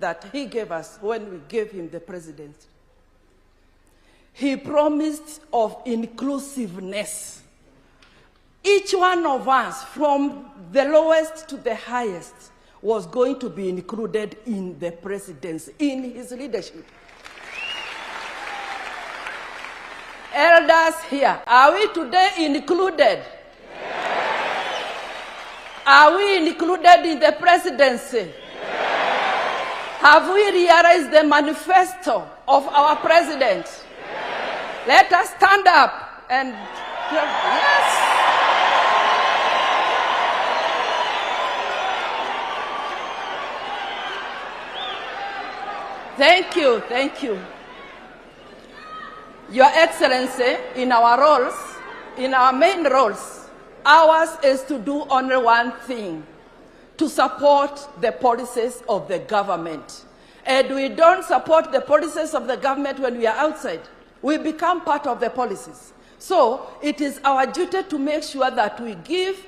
that he gave us when we gave him the presidency, he promised of inclusiveness. Each one of us, from the lowest to the highest, was going to be included in the presidency, in his leadership. Elders here, are we today included? Yes. Are we included in the presidency? Yes. Have we realized the manifesto of our president? Yes. Let us stand up and yes. Thank you, thank you. Your Excellency, in our roles, in our main roles, ours is to do only one thing, to support the policies of the government. And we don't support the policies of the government when we are outside. We become part of the policies. So it is our duty to make sure that we give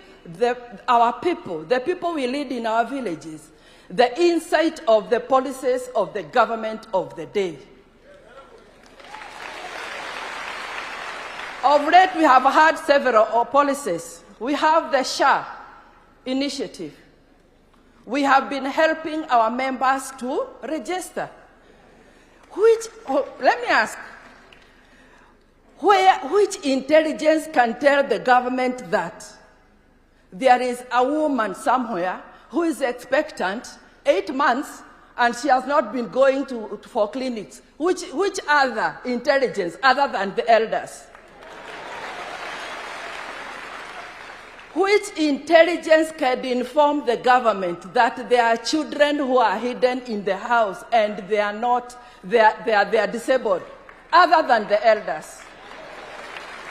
our people, the people we lead in our villages, the insight of the policies of the government of the day. Of late, we have had several policies. We have the SHA initiative. We have been helping our members to register. Let me ask, which intelligence can tell the government that there is a woman somewhere who is expectant 8 months and she has not been going for clinics? Which other intelligence other than the elders? Which intelligence can inform the government that there are children who are hidden in the house and they are not, they are disabled, other than the elders?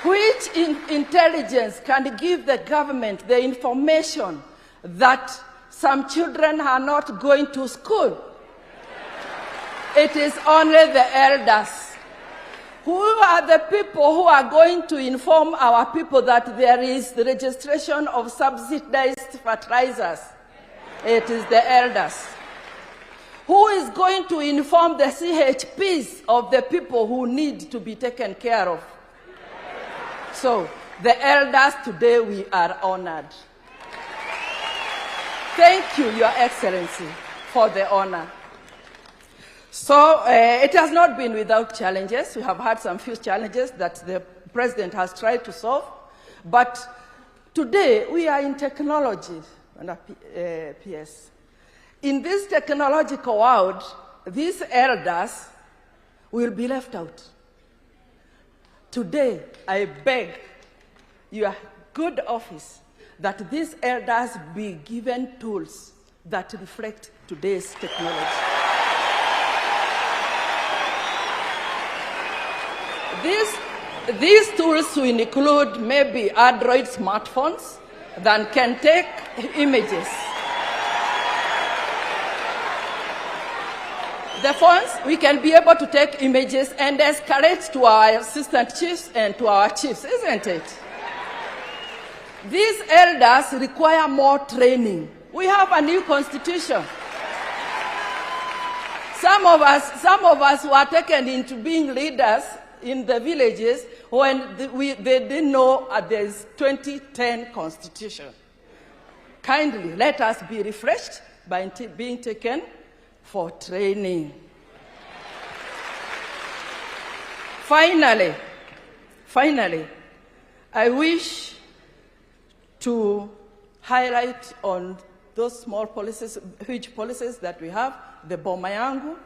Which intelligence can give the government the information that some children are not going to school? It is only the elders. Who are the people who are going to inform our people that there is the registration of subsidized fertilizers? It is the elders. Who is going to inform the CHPs of the people who need to be taken care of? So, the elders today, we are honored. Thank you, Your Excellency, for the honor. So, it has not been without challenges. We have had some few challenges that the president has tried to solve. But today, we are in technology, PS. In this technological world, these elders will be left out. Today, I beg your good office that these elders be given tools that reflect today's technology. These tools will include maybe Android smartphones that can take images. The phones, we can be able to take images and escalate to our assistant chiefs and to our chiefs, isn't it? These elders require more training. We have a new constitution. Some of us were taken into being leaders in the villages when they didn't know there's 2010 constitution. Kindly, let us be refreshed by being taken for training. Finally, I wish to highlight on those small policies, huge policies that we have, the Boma Yangu.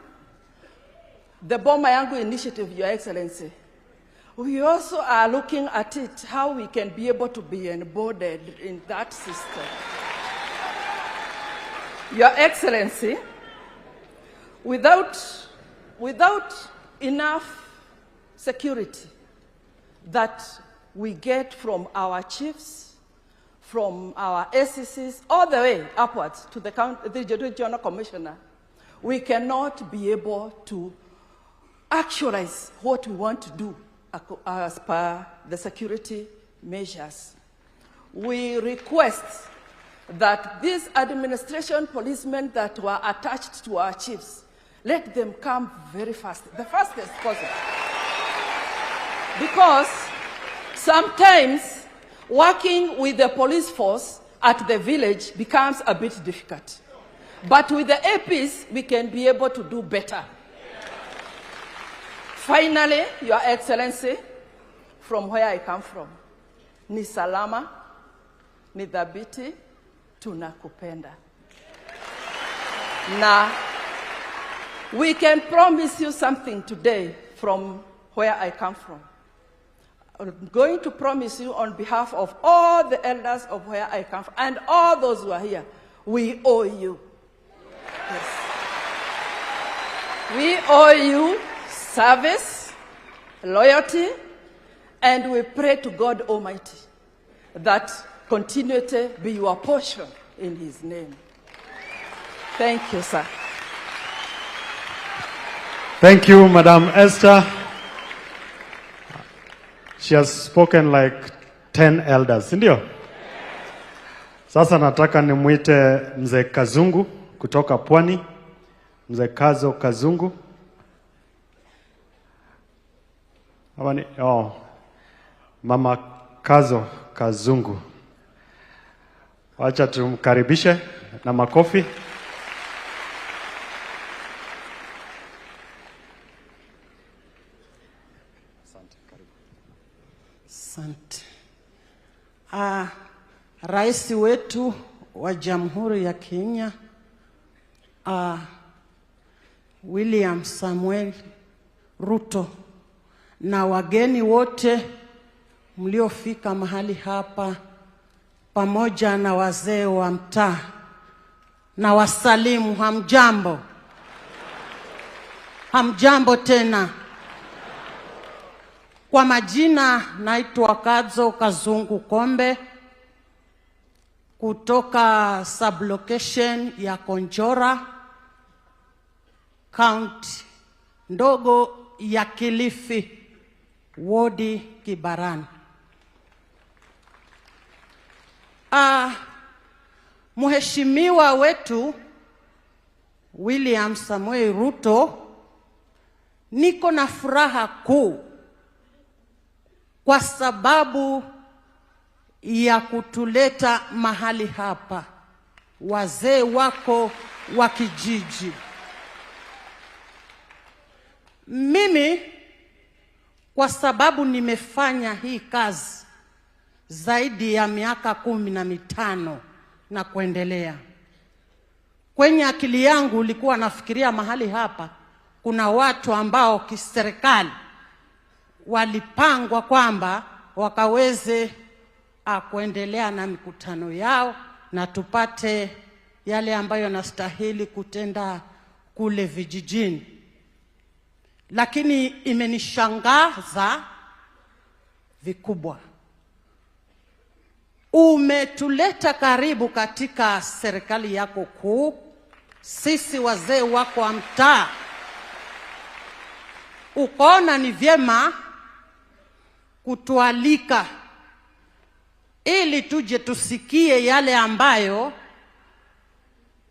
The Boma Yangu initiative, Your Excellency. We also are looking at it, how we can be able to be onboarded in that system. Your Excellency, without enough security that we get from our chiefs, from our SECs, all the way upwards to the regional commissioner, we cannot be able to actualize what we want to do as per the security measures. We request that these administration policemen that were attached to our chiefs, let them come very fast, the fastest possible. Because sometimes working with the police force at the village becomes a bit difficult. But with the APs, we can be able to do better. Finally, Your Excellency, from where I come from, ni salama, ni dhabiti, tunakupenda. Na we can promise you something today from where I come from. I'm going to promise you on behalf of all the elders of where I come from and all those who are here, we owe you. Yes. We owe you service, loyalty, and we pray to God Almighty that continuity be your portion in His name. Thank you, sir. Thank you, Madam Esther. She has spoken like 10 elders, si ndio? Sasa nataka nimwite Mzee Kazungu kutoka Pwani. Mzee Kazo Kazungu. Hawa ni, oh, Mama Kazo Kazungu. Wacha tumkaribishe na makofi. Asante. Rais wetu wa Jamhuri ya Kenya, William Samuel Ruto, na wageni wote mliofika mahali hapa pamoja na wazee wa mtaa, na wasalimu, hamjambo? Hamjambo tena. Kwa majina naitwa Kazo Kazungu Kombe kutoka sublocation ya Konjora, county ndogo ya Kilifi, wodi Kibarani. Mheshimiwa wetu William Samoei Ruto, niko na furaha kuu kwa sababu ya kutuleta mahali hapa, wazee wako wa kijiji. Mimi kwa sababu nimefanya hii kazi zaidi ya miaka 15 na kuendelea, kwenye akili yangu ulikuwa nafikiria mahali hapa kuna watu ambao kiserikali walipangwa kwamba wakaweze kuendelea na mikutano yao na tupate yale ambayo yanastahili kutenda kule vijijini. Lakini imenishangaza vikubwa. Umetuleta karibu katika serikali yako kuu, sisi wazee wako wa mtaa. Ukaona ni vyema kutualika ili tuje tusikie yale ambayo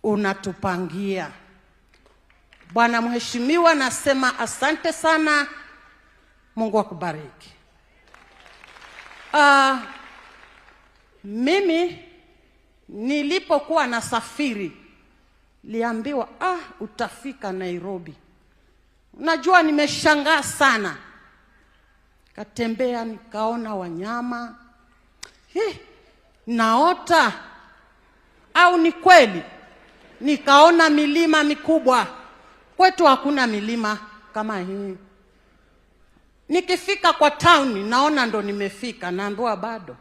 unatupangia. Bwana Mheshimiwa, nasema asante sana. Mungu akubariki. Mimi nilipokuwa nasafiri liambiwa, utafika Nairobi. Unajua nimeshangaa sana. Katembea nikaona wanyama. Naota au ni kweli? Nikaona milima mikubwa. Kwetu hakuna milima kama hii. Nikifika kwa town naona ndo nimefika, naambiwa bado.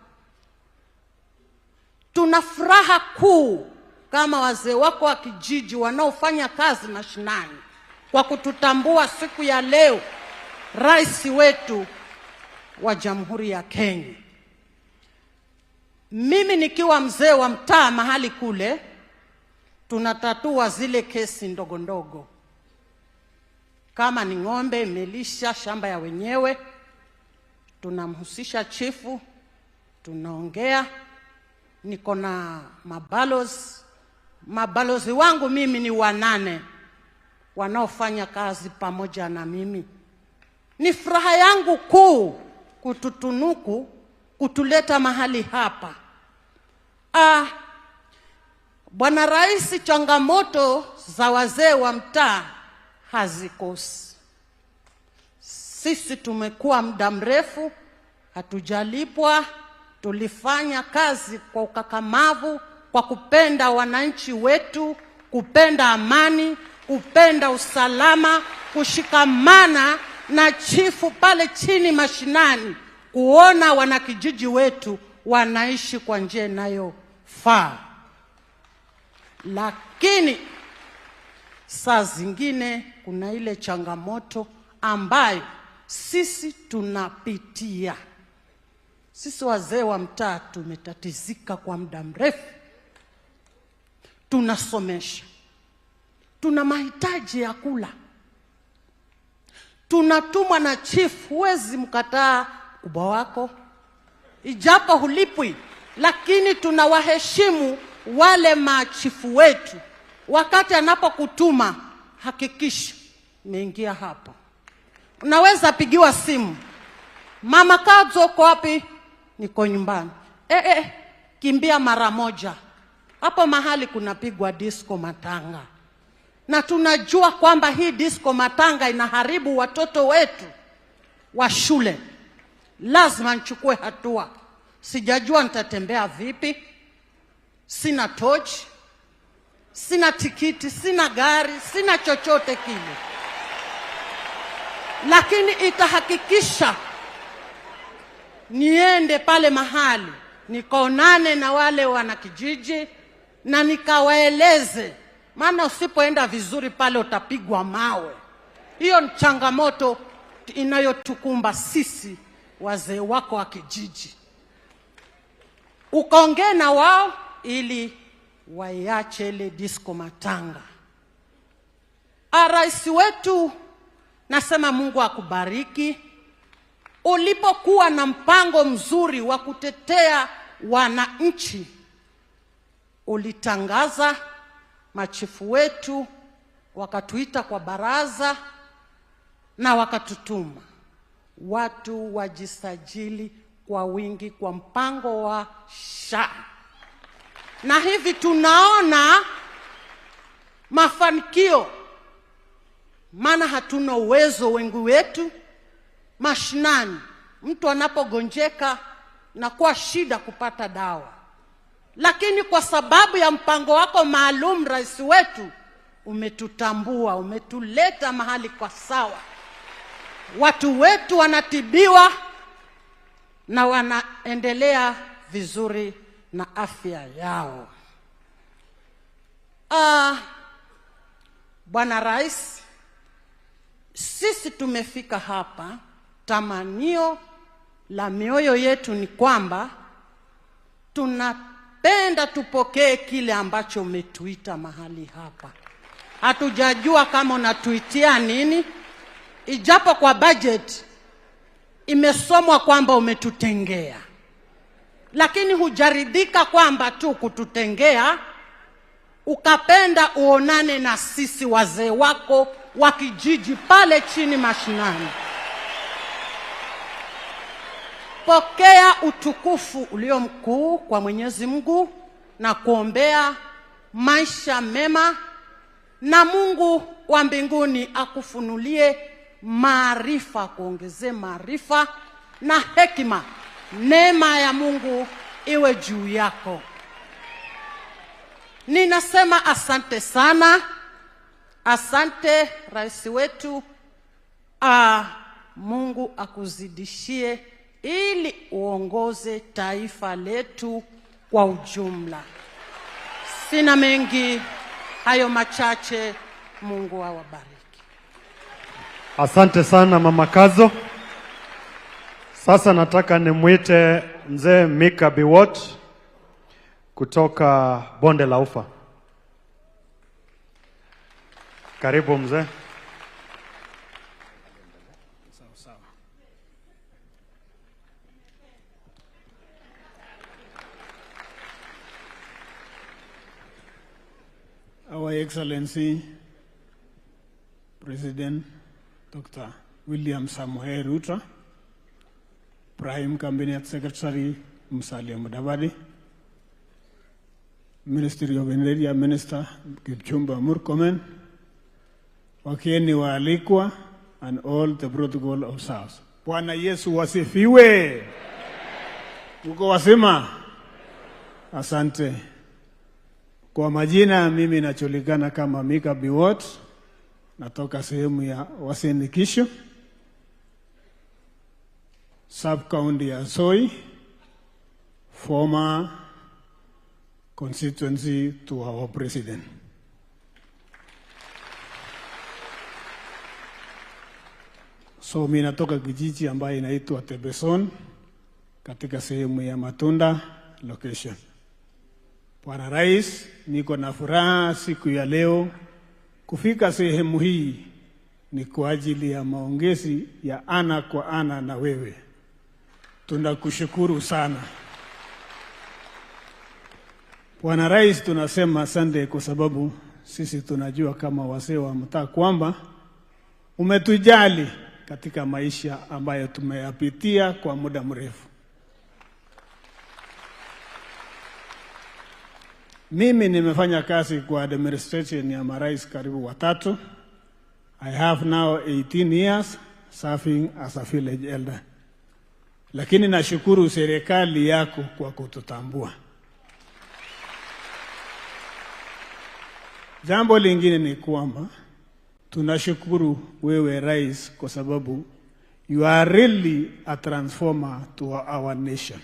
Tuna furaha kuu kama wazee wako wa kijiji wanaofanya kazi mashinani kwa kututambua siku ya leo, rais wetu wa Jamhuri ya Kenya. Mimi nikiwa mzee wa mtaa mahali kule, tunatatua zile kesi ndogo ndogo. Kama ni ng'ombe imelisha shamba ya wenyewe, tunamhusisha chifu, tunaongea. Niko na mabalozi. Mabalozi wangu mimi ni 8 wanaofanya kazi pamoja na mimi. Ni furaha yangu kuu kututunuku, kutuleta mahali hapa. Bwana Rais, changamoto za wazee wa mtaa hazikosi. Sisi tumekuwa muda mrefu hatujalipwa. Tulifanya kazi kwa ukakamavu, kwa kupenda wananchi wetu, kupenda amani, kupenda usalama, kushikamana na chifu pale chini mashinani, kuona wanakijiji wetu wanaishi kwa njia inayofaa. Lakini saa zingine kuna ile changamoto ambayo sisi tunapitia. Sisi wazee wa mtaa tumetatizika kwa muda mrefu. Tunasomesha, tuna mahitaji ya kula, tunatumwa na chief. Huwezi mkataa kubwa wako ijapo hulipwi, lakini tunawaheshimu wale machifu wetu. Wakati anapokutuma hakikisha umeingia hapo. Unaweza pigiwa simu, Mama Kadzo uko wapi? Niko nyumbani. Kimbia mara moja. Hapo mahali kunapigwa disco matanga. Na tunajua kwamba hii disco matanga inaharibu watoto wetu wa shule. Lazima nichukue hatua. Sijajua nitatembea vipi. Sina tochi, sina tikiti, sina gari, sina chochote kile. Lakini itahakikisha niende pale mahali nikaonane na wale wanakijiji na nikawaeleze, maana usipoenda vizuri pale utapigwa mawe. Hiyo ni changamoto inayotukumba sisi wazee wako wa kijiji. Ukaongee na wao ili waiache ile disco matanga. Rais wetu, nasema Mungu akubariki. Ulipokuwa na mpango mzuri wa kutetea wananchi, ulitangaza, machifu wetu wakatuita kwa baraza na wakatutuma watu wajisajili kwa wingi kwa mpango wa SHA. Na hivi tunaona mafanikio, maana hatuna uwezo wengi wetu mashinani. Mtu anapogonjeka na kuwa shida kupata dawa, lakini kwa sababu ya mpango wako maalum, rais wetu, umetutambua, umetuleta mahali kwa sawa. Watu wetu wanatibiwa na wanaendelea vizuri na afya yao. Bwana Rais, sisi tumefika hapa, tamanio la mioyo yetu ni kwamba tunapenda tupokee kile ambacho umetuita mahali hapa. Hatujajua kama unatuitia nini, ijapo kwa budget imesomwa kwamba umetutengea, lakini hujaridhika kwamba tu kututengea, ukapenda uonane na sisi wazee wako wa kijiji pale chini mashinani. Pokea utukufu ulio mkuu kwa Mwenyezi Mungu na kuombea maisha mema, na Mungu wa mbinguni akufunulie maarifa, kuongezee maarifa na hekima. Neema ya Mungu iwe juu yako. Ninasema asante sana. Asante rais wetu. Mungu akuzidishie ili uongoze taifa letu kwa ujumla. Sina mengi, hayo machache. Mungu awabariki. Asante sana Mama Kadzo. Sasa nataka nimwite Mzee Mika Biwott kutoka Bonde la Ufa. Karibu mzee. Sawa sawa. Excellency President Dr. William Samoei Ruto, Prime Cabinet Secretary Musalia Mudavadi, Ministry of Interior Minister Kipchumba Murkomen, wageni waalikwa, and all the protocol officers. Bwana Yesu wasifiwe. Uko wazima? Asante. Kwa majina mimi najulikana kama Mika Biwott, natoka sehemu ya Uasin Gishu, sub county ya Soy, former constituency to our president. So mimi natoka kijiji ambayo inaitwa Tebeson katika sehemu ya Matunda location. Bwana Rais, niko na furaha siku ya leo kufika sehemu hii ni kwa ajili ya maongezi ya ana kwa ana na wewe. Tunakushukuru sana. Bwana Rais, tunasema asante kwa sababu sisi tunajua kama wazee wa mtaa kwamba umetujali katika maisha ambayo tumeyapitia kwa muda mrefu. Mimi nimefanya kazi kwa administration ya marais karibu watatu. I have now 18 years serving as a village elder. Lakini nashukuru serikali yako kwa kututambua. Jambo lingine ni kwamba tunashukuru wewe Rais kwa sababu you are really a transformer to our nation.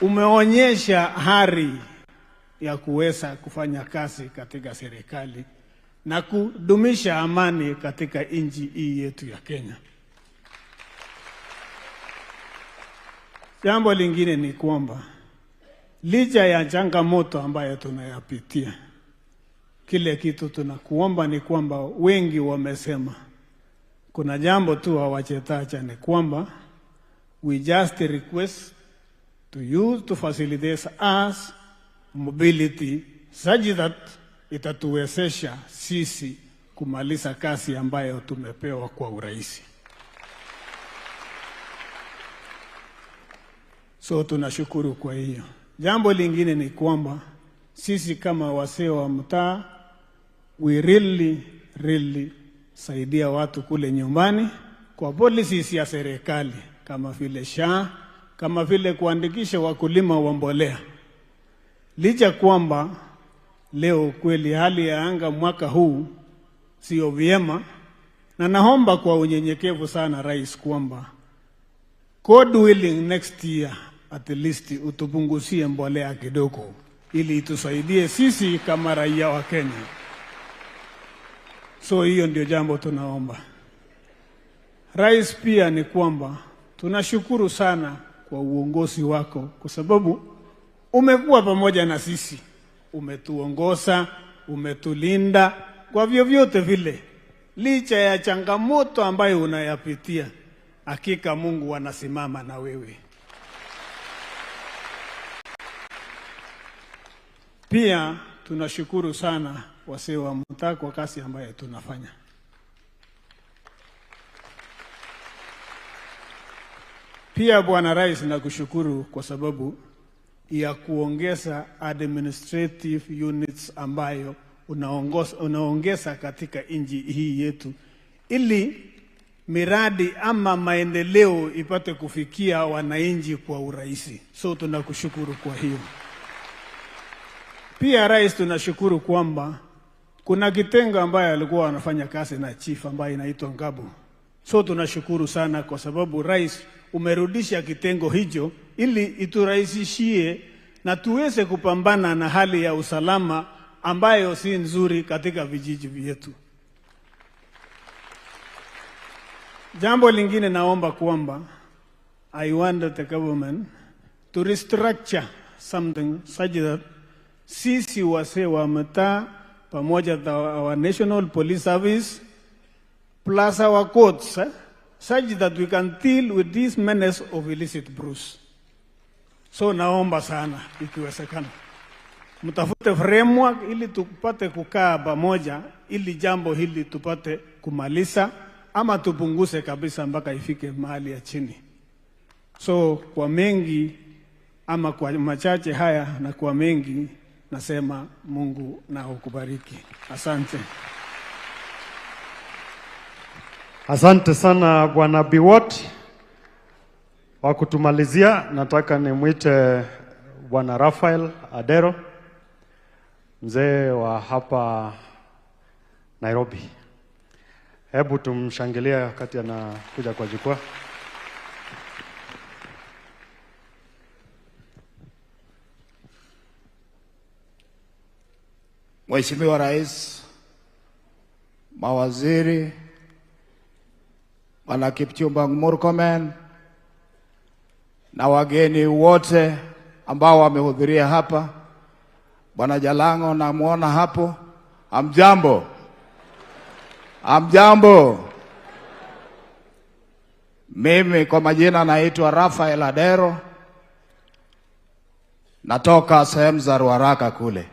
Umeonyesha hari ya kuweza kufanya kazi katika serikali na kudumisha amani katika nchi hii yetu ya Kenya. Jambo lingine ni kwamba licha ya changamoto ambayo tunayapitia, kile kitu tunakuomba ni kwamba wengi wamesema kuna jambo tu hawajataja, ni kwamba we just request to you to facilitate us mobility such that itatuwezesha sisi kumaliza kazi ambayo tumepewa kwa urahisi. So tunashukuru kwa hiyo. Jambo lingine ni kwamba sisi kama wazee wa mtaa we really saidia watu kule nyumbani kwa policies ya serikali kama vile SHA, kama vile kuandikisha wakulima wa mbolea. Licha kwamba leo kweli hali ya anga mwaka huu sio vyema, na naomba kwa unyenyekevu sana Rais kwamba God willing next year at least utupunguzie mbolea kidogo ili itusaidie sisi kama raia wa Kenya. So hiyo ndio jambo tunaomba. Rais, pia ni kwamba tunashukuru sana kwa uongozi wako kwa sababu umekuwa pamoja na sisi, umetuongoza, umetulinda kwa vyovyote vile. Licha ya changamoto ambayo unayapitia, hakika Mungu anasimama na wewe. Pia tunashukuru sana wazee wa mtaa kwa kazi ambayo tunafanya. Pia Bwana Rais, nakushukuru kwa sababu ya kuongeza administrative units ambayo unaongeza katika nchi hii yetu ili miradi ama maendeleo ipate kufikia wananchi kwa urahisi. So tunakushukuru kwa hiyo. Pia Rais, tunashukuru kwamba kuna kitengo ambaye alikuwa anafanya kazi na chief ambaye inaitwa Ngabu. So tunashukuru sana kwa sababu Rais umerudisha kitengo hicho ili iturahisishie na tuweze kupambana na hali ya usalama ambayo si nzuri katika vijiji vyetu. Jambo lingine naomba kwamba I want the government to restructure something such that sisi wazee wa mtaa pamoja na our National Police Service plus our courts, such that we can deal with this menace of illicit brews. So naomba sana ikiwezekana Mtafute framework ili tupate kukaa pamoja, ili jambo hili tupate kumaliza ama tupunguze kabisa mpaka ifike mahali ya chini. So kwa mengi ama kwa machache haya na kwa mengi nasema Mungu na akubariki. Asante. Asante sana Bwana Biwott. Wa kutumalizia, nataka nimwite Bwana Raphael Adero, mzee wa hapa Nairobi. Hebu tumshangilie wakati anakuja kwa jukwaa. Mheshimiwa Rais, mawaziri, Bwana Kipchumba Murkomen na wageni wote ambao wamehudhuria hapa, Bwana Jalango namuona hapo. Hamjambo? Hamjambo? Mimi kwa majina naitwa Raphael Adero, natoka sehemu za Ruaraka kule,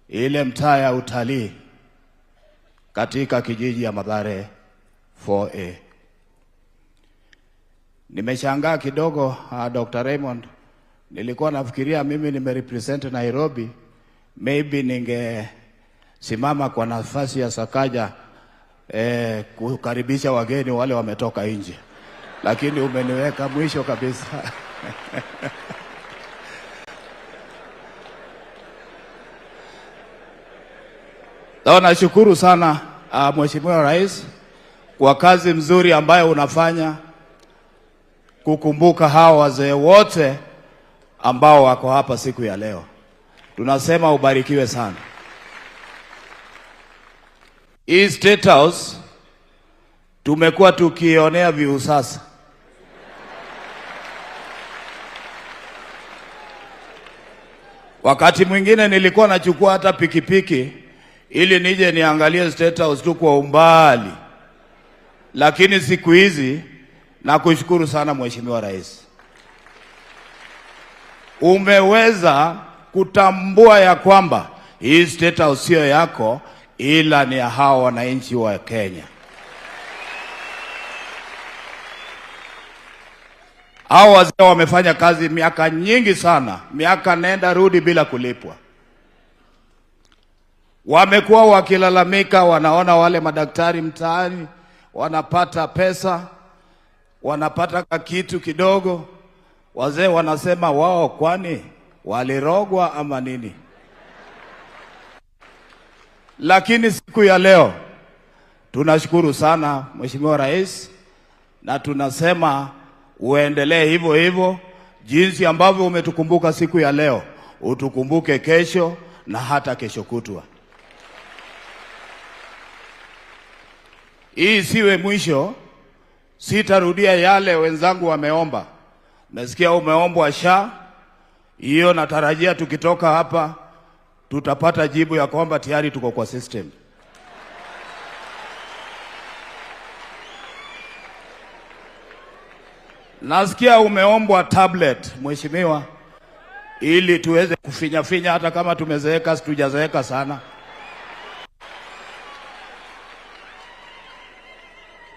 ile mtaa ya utalii katika kijiji ya Mathare 4A. Nimeshangaa kidogo, Dr. Raymond, nilikuwa nafikiria mimi nimerepresent Nairobi, maybe ningesimama kwa nafasi ya Sakaja kukaribisha wageni wale wametoka nje, lakini umeniweka mwisho kabisa. Nashukuru sana Mheshimiwa Rais kwa kazi mzuri ambayo unafanya kukumbuka hawa wazee wote ambao wako hapa siku ya leo. Tunasema ubarikiwe sana. Hii State House tumekuwa tukionea viusasa. Wakati mwingine nilikuwa nachukua hata pikipiki ili nije niangalie State House tu kwa umbali. Lakini siku hizi nakushukuru sana Mheshimiwa Rais. Umeweza kutambua ya kwamba hii State House sio yako, ila ni ya hao wananchi wa Kenya. Hao wazee wamefanya kazi miaka nyingi sana, miaka nenda rudi bila kulipwa. Wamekuwa wakilalamika, wanaona wale madaktari mtaani wanapata pesa, wanapata kitu kidogo. Wazee wanasema wao kwani walirogwa ama nini? Lakini siku ya leo tunashukuru sana Mheshimiwa Rais, na tunasema uendelee hivyo hivyo jinsi ambavyo umetukumbuka siku ya leo, utukumbuke kesho na hata kesho kutwa. Hii siwe mwisho. Sitarudia yale wenzangu wameomba. Nasikia umeombwa SHA. Hiyo natarajia tukitoka hapa tutapata jibu ya kwamba tayari tuko kwa system. Nasikia umeombwa tablet mheshimiwa, ili tuweze kufinya finya hata kama tumezeeka, situjazeeka sana.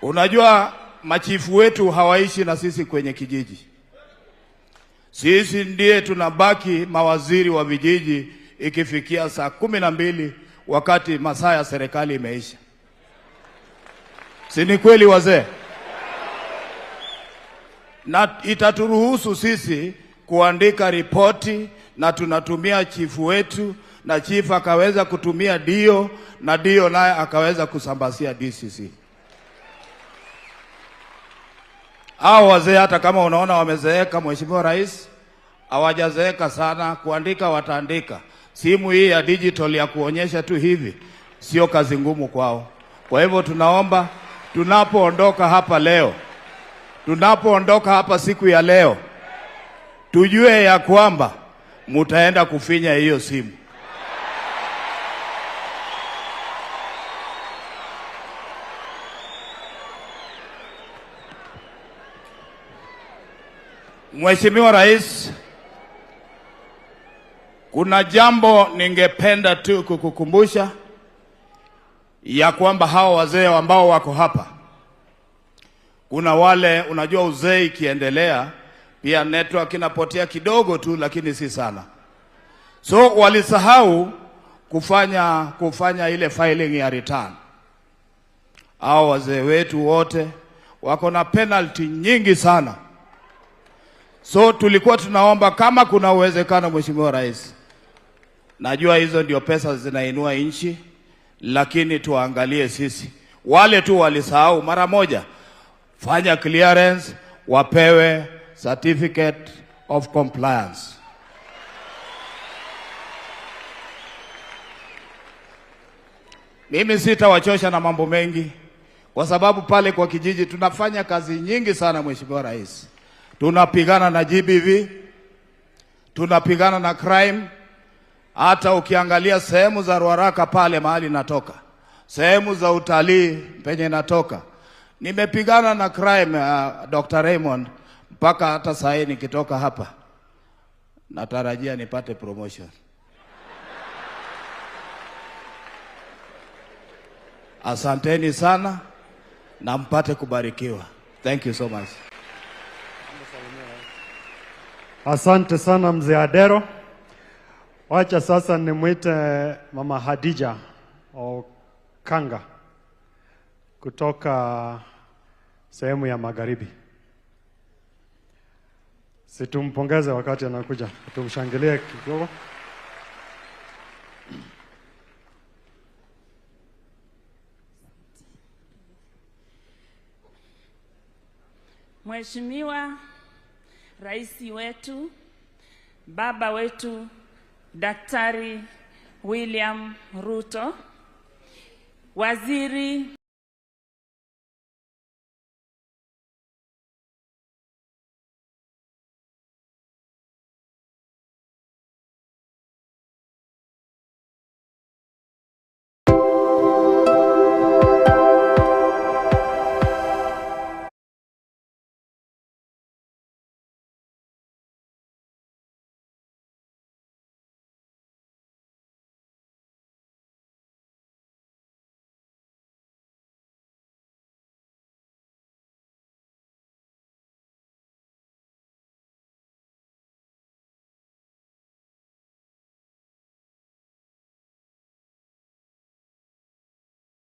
Unajua machifu wetu hawaishi na sisi kwenye kijiji. Sisi ndiye tunabaki mawaziri wa vijiji ikifikia saa 12 wakati masaa ya serikali imeisha. Si ni kweli wazee? Na itaturuhusu sisi kuandika ripoti, na tunatumia chifu wetu, na chifu akaweza kutumia dio, na dio naye akaweza kusambasia DCC. Hao wazee hata kama unaona wamezeeka Mheshimiwa Rais, hawajazeeka sana. Kuandika wataandika. Simu hii ya digital ya kuonyesha tu hivi sio kazi ngumu kwao. Kwa hivyo tunaomba tunapoondoka hapa leo, tunapoondoka hapa siku ya leo, tujue ya kwamba mutaenda kufinya hiyo simu. Mheshimiwa Rais, Kuna jambo ningependa tu kukukumbusha ya kwamba hawa wazee ambao wako hapa, kuna wale, unajua uzee ikiendelea pia network inapotea kidogo tu, lakini si sana. So walisahau kufanya ile filing ya return. Hao wazee wetu wote wako na penalty nyingi sana. So tulikuwa tunaomba kama kuna uwezekano, Mheshimiwa Rais, najua hizo ndio pesa zinainua nchi, lakini tuangalie sisi wale tu walisahau mara moja, fanya clearance, wapewe certificate of compliance. Mimi sitawachosha na mambo mengi, kwa sababu pale kwa kijiji tunafanya kazi nyingi sana, Mheshimiwa Rais. Tunapigana na GBV, tunapigana na crime. Hata ukiangalia sehemu za Ruaraka pale mahali natoka, sehemu za utalii penye natoka, nimepigana na crime, Dr. Raymond, mpaka hata saa hii nikitoka hapa natarajia nipate promotion. Asanteni sana na mpate kubarikiwa. Thank you so much. Asante sana Mzee Adero. Wacha sasa nimwite Mama Hadija Okanga kutoka sehemu ya Magharibi. Situmpongeze wakati anakuja, tumshangilie kidogo. Mheshimiwa Rais wetu, baba wetu, Daktari William Ruto, Waziri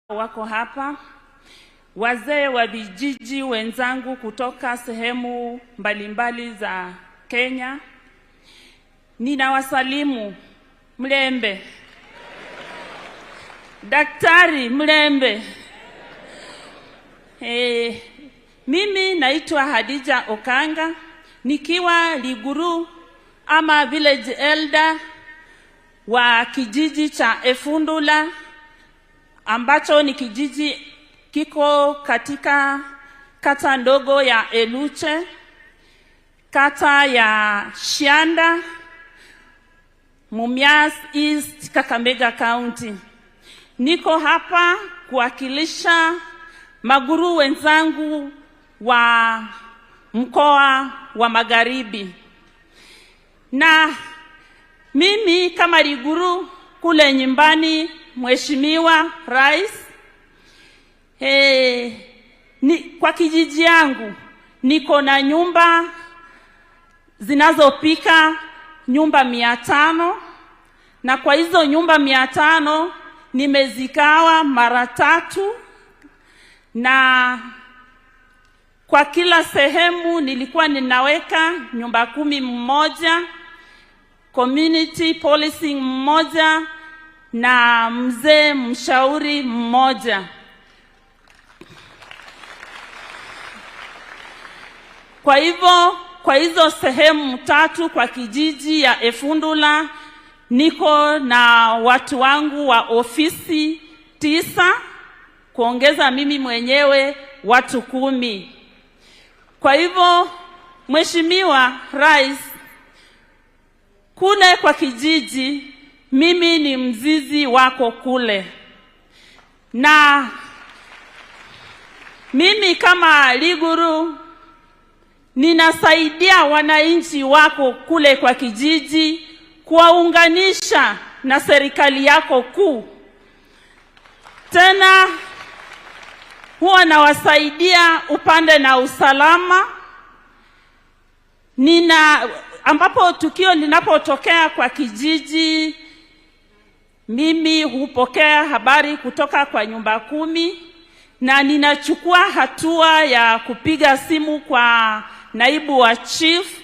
wako hapa, wazee wa vijiji wenzangu kutoka sehemu mbalimbali za Kenya, ninawasalimu Mlembe, Daktari Mlembe. Mimi naitwa Hadija Okanga, nikiwa Liguru ama village elder wa kijiji cha Efundula, ambacho ni kijiji kiko katika kata ndogo ya Eluche, kata ya Shianda, Mumias East, Kakamega County. Niko hapa kuwakilisha maguru wenzangu wa mkoa wa Magharibi. Na mimi kama Liguru kule nyumbani, Mheshimiwa Rais, kwa kijiji yangu niko na nyumba zinazopika nyumba 500, na kwa hizo nyumba 500 nimezikawa mara 3, na kwa kila sehemu nilikuwa ninaweka nyumba 10 mmoja, community policing mmoja, na mzee mshauri mmoja. Kwa hivyo, kwa hizo sehemu 3 kwa kijiji ya Efundula niko na watu wangu wa ofisi 9, kuongeza mimi mwenyewe watu 10. Kwa hivyo, Mheshimiwa Rais, kule kwa kijiji mimi ni mzizi wako kule. Na mimi kama Liguru ninasaidia wananchi wako kule kwa kijiji kuwaunganisha na serikali yako kuu. Tena huwa nawasaidia upande na usalama. Nina ambapo tukio linapotokea kwa kijiji, mimi hupokea habari kutoka kwa nyumba kumi na ninachukua hatua ya kupiga simu kwa naibu wa chief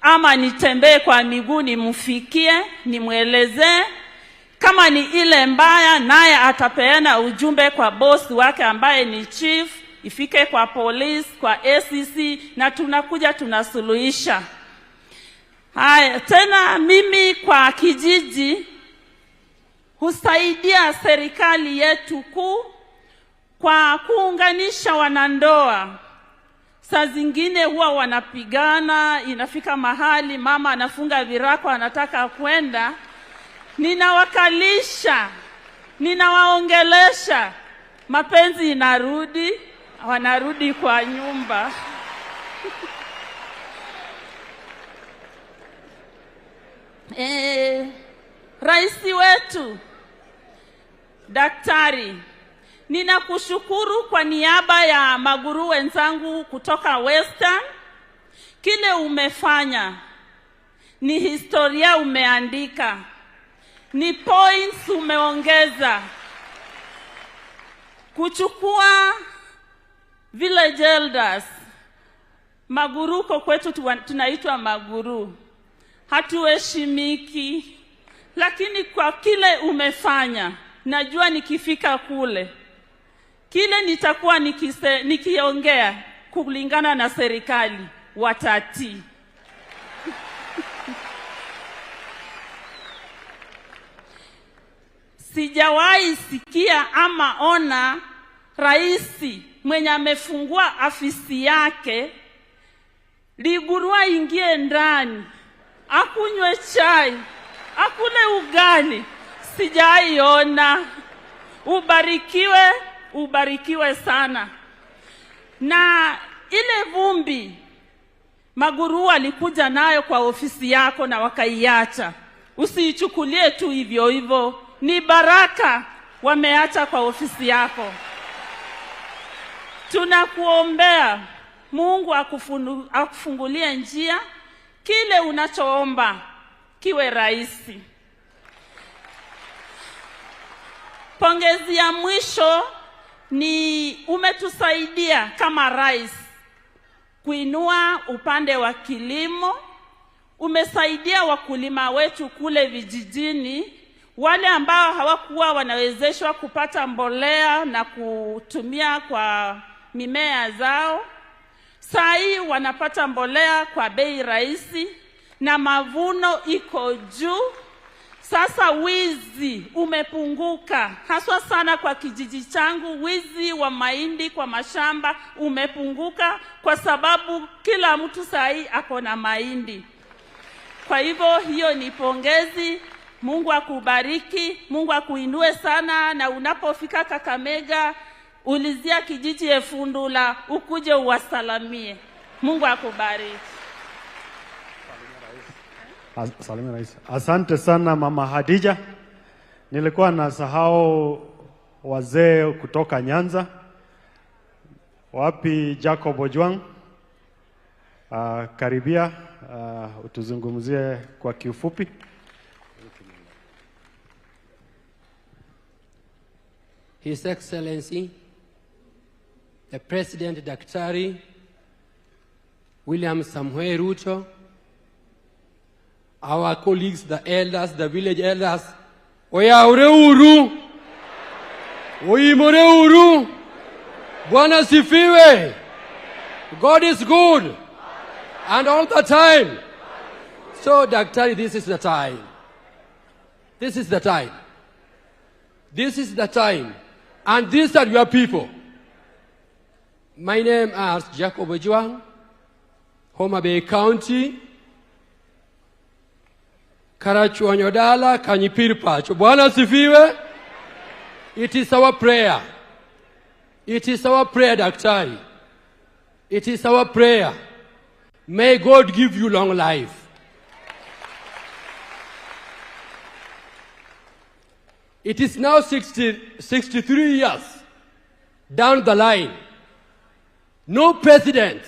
ama nitembee kwa miguu nimfikie, nimwelezee. Kama ni ile mbaya, naye atapeana ujumbe kwa bosi wake ambaye ni chief, ifike kwa polisi, kwa ACC, na tunakuja tunasuluhisha. Haya, tena mimi kwa kijiji husaidia serikali yetu kuu kwa kuunganisha wanandoa. Saa zingine huwa wanapigana, inafika mahali mama anafunga virako anataka kwenda. Ninawakalisha, ninawaongelesha, mapenzi inarudi, wanarudi kwa nyumba. Rais wetu Daktari, ninakushukuru kwa niaba ya maguru wenzangu kutoka Western. Kile umefanya ni historia umeandika, ni points umeongeza. Kuchukua village elders, maguru kwa kwetu tunaitwa maguru, hatuheshimiki, lakini kwa kile umefanya, najua nikifika kule kile nitakuwa nikiongea kulingana na serikali watatii. Sijawahi sikia ama ona raisi mwenye amefungua afisi yake ligurua ingie ndani akunywe chai akule ugali. Sijaiona. Ubarikiwe, ubarikiwe sana. Na ile vumbi maguru walikuja nayo kwa ofisi yako na wakaiacha, usiichukulie tu hivyo hivyo, ni baraka wameacha kwa ofisi yako. Tunakuombea Mungu akufungulie njia, kile unachoomba kiwe rahisi. Pongezi ya mwisho ni umetusaidia kama rais kuinua upande wa kilimo. Umesaidia wakulima wetu kule vijijini, wale ambao hawakuwa wanawezeshwa kupata mbolea na kutumia kwa mimea zao. Saa hii wanapata mbolea kwa bei rahisi na mavuno iko juu. Sasa wizi umepunguka, haswa sana kwa kijiji changu. Wizi wa mahindi kwa mashamba umepunguka kwa sababu kila mtu saa hii ako na mahindi. Kwa hivyo hiyo ni pongezi. Mungu akubariki, Mungu akuinue sana, na unapofika Kakamega ulizia kijiji Efundula ukuje uwasalamie. Mungu akubariki. Salimia Rais. Asante sana Mama Hadija. Nilikuwa nasahau wazee kutoka Nyanza. Wapi Jacob Ojwang? Karibia, utuzungumzie kwa kiufupi. His Excellency, the President Daktari William Samoei Ruto, our colleagues, the elders, the village elders, Oyaure uru, Oimore uru, Bwana sifiwe. God is good, and all the time. So, Daktari, this is the time. This is the time. This is the time. And these are your people. My name is Jacob Ojwang, Homa Bay County, Karachuonyo Kanyipir Pacho. Bwana sifiwe. It is our prayer. It is our prayer, Daktari. It is our prayer. May God give you long life. It is now 63 years down the line. No president.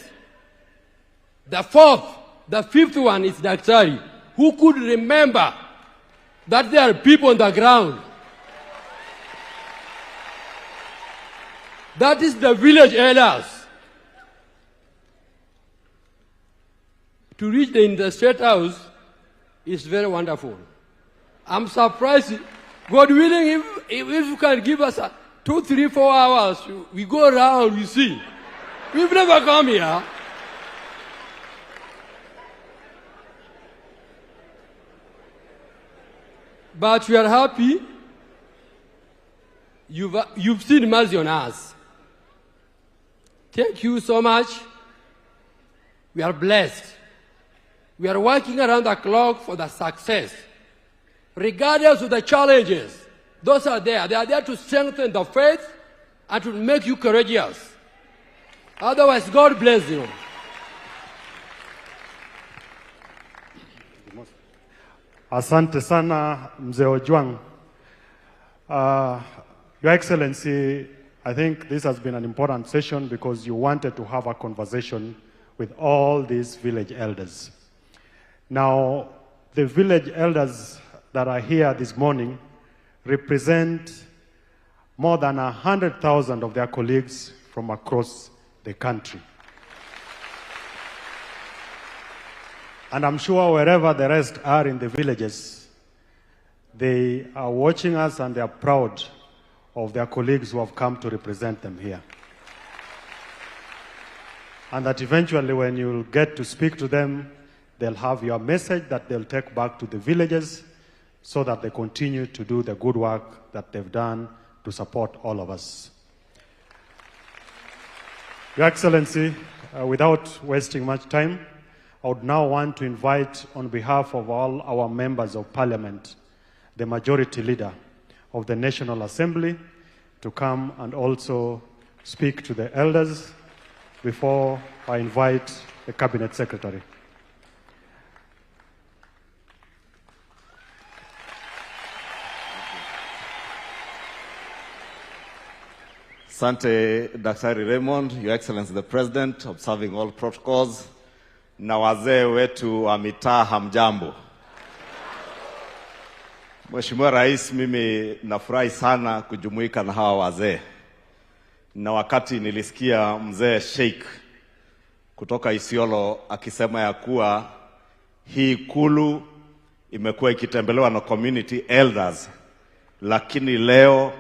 The fourth, the fifth one is Daktari, who could remember that there are people on the ground. That is the village elders. To reach the State House is very wonderful. I'm surprised. God willing, if you can give us 2, 3, 4 hours, we go around, we see. We've never come here. But we are happy. You've seen mercy on us. Thank you so much. We are blessed. We are working around the clock for the success. Regardless of the challenges, those are there. They are there to strengthen the faith and to make you courageous. Otherwise, God bless you. Asante sana, Mzee Ojwang. Your Excellency, I think this has been an important session because you wanted to have a conversation with all these village elders. Now, the village elders that are here this morning represent more than 100,000 of their colleagues from across the country. And I'm sure wherever the rest are in the villages, they are watching us and they are proud of their colleagues who have come to represent them here. And that eventually when you'll get to speak to them, they'll have your message that they'll take back to the villages so that they continue to do the good work that they've done to support all of us. Your Excellency, without wasting much time, I would now want to invite, on behalf of all our members of Parliament, the Majority Leader of the National Assembly to come and also speak to the elders before I invite the Cabinet Secretary. Asante, Daktari Raymond, Your Excellency the President, observing all protocols, na wazee wetu wa mitaa hamjambo. Mheshimiwa Rais, mimi nafurahi sana kujumuika na hawa wazee. Na wakati nilisikia mzee Sheikh kutoka Isiolo akisema ya kuwa hii ikulu imekuwa ikitembelewa na community elders, lakini leo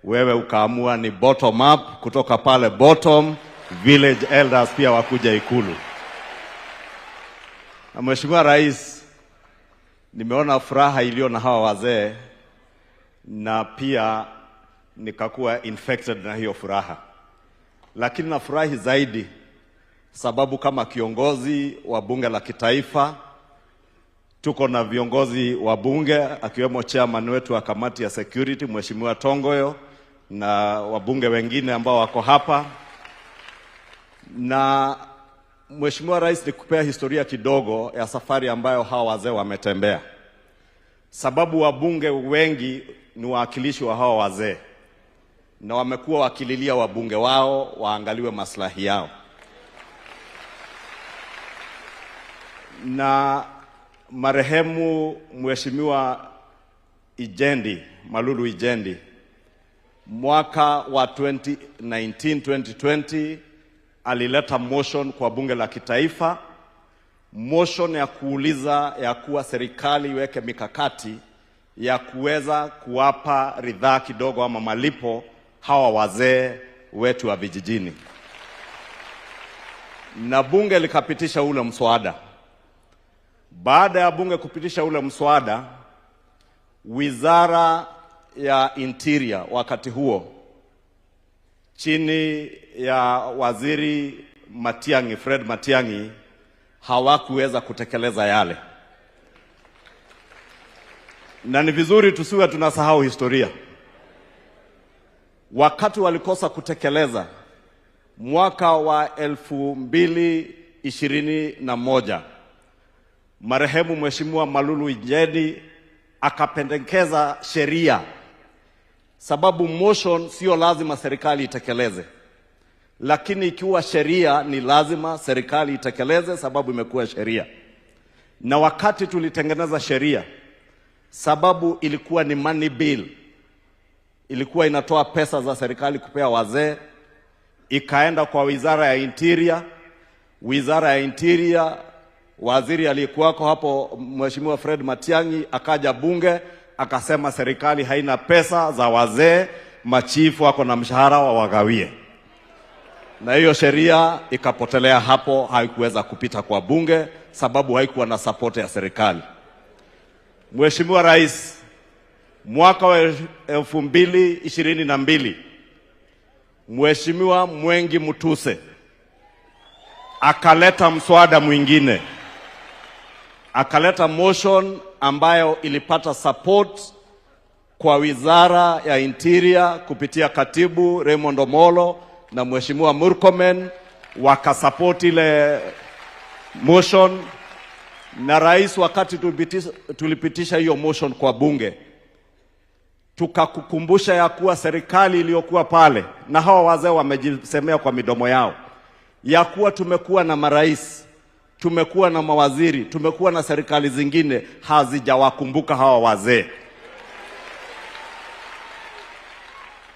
wewe ukaamua ni bottom up, kutoka pale bottom village elders pia wakuja ikulu. Na Mheshimiwa Rais, nimeona furaha iliyo na hawa wazee na pia nikakuwa infected na hiyo furaha. Lakini nafurahi zaidi sababu kama kiongozi wa bunge la kitaifa, tuko na viongozi wa bunge akiwemo chairman wetu wa kamati ya security Mheshimiwa Tongoyo na wabunge wengine ambao wako hapa. Na Mheshimiwa Rais, nikupea historia kidogo ya safari ambayo hawa wazee wametembea. Sababu wabunge wengi ni wawakilishi wa hawa wazee na wamekuwa wakililia wabunge wao waangaliwe maslahi yao. Na marehemu Mheshimiwa Ijendi, Malulu Ijendi, mwaka wa 2019-2020 alileta motion kwa bunge la kitaifa, motion ya kuuliza ya kuwa serikali iweke mikakati ya kuweza kuwapa ridhaa kidogo ama malipo hawa wazee wetu wa vijijini. Na bunge likapitisha ule mswada. Baada ya bunge kupitisha ule mswada, Wizara ya Interior wakati huo chini ya Waziri Matiang'i, Fred Matiang'i, hawakuweza kutekeleza yale. Na ni vizuri tusiwe tunasahau historia. Wakati walikosa kutekeleza mwaka wa 2021, marehemu Mheshimiwa Malulu Injendi akapendekeza sheria Sababu motion sio lazima serikali itekeleze, lakini ikiwa sheria ni lazima serikali itekeleze, sababu imekuwa sheria. Na wakati tulitengeneza sheria, sababu ilikuwa ni money bill, ilikuwa inatoa pesa za serikali kupea wazee, ikaenda kwa wizara ya Interior. Wizara ya Interior, waziri aliyekuwako hapo Mheshimiwa Fred Matiang'i akaja bunge akasema serikali haina pesa za wazee, machifu wako na mshahara wawagawie. Na hiyo sheria ikapotelea hapo, haikuweza kupita kwa bunge sababu haikuwa na support ya serikali. Mheshimiwa Rais, mwaka wa 2022 Mheshimiwa Mwengi Mutuse akaleta mswada mwingine, akaleta motion ambayo ilipata support kwa wizara ya Interior kupitia katibu Raymond Omolo na Mheshimiwa Murkomen, wakasupport ile motion. Na rais, wakati tulipitisha hiyo motion kwa bunge, tukakukumbusha ya kuwa serikali iliyokuwa pale, na hawa wazee wamejisemea kwa midomo yao, ya kuwa tumekuwa na marais, tumekuwa na mawaziri, tumekuwa na serikali zingine hazijawakumbuka hawa wazee.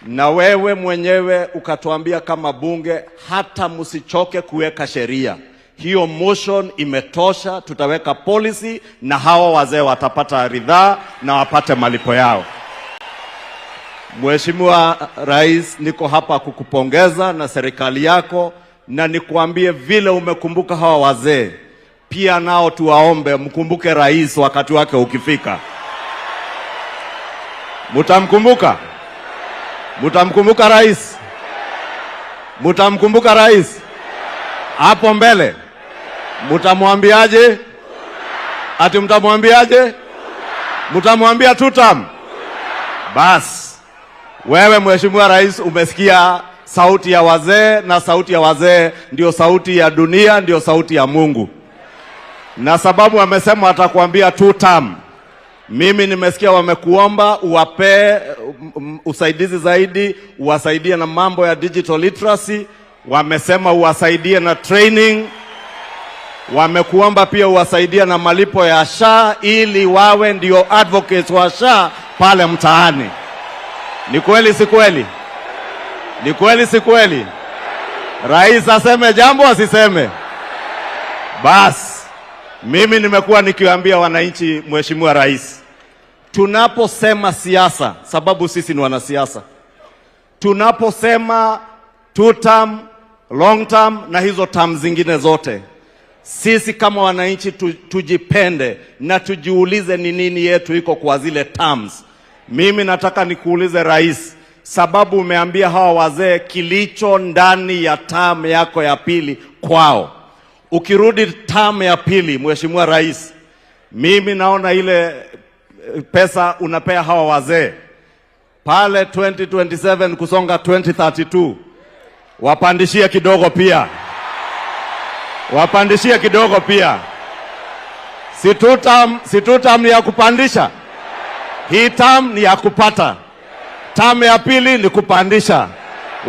Na wewe mwenyewe ukatuambia kama bunge, hata msichoke kuweka sheria. Hiyo motion imetosha, tutaweka policy na hawa wazee watapata ridhaa na wapate malipo yao. Mheshimiwa Rais, niko hapa kukupongeza na serikali yako, na nikuambie vile umekumbuka hawa wazee, pia nao tuwaombe mkumbuke rais wakati wake ukifika. Mutamkumbuka? Mutamkumbuka rais? Mutamkumbuka rais hapo mbele? Mutamwambiaje? Ati mtamwambiaje? Mutamwambia tutam? Bas, wewe Mheshimiwa Rais umesikia sauti ya wazee, na sauti ya wazee ndio sauti ya dunia, ndio sauti ya Mungu. Na sababu wamesema watakuambia tutam, mimi nimesikia wamekuomba uwapee usaidizi zaidi, uwasaidie na mambo ya digital literacy, wamesema uwasaidie na training, wamekuomba pia uwasaidie na malipo ya SHA ili wawe ndio advocates wa SHA pale mtaani. Ni kweli si kweli? Ni kweli si kweli? Rais aseme jambo asiseme? Bas, mimi nimekuwa nikiwaambia wananchi, Mheshimiwa Rais, tunaposema siasa, sababu sisi ni wanasiasa, tunaposema two term, long term na hizo term zingine zote, sisi kama wananchi tujipende na tujiulize ni nini yetu iko kwa zile terms. Mimi nataka nikuulize Rais, sababu umeambia hawa wazee kilicho ndani ya term yako ya pili kwao. Ukirudi term ya pili, Mheshimiwa Rais, mimi naona ile pesa unapea hawa wazee pale 2027 kusonga 2032, wapandishie kidogo pia. Wapandishie kidogo pia. Si two term ni ya kupandisha. Hii term ni ya kupata. Term ya pili ni kupandisha.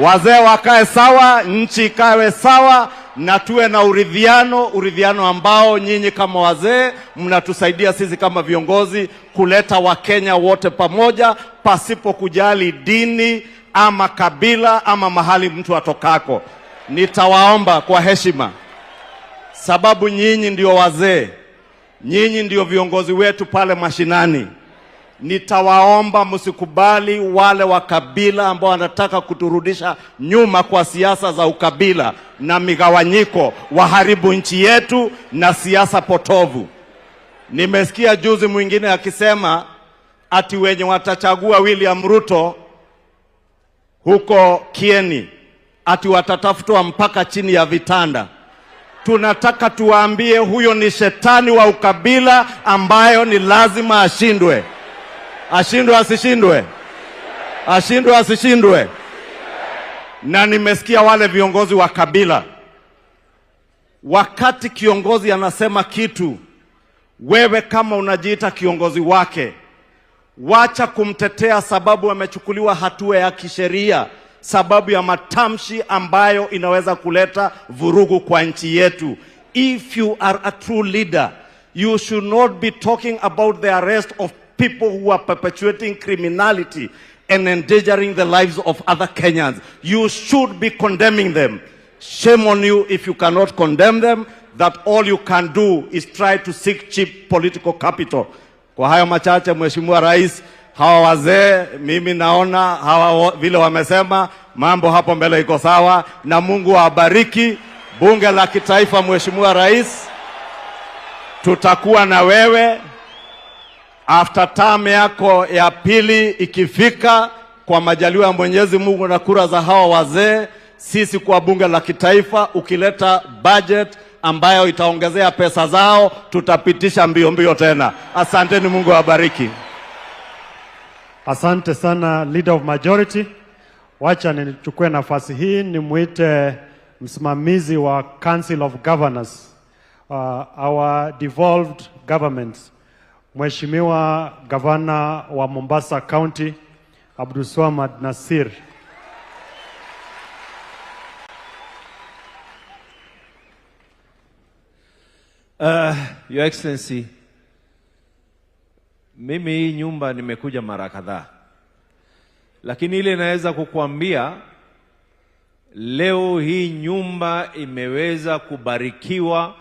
Wazee wakae sawa, nchi ikawe sawa, na tuwe na uridhiano, uridhiano ambao nyinyi kama wazee mnatusaidia sisi kama viongozi kuleta Wakenya wote pamoja pasipo kujali dini ama kabila ama mahali mtu atokako. Nitawaomba kwa heshima, sababu nyinyi ndio wazee, nyinyi ndio viongozi wetu pale mashinani. Nitawaomba msikubali wale wa kabila ambao wanataka kuturudisha nyuma kwa siasa za ukabila na migawanyiko, waharibu nchi yetu na siasa potovu. Nimesikia juzi mwingine akisema ati wenye watachagua William Ruto huko Kieni ati watatafutwa mpaka chini ya vitanda. Tunataka tuwaambie huyo ni shetani wa ukabila ambayo ni lazima ashindwe. Ashindwe asishindwe? Ashindwe asishindwe? Na nimesikia wale viongozi wa kabila, wakati kiongozi anasema kitu, wewe kama unajiita kiongozi wake, Wacha kumtetea sababu amechukuliwa hatua ya kisheria, sababu ya matamshi ambayo inaweza kuleta vurugu kwa nchi yetu. If you are a true leader, you should not be talking about the arrest of people who are perpetuating criminality and endangering the lives of other Kenyans. You should be condemning them. Shame on you if you cannot condemn them, that all you can do is try to seek cheap political capital. Kwa hayo machache, Mheshimiwa Rais, hawa wazee mimi naona hawa vile wamesema mambo hapo mbele iko sawa, na Mungu awabariki. Bunge la Kitaifa, Mheshimiwa Rais, tutakuwa na wewe after term yako ya pili ikifika, kwa majaliwa ya Mwenyezi Mungu na kura za hawa wazee, sisi kwa Bunge la Kitaifa, ukileta budget ambayo itaongezea pesa zao, tutapitisha mbio mbio tena. Asanteni, Mungu awabariki. Asante sana, Leader of Majority. Wacha nichukue nafasi hii nimwite msimamizi wa Council of Governors, our devolved governments, Mheshimiwa Gavana wa Mombasa County, Abdulswamad Nassir. Your Excellency, mimi hii nyumba nimekuja mara kadhaa, lakini ile naweza kukuambia leo hii nyumba imeweza kubarikiwa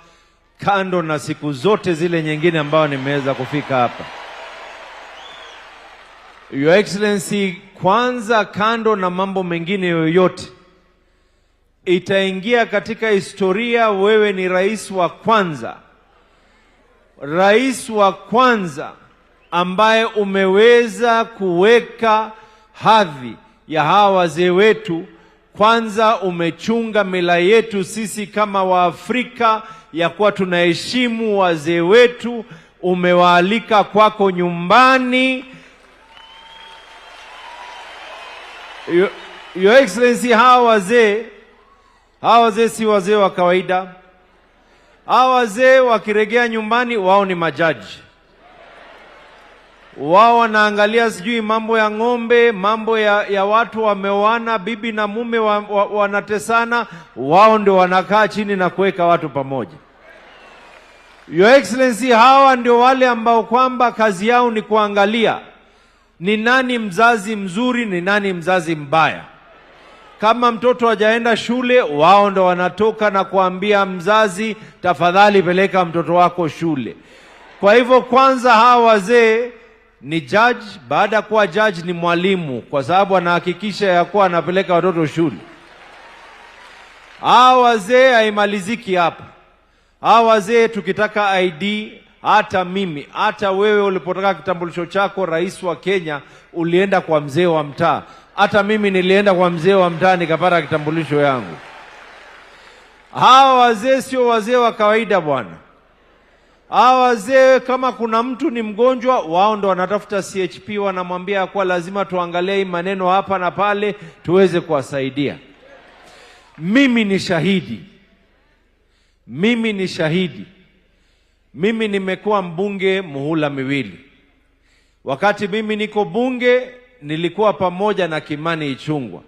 kando na siku zote zile nyingine ambayo nimeweza kufika hapa. Your Excellency, kwanza kando na mambo mengine yoyote, itaingia katika historia, wewe ni rais wa kwanza. Rais wa kwanza ambaye umeweza kuweka hadhi ya hawa wazee wetu. Kwanza umechunga mila yetu sisi kama Waafrika ya kuwa tunaheshimu wazee wetu, umewaalika kwako nyumbani. Your Excellency, hawa wazee si wazee wa kawaida. Hawa wazee wakiregea nyumbani, wao ni majaji. Wao wanaangalia sijui mambo ya ng'ombe, mambo ya watu wameoana, bibi na mume wanatesana, wao ndio wanakaa chini na kuweka watu pamoja. Your Excellency, hawa ndio wale ambao kwamba kazi yao ni kuangalia ni nani mzazi mzuri, ni nani mzazi mbaya. Kama mtoto hajaenda shule, wao ndo wanatoka na kuambia mzazi, tafadhali peleka mtoto wako shule. Kwa hivyo kwanza hawa wazee ni judge, baada ya kuwa judge ni mwalimu, kwa sababu anahakikisha ya kuwa anapeleka watoto shule. Hawa wazee haimaliziki hapa. Hawa wazee tukitaka ID, hata mimi, hata wewe ulipotaka kitambulisho chako rais wa Kenya, ulienda kwa mzee wa mtaa. Hata mimi nilienda kwa mzee wa mtaa nikapata kitambulisho yangu. Hawa wazee sio wazee wa kawaida bwana. Hawa wazee kama kuna mtu ni mgonjwa, wao ndo wanatafuta CHP, wanamwambia kwa lazima tuangalie hii maneno hapa na pale tuweze kuwasaidia. Mimi ni shahidi. Mimi ni shahidi. Mimi nimekuwa mbunge muhula miwili. Wakati mimi niko bunge nilikuwa pamoja na Kimani Ichung'wah.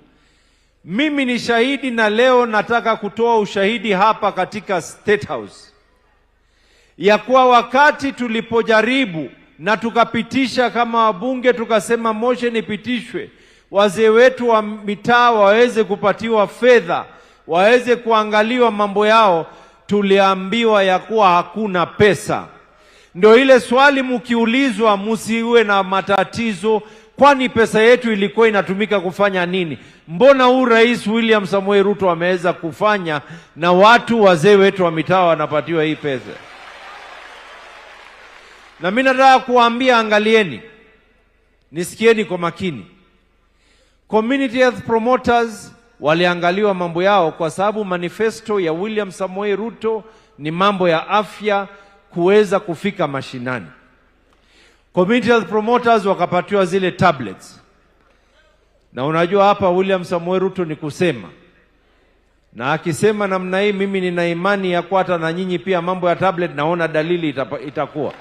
Mimi ni shahidi na leo nataka kutoa ushahidi hapa katika State House ya kuwa wakati tulipojaribu na tukapitisha kama wabunge, tukasema motion ipitishwe, wazee wetu wa mitaa waweze kupatiwa fedha, waweze kuangaliwa mambo yao, tuliambiwa ya kuwa hakuna pesa. Ndio ile swali mkiulizwa, msiwe na matatizo, kwani pesa yetu ilikuwa inatumika kufanya nini? Mbona huu Rais William Samoei Ruto ameweza kufanya na watu wazee wetu wa mitaa wanapatiwa hii pesa? Na mimi nataka kuambia, angalieni, nisikieni kwa makini. Community Health Promoters waliangaliwa mambo yao kwa sababu manifesto ya William Samoei Ruto ni mambo ya afya kuweza kufika mashinani. Community Health Promoters wakapatiwa zile tablets. Na unajua hapa William Samoei Ruto ni kusema. Na akisema namna hii, mimi nina imani ya kuwa hata na nyinyi pia mambo ya tablet naona dalili itakuwa.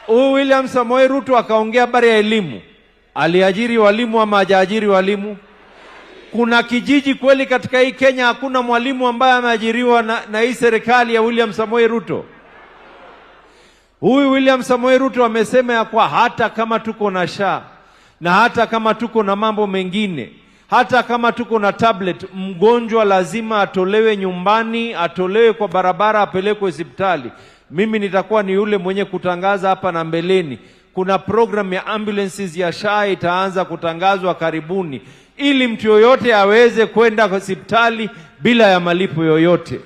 Huyu William Samoei Ruto akaongea habari ya elimu. Aliajiri walimu ama hajaajiri walimu? Kuna kijiji kweli katika hii Kenya hakuna mwalimu ambaye ameajiriwa na hii serikali ya William Samoei Ruto? Huyu William Samoei Ruto amesema ya kwa hata kama tuko na SHA na hata kama tuko na mambo mengine, hata kama tuko na tablet, mgonjwa lazima atolewe nyumbani, atolewe kwa barabara, apelekwe hospitali. Mimi nitakuwa ni yule mwenye kutangaza hapa na mbeleni. Kuna program ya ambulances ya SHA itaanza kutangazwa karibuni, ili mtu yoyote aweze kwenda hospitali bila ya malipo yoyote.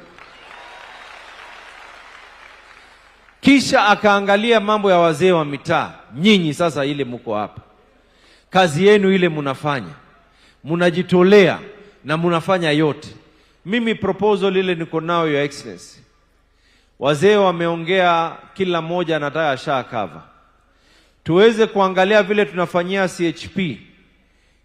Kisha akaangalia mambo ya wazee wa mitaa. Nyinyi sasa ile mko hapa, kazi yenu ile mnafanya, mnajitolea na mnafanya yote. Mimi proposal ile niko nayo, Your Excellency, wazee wameongea, kila mmoja anataka SHA cover. Tuweze kuangalia vile tunafanyia CHP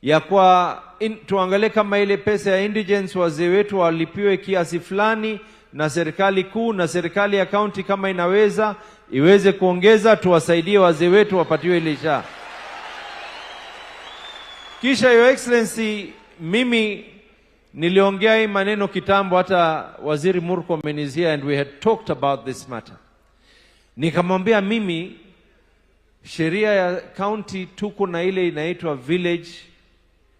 ya kwa tuangalie kama ile pesa ya indigents wazee wetu walipiwe kiasi fulani na serikali kuu na serikali ya county kama inaweza iweze kuongeza, tuwasaidie wazee wetu wapatiwe ile SHA. Kisha Your Excellency, mimi niliongea hii maneno kitambo, hata Waziri Murkomen is here and we had talked about this matter. Nikamwambia mimi sheria ya county tuko na ile inaitwa village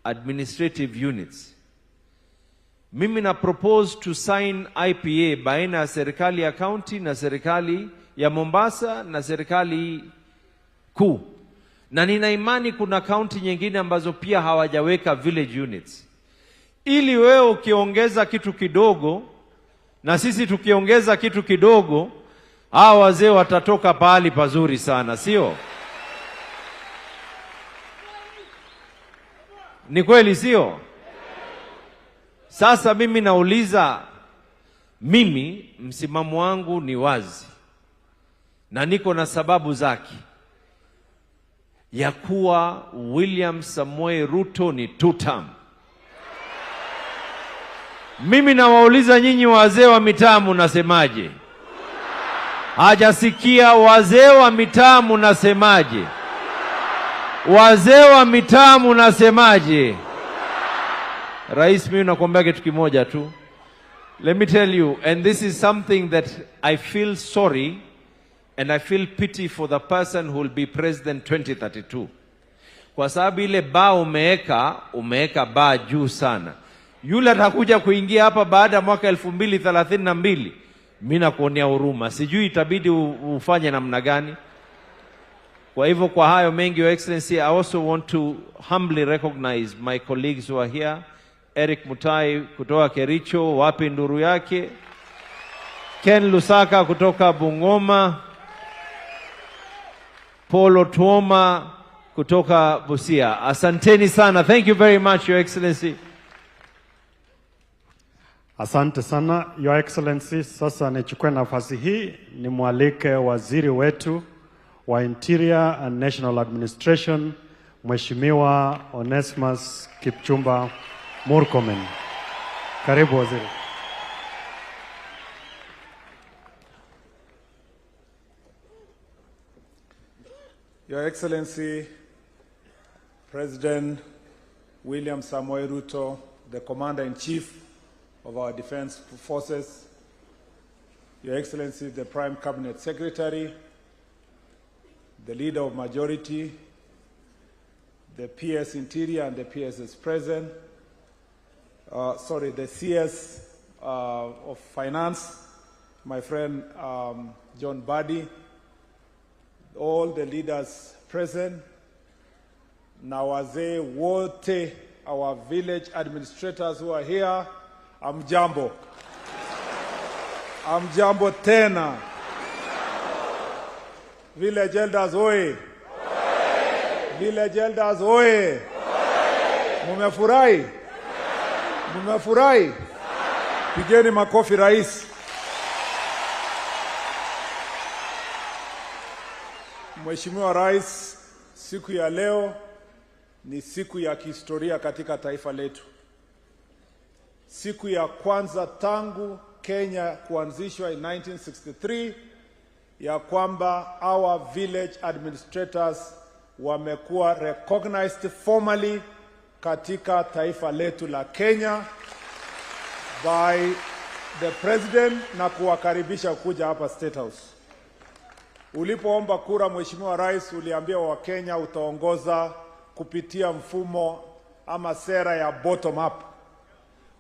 administrative units. Mimi na propose to sign IPA baina ya serikali ya county na serikali ya Mombasa na serikali kuu. Na nina imani kuna county nyingine ambazo pia hawajaweka village units. Ili wewe ukiongeza kitu kidogo na sisi tukiongeza kitu kidogo, hawa wazee watatoka pahali pazuri sana, sio? Ni kweli, sio? Sasa mimi nauliza, mimi msimamo wangu ni wazi na niko na sababu zake ya kuwa William Samoei Ruto ni two term. Mimi nawauliza nyinyi wazee wa mitaa mnasemaje? Hajasikia wazee wa mitaa mnasemaje? Wazee wa mitaa mnasemaje? Rais, mimi nakwambia kitu kimoja tu. Let me tell you, and this is something that I feel sorry and I feel pity for the person who will be president 2032. Kwa sababu ile baa umeweka baa juu sana. Yule atakuja kuingia hapa baada ya mwaka 2032, mimi nakuonea huruma. Sijui itabidi ufanye namna gani. Kwa hivyo kwa hayo mengi, Your Excellency, I also want to humbly recognize my colleagues who are here. Eric Mutai kutoka Kericho, wapi nduru yake? Ken Lusaka kutoka Bungoma, Paul Otuoma kutoka Busia. Asanteni sana. Thank you very much, Your Excellency. Asante sana, Your Excellency. Sasa nichukue nafasi hii nimwalike waziri wetu wa Interior and National Administration, Mheshimiwa Onesmus Kipchumba Murkomen. Karibu waziri. Your Excellency, President William Samoei Ruto, the Commander-in-Chief of our Defense Forces, Your Excellency, the Prime Cabinet Secretary, the Leader of Majority, the PS Interior and the PS is present, the CS of Finance, my friend John Mbadi, all the leaders present, na wazee wote, our village administrators who are here, amjambo. Amjambo tena. Village elders oye. Village elders oye. Mumefurahi? Mumefurahi? Pigeni makofi rais. Mheshimiwa Rais, siku ya leo ni siku ya kihistoria katika taifa letu. Siku ya kwanza tangu Kenya kuanzishwa in 1963, ya kwamba our village administrators wamekuwa recognized formally katika taifa letu la Kenya by the president na kuwakaribisha kuja hapa State House. Ulipoomba kura, Mheshimiwa Rais, uliambia Wakenya utaongoza kupitia mfumo ama sera ya bottom up.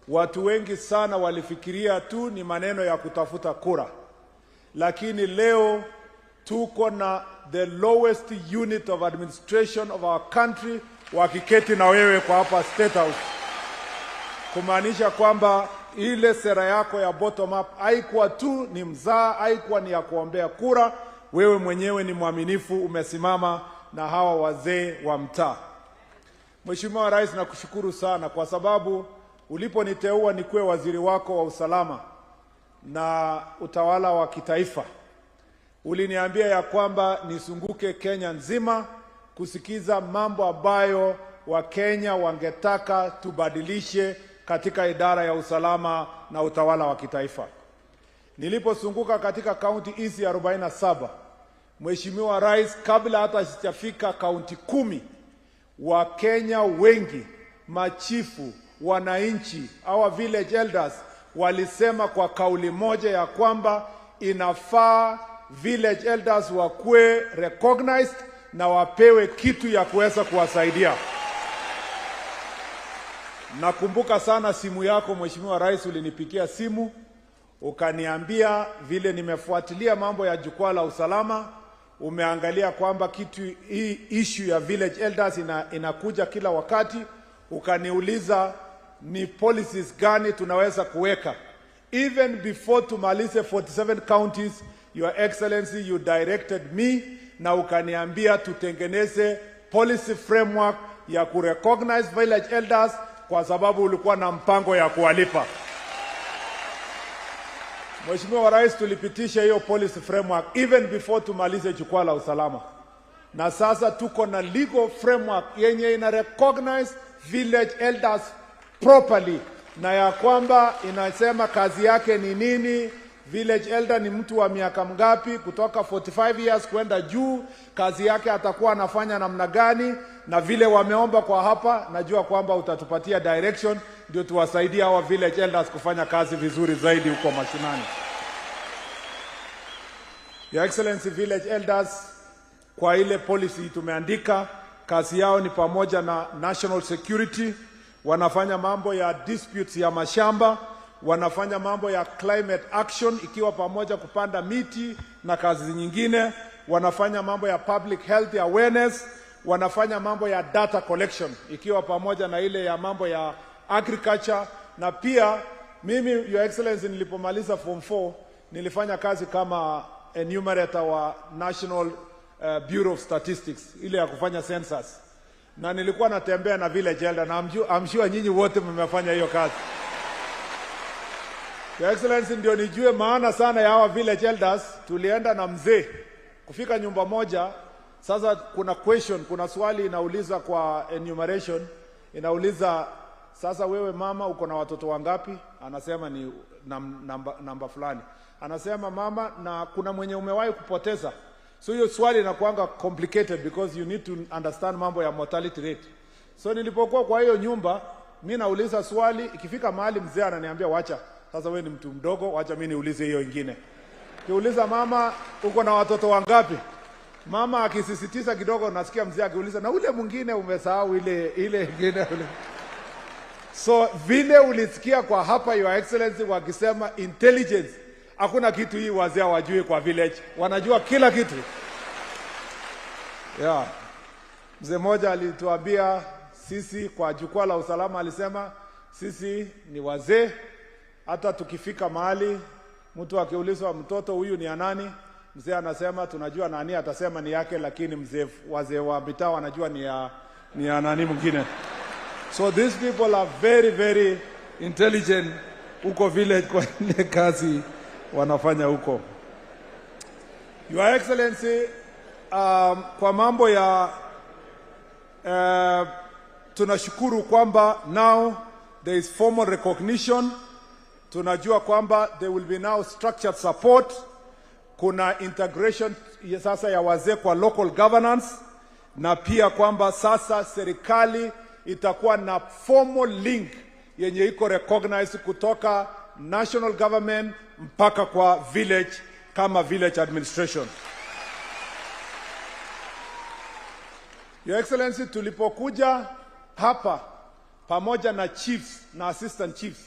Watu wengi sana walifikiria tu ni maneno ya kutafuta kura, lakini leo tuko na the lowest unit of administration of our country wakiketi na wewe kwa hapa State House, kumaanisha kwamba ile sera yako ya bottom up haikuwa tu ni mzaa, haikuwa ni ya kuombea kura. Wewe mwenyewe ni mwaminifu, umesimama na hawa wazee wa mtaa. Mheshimiwa Rais, nakushukuru sana kwa sababu uliponiteua nikuwe waziri wako wa usalama na utawala wa kitaifa, uliniambia ya kwamba nisunguke Kenya nzima kusikiza mambo ambayo Wakenya wangetaka tubadilishe katika idara ya usalama na utawala wa kitaifa. Niliposunguka katika kaunti hizi 47, Mheshimiwa Rais, kabla hata sijafika kaunti 10, Wakenya wengi, machifu, wananchi, our village elders walisema kwa kauli moja ya kwamba inafaa village elders wakuwe recognized na wapewe kitu ya kuweza kuwasaidia. Nakumbuka sana simu yako Mheshimiwa Rais, ulinipigia simu ukaniambia vile nimefuatilia mambo ya jukwaa la usalama, umeangalia kwamba kitu hii issue ya village elders inakuja kila wakati, ukaniuliza ni policies gani tunaweza kuweka. Even before tumalize 47 counties, Your Excellency, you directed me na ukaniambia tutengeneze policy framework ya kurecognize village elders kwa sababu ulikuwa na mpango ya kuwalipa. Mheshimiwa Rais, tulipitisha hiyo policy framework even before tumalize jukwaa la usalama. Na sasa tuko na legal framework yenye ina recognize village elders properly, na ya kwamba inasema kazi yake ni nini, village elder ni mtu wa miaka mgapi, kutoka 45 years kwenda juu, kazi yake atakuwa anafanya namna gani, na vile wameomba kwa hapa, najua kwamba utatupatia direction ndio tuwasaidie hawa village elders kufanya kazi vizuri zaidi huko mashinani. Your Excellency, village elders kwa ile policy tumeandika, kazi yao ni pamoja na national security, wanafanya mambo ya disputes ya mashamba, wanafanya mambo ya climate action ikiwa pamoja kupanda miti na kazi nyingine, wanafanya mambo ya public health awareness, wanafanya mambo ya data collection ikiwa pamoja na ile ya mambo ya agriculture. Na pia mimi, Your Excellency, nilipomaliza form 4 nilifanya kazi kama enumerator wa National Bureau of Statistics, ile ya kufanya census, na nilikuwa natembea na village elder, na I'm sure nyinyi wote mmefanya hiyo kazi. Your Excellency, ndio nijue maana sana ya hawa village elders, tulienda na mzee kufika nyumba moja. Sasa kuna question, kuna swali inauliza kwa enumeration, inauliza sasa wewe mama uko na watoto wangapi? Anasema ni namba fulani. Anasema mama, na kuna mwenye umewahi kupoteza? So hiyo swali inakuanga complicated because you need to understand mambo ya mortality rate. So nilipokuwa kwa hiyo nyumba, mimi nauliza swali, ikifika mahali mzee ananiambia wacha, sasa wewe ni mtu mdogo, wacha mimi niulize hiyo ingine. Kiuliza mama uko na watoto wangapi? Mama akisisitiza kidogo, nasikia mzee akiuliza na ule mwingine umesahau ile ingine. So vile ulisikia kwa hapa Your Excellency wakisema intelligence, hakuna kitu hii wazee wajui kwa village, wanajua kila kitu. Yeah. Mzee mmoja alituambia sisi kwa jukwaa la usalama, alisema sisi ni wazee, hata tukifika mahali mtu akiulizwa mtoto huyu ni nani, mzee anasema tunajua nani atasema ni yake, lakini mzee wazee wa mitaa wanajua ni ya nani mwingine. So these people are very very intelligent huko village kwa ile kazi wanafanya huko. Your Excellency, kwa mambo ya tunashukuru kwamba now there is formal recognition. Tunajua kwamba there will be now structured support. Kuna integration sasa ya wazee kwa local governance, na pia kwamba sasa serikali itakuwa na formal link yenye iko recognized kutoka national government mpaka kwa village kama village administration. Your Excellency, tulipokuja hapa pamoja na chiefs na assistant chiefs,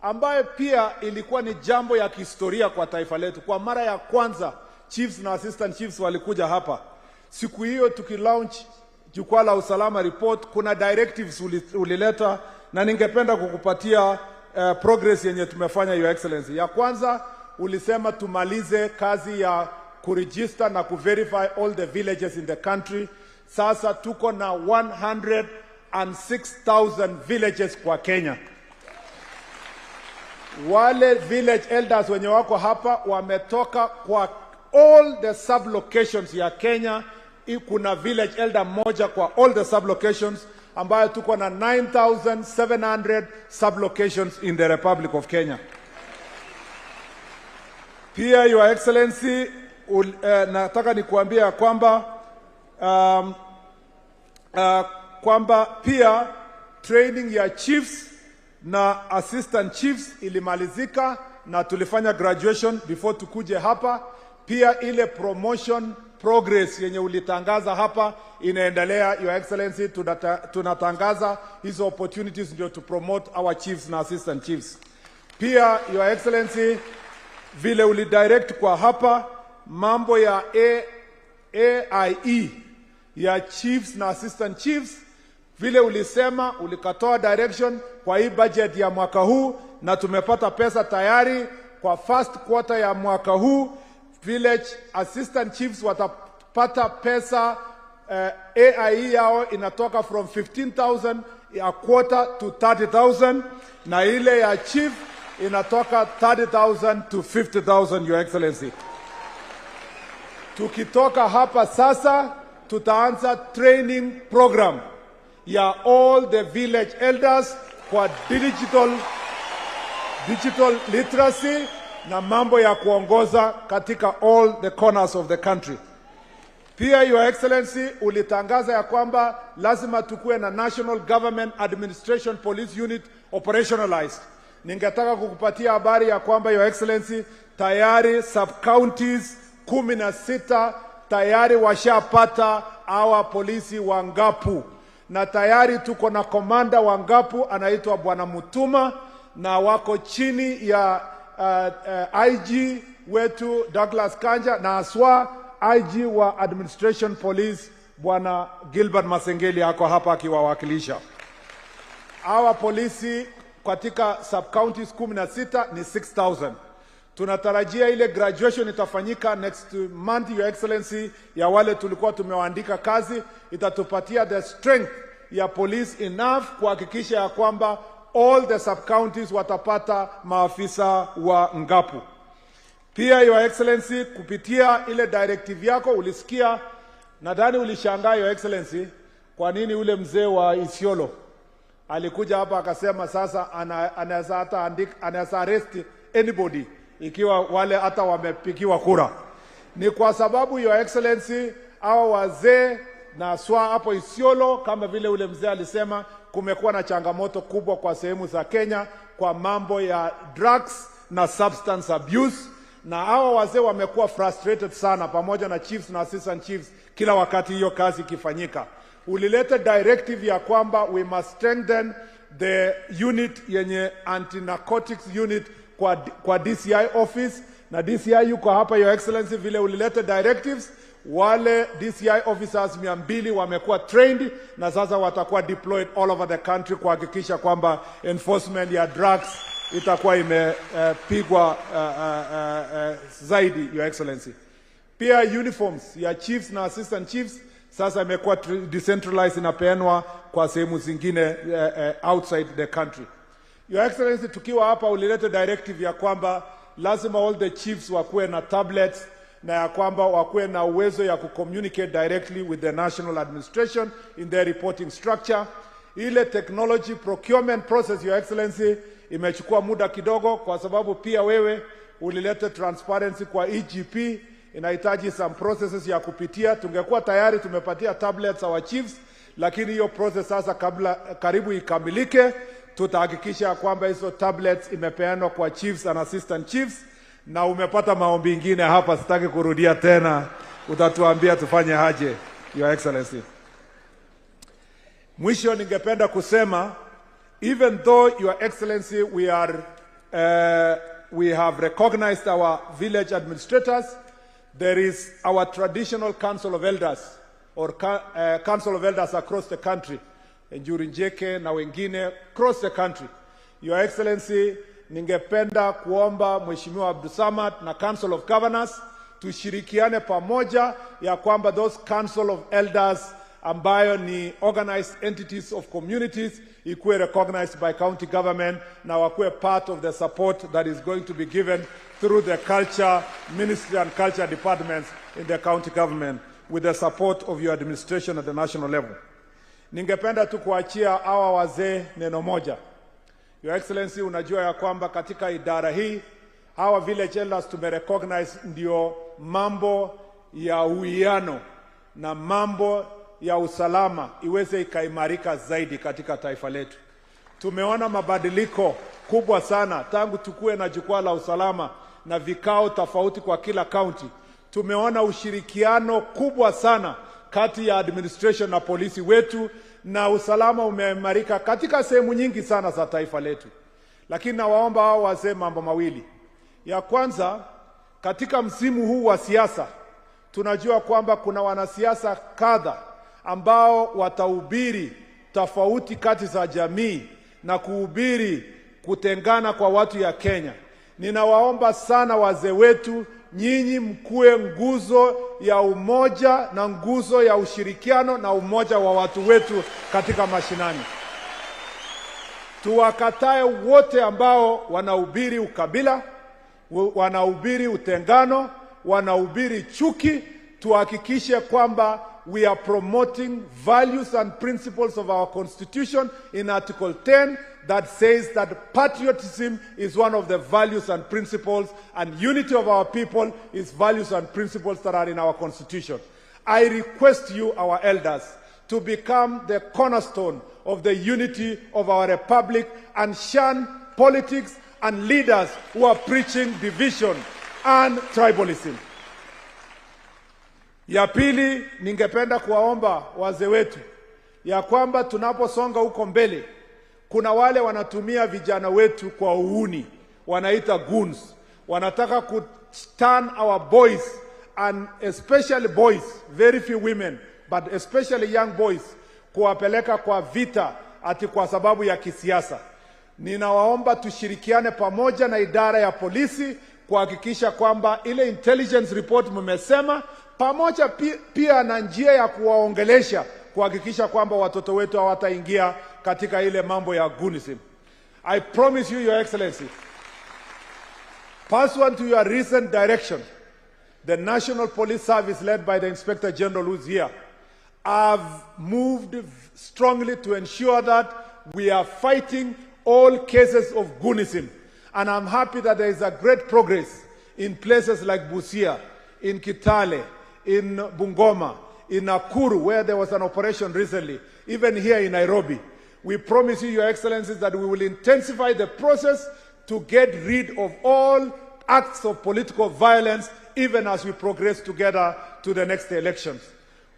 ambaye pia ilikuwa ni jambo ya kihistoria kwa taifa letu. Kwa mara ya kwanza chiefs na assistant chiefs walikuja hapa. Siku hiyo tukilaunch Jukwaa la Usalama report, kuna directives ulileta, na ningependa kukupatia progress yenye tumefanya, Your Excellency. Ya kwanza ulisema tumalize kazi ya kuregister na kuverify all the villages in the country. Sasa tuko na 106,000 villages kwa Kenya. Wale village elders wenye wako hapa wametoka kwa all the sub-locations ya Kenya. Kuna village elder moja kwa all the sub-locations, ambayo tuko na 9,700 sub-locations in the Republic of Kenya. Pia Your Excellency, nataka nikuambia kwamba kwamba pia training ya chiefs na assistant chiefs ilimalizika na tulifanya graduation before tukuje hapa. Pia ile promotion progress yenye ulitangaza hapa inaendelea, Your Excellency. Tunatangaza hizo opportunities ndio to promote our chiefs na assistant chiefs. Pia Your Excellency, vile ulidirect kwa hapa mambo ya AIE ya chiefs na assistant chiefs, vile ulisema ulikatoa direction kwa hii budget ya mwaka huu, na tumepata pesa tayari kwa first quarter ya mwaka huu. Village assistant chiefs watapata pesa, AIE yao inatoka from 15,000 ya quarter to 30,000, na ile ya chief inatoka 30,000 to 50,000, Your Excellency. Tukitoka hapa sasa tutaanza training program ya all the village elders kwa digital literacy na mambo ya kuongoza katika all the corners of the country. Pia Your Excellency, ulitangaza ya kwamba lazima tukue na National Government Administration Police Unit operationalized. Ningetaka kukupatia habari ya kwamba, Your Excellency, tayari sub-counties 16 tayari washapata hawa polisi wa Ngapu, na tayari tuko na komanda wa Ngapu anaitwa Bwana Mutuma, na wako chini ya IG wetu Douglas Kanja, na aswa IG wa Administration Police Bwana Gilbert Masengeli ako hapa akiwawakilisha. Hawa polisi katika sub-counties 16 ni 6,000. Tunatarajia ile graduation itafanyika next month, Your Excellency, ya wale tulikuwa tumewaandika kazi, itatupatia the strength ya police enough kuhakikisha ya kwamba all the sub-counties watapata maafisa wa Ngapu. Pia Your Excellency, kupitia ile directive yako ulisikia, nadhani ulishangaa Your Excellency, kwa nini ule mzee wa Isiolo alikuja hapa akasema sasa anaweza hata anaweza arrest anybody ikiwa wale hata wamepigiwa kura. Ni kwa sababu, Your Excellency, hawa wazee na swa hapo Isiolo, kama vile ule mzee alisema, kumekuwa na changamoto kubwa kwa sehemu za Kenya kwa mambo ya drugs na substance abuse, na hawa wazee wamekuwa frustrated sana, pamoja na chiefs na assistant chiefs, kila wakati hiyo kazi ikifanyika. Ulileta directive ya kwamba we must strengthen the unit yenye anti-narcotics unit kwa DCI office, na DCI yuko hapa, Your Excellency. Vile ulileta directives, wale DCI officers 200 wamekuwa trained na sasa watakuwa deployed all over the country kuhakikisha kwamba enforcement ya drugs itakuwa imepigwa zaidi, Your Excellency. Pia uniforms ya chiefs na assistant chiefs sasa imekuwa decentralized, inapeanwa kwa sehemu zingine outside the country. Your Excellency, tukiwa hapa ulileta directive ya kwamba lazima all the chiefs wakuwe na tablets, na ya kwamba wakuwe na uwezo ya kucommunicate directly with the national administration in their reporting structure. Ile technology procurement process, Your Excellency, imechukua muda kidogo, kwa sababu pia wewe ulilete transparency kwa EGP, inahitaji some processes ya kupitia. Tungekuwa tayari tumepatia tablets our chiefs, lakini hiyo process sasa kabla karibu ikamilike, tutahakikisha kwamba hizo tablets imepeanwa kwa chiefs and assistant chiefs. Na umepata maombi ingine hapa, sitaki kurudia tena, utatuambia tufanye aje, Your Excellency. Mwisho ningependa kusema, even though, Your Excellency, we have recognized our village administrators, there is our traditional council of elders or council of elders across the country, Njuri Njeke na wengine across the country. Your Excellency, ningependa kuomba Mheshimiwa Abdulsamad na Council of Governors tushirikiane pamoja ya kwamba those council of elders ambayo ni organized entities of communities ikuwe recognized by county government na wakuwe part of the support that is going to be given through the culture ministry and culture departments in the county government with the support of your administration at the national level. Ningependa tu kuachia hawa wazee neno moja. Your Excellency, unajua ya kwamba katika idara hii hawa village elders tumerecognize ndio mambo ya uwiano na mambo ya usalama iweze ikaimarika zaidi katika taifa letu. Tumeona mabadiliko kubwa sana tangu tukue na jukwaa la usalama na vikao tofauti kwa kila county. Tumeona ushirikiano kubwa sana kati ya administration na polisi wetu, na usalama umeimarika katika sehemu nyingi sana za taifa letu. Lakini nawaomba hao wazee mambo mawili. Ya kwanza, katika msimu huu wa siasa tunajua kwamba kuna wanasiasa kadha ambao watahubiri tofauti kati za jamii na kuhubiri kutengana kwa watu ya Kenya. Ninawaomba sana wazee wetu, nyinyi mkuwe nguzo ya umoja na nguzo ya ushirikiano na umoja wa watu wetu katika mashinani. Tuwakatae wote ambao wanahubiri ukabila, wanahubiri utengano, wanahubiri chuki. Tuhakikishe kwamba we are promoting values and principles of our constitution in Article 10 that says that patriotism is one of the values and principles, and unity of our people is values and principles that are in our constitution. I request you, our elders, to become the cornerstone of the unity of our republic and shun politics and leaders who are preaching division and tribalism. Ya pili, ningependa kuwaomba wazee wetu ya kwamba tunaposonga huko mbele, kuna wale wanatumia vijana wetu kwa uhuni, wanaita goons. Wanataka ku turn our boys, and especially boys, very few women, but especially young boys, kuwapeleka kwa vita ati kwa sababu ya kisiasa. Ninawaomba tushirikiane pamoja na idara ya polisi kuhakikisha kwamba ile intelligence report mmesema, pamoja pia na njia ya kuwaongelesha kuhakikisha kwamba watoto wetu hawataingia katika ile mambo ya goonism. I promise you, Your Excellency, pursuant to your recent direction, the National Police Service led by the Inspector General who's here have moved strongly to ensure that we are fighting all cases of goonism. And I'm happy that there is a great progress in places like Busia, in Kitale, in Bungoma, in Nakuru, where there was an operation recently, even here in Nairobi. We promise you, Your Excellencies, that we will intensify the process to get rid of all acts of political violence, even as we progress together to the next elections.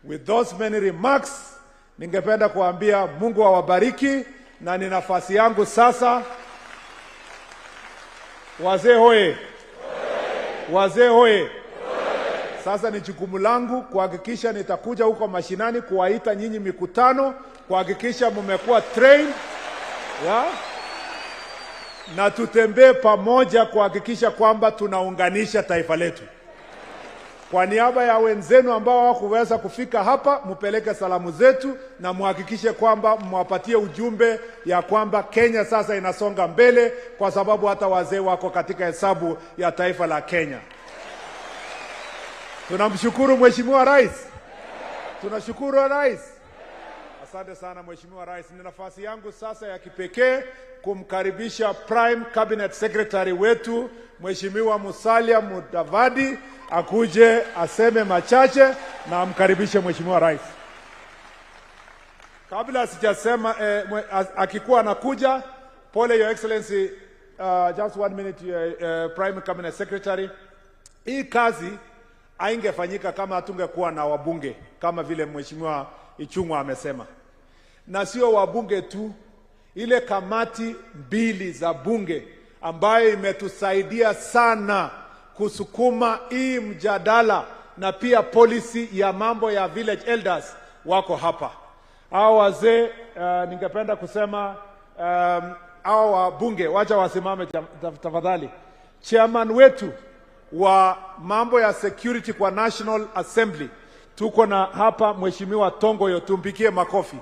With those many remarks, ningependa kuambia Mungu awabariki, na ni nafasi yangu sasa. Wazee hoye! Wazee hoye! Sasa ni jukumu langu kuhakikisha nitakuja huko mashinani kuwaita nyinyi mikutano, kuhakikisha mmekuwa trained, ya? Na tutembee pamoja kuhakikisha kwamba tunaunganisha taifa letu. Kwa niaba ya wenzenu ambao hawakuweza kufika hapa, mupeleke salamu zetu na muhakikishe kwamba mwapatie ujumbe ya kwamba Kenya sasa inasonga mbele, kwa sababu hata wazee wako katika hesabu ya taifa la Kenya. Tunamshukuru Mheshimiwa Rais. Tunashukuru Rais. Asante sana Mheshimiwa Rais. Ni nafasi yangu sasa ya kipekee kumkaribisha Prime Cabinet Secretary wetu Mheshimiwa Musalia Mudavadi akuje aseme machache na amkaribishe Mheshimiwa Rais. Kabla sijasema akikuwa anakuja, pole Your Excellency, just 1 minute, Prime Cabinet Secretary. Hii kazi haingefanyika kama hatungekuwa na wabunge kama vile Mheshimiwa Ichung'wa amesema. Na sio wabunge tu, ile kamati mbili za bunge ambayo imetusaidia sana kusukuma hii mjadala na pia policy ya mambo ya village elders wako hapa. Hao wazee, ningependa kusema hao wabunge wacha wasimame tafadhali. Chairman wetu wa mambo ya security kwa National Assembly tuko na hapa Mheshimiwa Tongoyo, tumpikie makofi.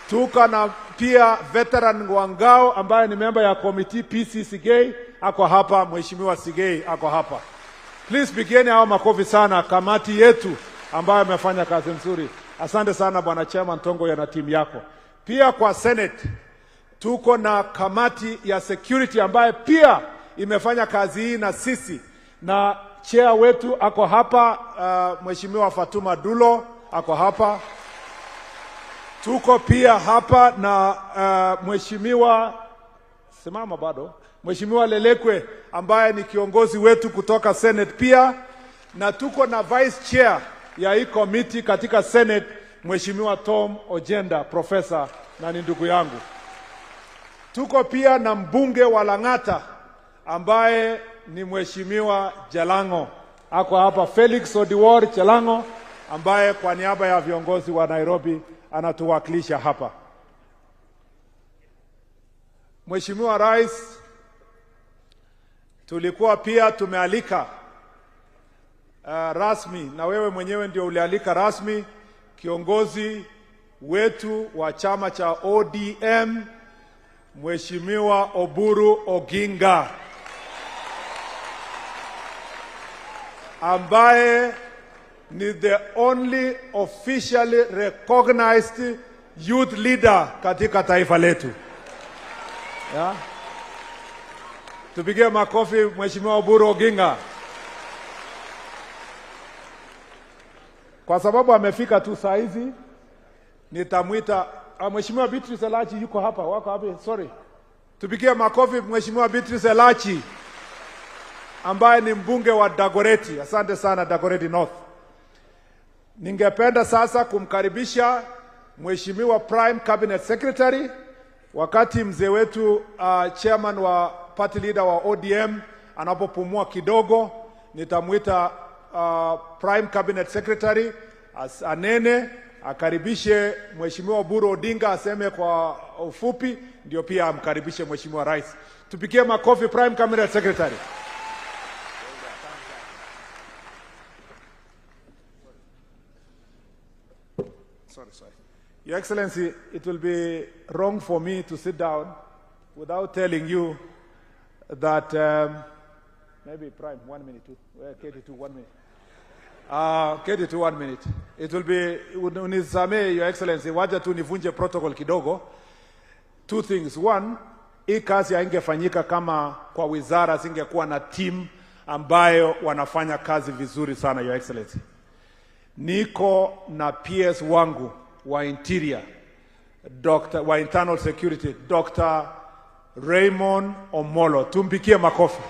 Tuko na pia veteran Wangao ambaye ni member ya committee PC Sigei ako hapa, Mheshimiwa Sigei ako hapa. Please pigieni hao makofi sana kamati yetu ambayo amefanya kazi nzuri. Asante sana Bwana Chairman Tongoyo na timu yako. Pia kwa Senate tuko na kamati ya security ambayo pia imefanya kazi hii na sisi, na chair wetu ako hapa, Mheshimiwa Fatuma Dulo ako hapa. Tuko pia hapa na Mheshimiwa simama bado, Mheshimiwa Lelekwe ambaye ni kiongozi wetu kutoka Senate pia, na tuko na vice chair ya hii committee katika Senate Mheshimiwa Tom Ojenda, professor, na ni ndugu yangu. Tuko pia na mbunge wa Lang'ata ambaye ni Mheshimiwa Jalango ako hapa, Felix Odiwuor Jalango ambaye kwa niaba ya viongozi wa Nairobi anatuwakilisha hapa. Mheshimiwa Rais, tulikuwa pia tumealika rasmi, na wewe mwenyewe ndio ulialika rasmi kiongozi wetu wa chama cha ODM Mheshimiwa Oburu Oginga ambaye ni the only officially recognized youth leader katika taifa letu. Yeah? Tupigie makofi Mheshimiwa Oburu Oginga. Kwa sababu amefika tu saa hizi, nitamuita Mheshimiwa Beatrice Elachi yuko hapa, wako hapa, sorry. Tupigie makofi Mheshimiwa Beatrice Elachi ambaye ni mbunge wa Dagoretti. Asante sana Dagoretti North. Ningependa sasa kumkaribisha Mheshimiwa Prime Cabinet Secretary, wakati mzee wetu chairman wa party leader wa ODM anapopumua kidogo, nitamuita Prime Cabinet Secretary anene akaribishe Mheshimiwa Oburu Odinga, aseme kwa ufupi, ndio pia amkaribishe Mheshimiwa Rais. Tupigie makofi Prime Cabinet Secretary. Sorry. Your Excellency, it will be wrong for me to sit down without telling you that maybe Prime, 1 minute, two, KT2, 1 minute. KT2, 1 minute. It will be, unisamee, Your Excellency, wacha tu nivunje protocol kidogo. Two things. One, hii kazi haingefanyika kama kwa wizara singekuwa na team ambayo wanafanya kazi vizuri sana, Your Excellency. Niko na PS wangu wa Interior, Dr. wa Internal Security, Dr. Raymond Omolo. Tumpikie makofi.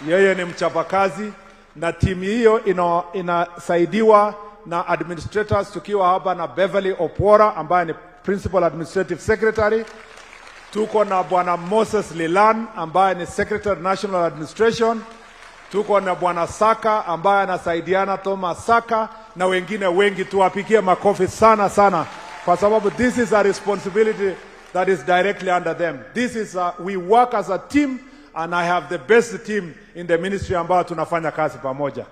Yeye ni mchapakazi na timu hiyo inasaidiwa na administrators, tukiwa hapa na Beverly Opora ambaye ni Principal Administrative Secretary. Tuko na Bwana Moses Lilan ambaye ni Secretary National Administration. Tuko na Bwana Saka ambaye anasaidiana, Thomas Saka, na wengine wengi. Tuwapigie makofi sana sana, kwa sababu this is a responsibility that is directly under them. This is we work as a team, and I have the best team in the ministry ambayo tunafanya kazi pamoja.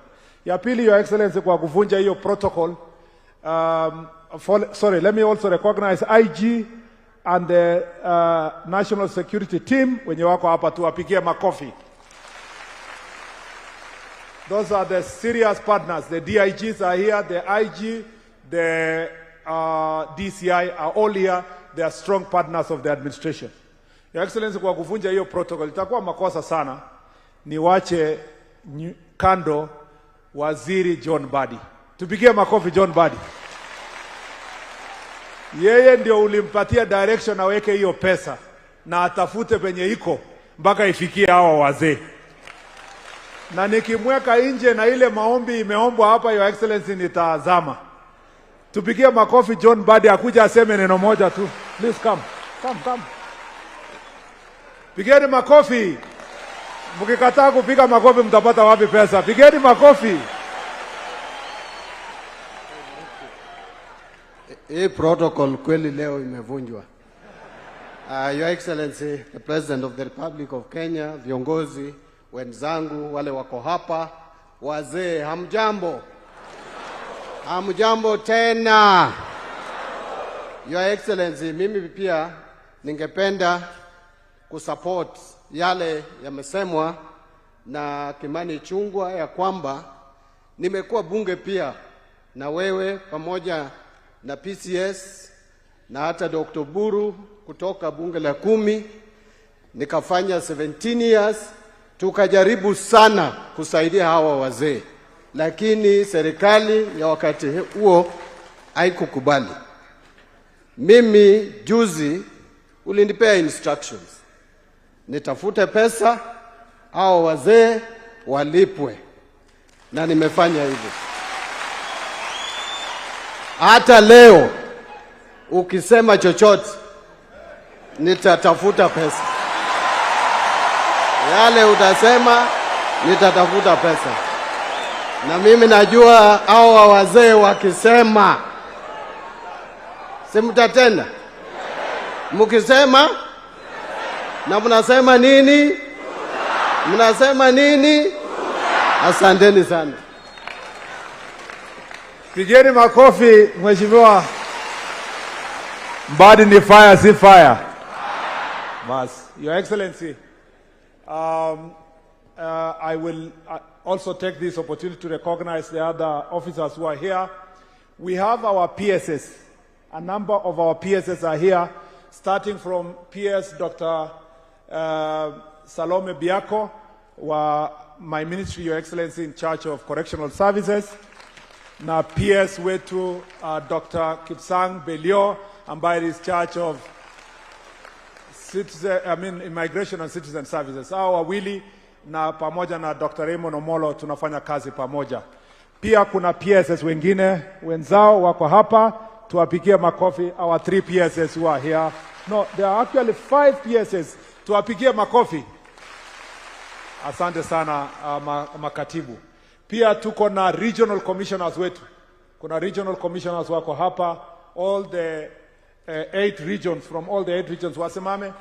Ya pili, Your Excellency, kwa kuvunja hiyo protocol, sorry, let me also recognize IG and the National Security Team wenye wako hapa, tuwapigie makofi. Those are the serious partners. The DIGs are here, the IG, the DCI are all here. They are strong partners of the administration. Your Excellency, kwa kuvunja hiyo protocol itakuwa makosa sana niwache kando Waziri John Mbadi. Tupigie makofi John Mbadi. Yeye ndio ulimpatia direction aweke hiyo pesa na atafute penye iko mpaka ifikie hawa wazee. Na nikimweka nje na ile maombi imeombwa hapa, Your Excellency, nitazama. Tupigie makofi John Mbadi akuja aseme neno moja tu. Please come. Come, come. Pigeni makofi. Mkikataa kupiga makofi mtapata wapi pesa? Pigeni makofi. Hii protocol kweli leo imevunjwa. Your Excellency, the President of the Republic of Kenya, viongozi wenzangu wale wako hapa, wazee, hamjambo? Hamjambo tena. Your Excellency, mimi pia ningependa kusupport yale yamesemwa na Kimani Ichung'wah ya kwamba nimekuwa bunge pia na wewe pamoja na PCS na hata Dr. Buru kutoka bunge la 10, nikafanya 17 years, tukajaribu sana kusaidia hawa wazee, lakini serikali ya wakati huo haikukubali. Mimi juzi ulinipea instructions nitafute pesa hao wazee walipwe, na nimefanya hivyo. Hata leo ukisema chochote nitatafuta pesa. Yale utasema nitatafuta pesa. Na mimi najua hao wazee wakisema, si mtatenda? Mkisema na mnasema nini? Mnasema nini? Asanteni sana. Pigeni makofi Mheshimiwa Mbadi. Ni fire, si fire? Bas, Your Excellency, I will also take this opportunity to recognize the other officers who are here. We have our PSS. A number of our PSS are here, starting from PS Dr. Salome Biako, wa my ministry, Your Excellency, in charge of correctional services, na PS wetu Dr. Kipsang Belio, ambaye is charge of citizen, I mean, immigration and citizen services. Hao wawili na pamoja na Dr. Raymond Omolo tunafanya kazi pamoja. Pia kuna PSS wengine wenzao wako hapa, tuwapigie makofi our 3 PSS who are here. No, there are actually 5 PSS. Tuwapigie makofi. Asante sana makatibu. Pia tuko na regional commissioners wetu. Kuna regional commissioners wako hapa, all the 8 regions, from all the 8 regions wasimame.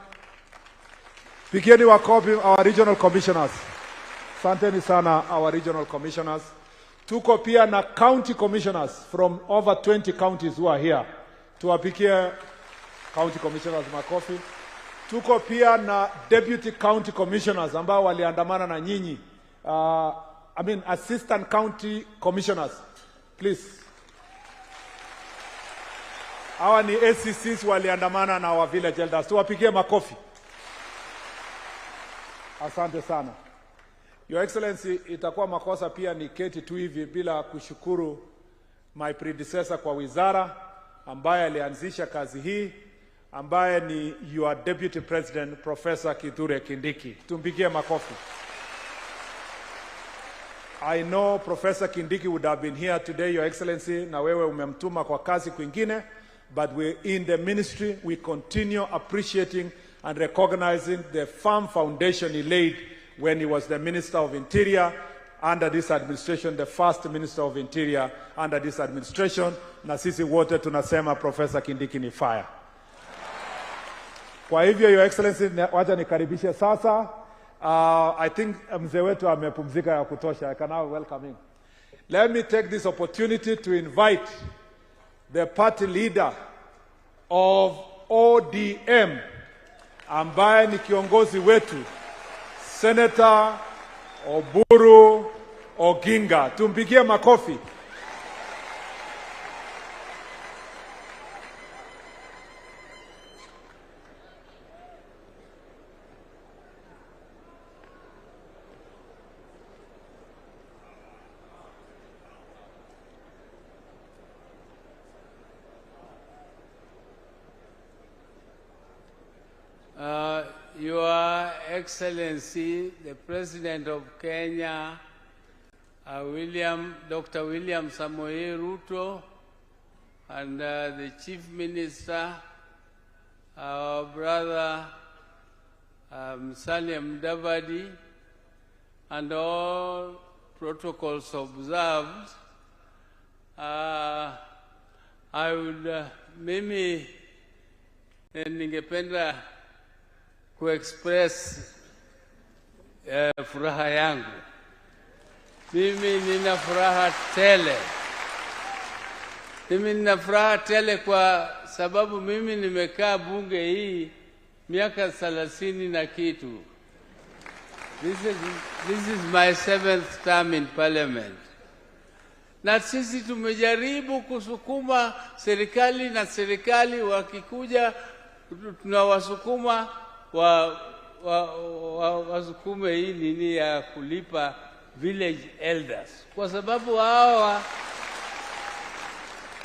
Pigieni makofi our regional commissioners. Asanteni sana our regional commissioners. Tuko pia na county commissioners from over 20 counties who are here. Tuwapigie county commissioners makofi. Tuko pia na deputy county commissioners ambao waliandamana na nyinyi. I mean assistant county commissioners. Please. Hawa ni ACCs waliandamana na our village elders. Tuwapigie makofi. Asante sana. Your Excellency, itakuwa makosa pia ni keti tu hivi bila kushukuru my predecessor kwa wizara ambaye alianzisha kazi hii, ambaye ni your Deputy President Professor Kithure Kindiki. Tumpigie makofi. I know Professor Kindiki would have been here today, Your Excellency, na wewe umemtuma kwa kazi kwingine, but we in the ministry, we continue appreciating and recognizing the firm foundation he laid when he was the Minister of Interior under this administration, the first Minister of Interior under this administration. Na sisi wote tunasema Professor Kindiki ni fire. Kwa hivyo, Your Excellency, wacha nikaribishe sasa. I think mzee wetu amepumzika ya kutosha. I can now welcome him. Let me take this opportunity to invite the party leader of ODM, ambaye ni kiongozi wetu, Senator Oburu Oginga. Tumpigie makofi. Your Excellency, the President of Kenya, Dr. William Samoei Ruto, and the Chief Minister, our brother Musalia Mudavadi, and all protocols observed, I would, mimi ningependa kuexpress furaha yangu. Mimi nina furaha tele. Mimi nina furaha tele kwa sababu mimi nimekaa bunge hii miaka 30 na kitu. This is my 7th term in parliament. Na sisi tumejaribu kusukuma serikali na serikali wakikuja tunawasukuma wasukume hii nini ya kulipa village elders, kwa sababu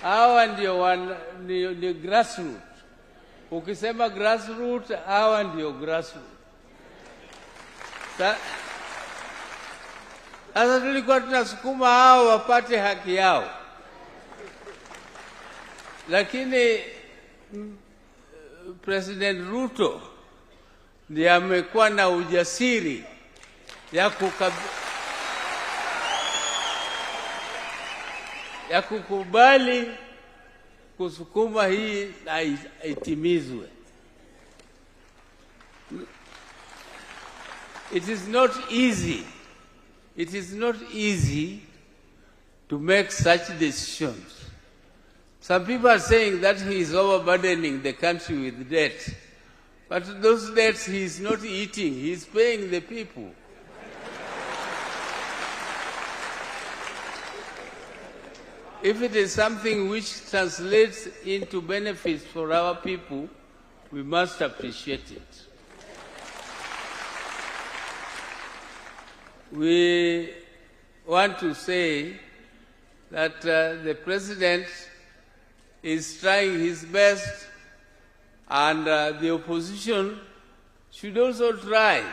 hawa ndio ni grassroots. Ukisema grassroots, hawa ndio grassroots. Sasa tulikuwa tunasukuma hao wapate haki yao, lakini President Ruto ndiye amekuwa na ujasiri ya kukubali kusukuma hii na itimizwe. It is not easy. It is not easy to make such decisions. Some people are saying that he is overburdening the country with debt. But those debts he is not eating, he is paying the people. If it is something which translates into benefits for our people, we must appreciate it. We want to say that the president is trying his best, and the opposition should also try.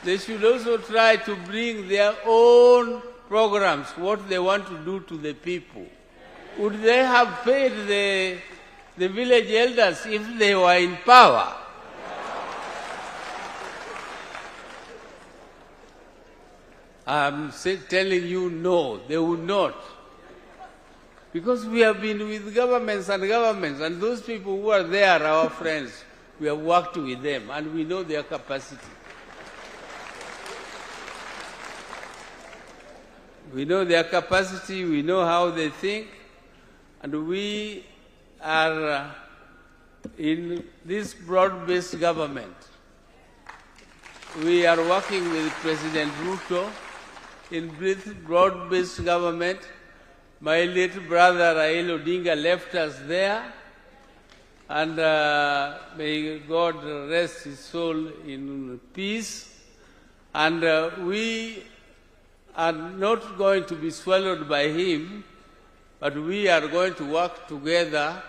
They should also try to bring their own programs, what they want to do to the people. Would they have paid the village elders if they were in power? I'm telling you, no, they would not. Because we have been with governments and governments, and those people who are there are our friends. We have worked with them, and we know their capacity. We know their capacity, we know how they think, and we are in this broad-based government. We are working with President Ruto in this broad-based government. My little brother Raila Odinga left us there, and may God rest his soul in peace. And we are not going to be swallowed by him, but we are going to work together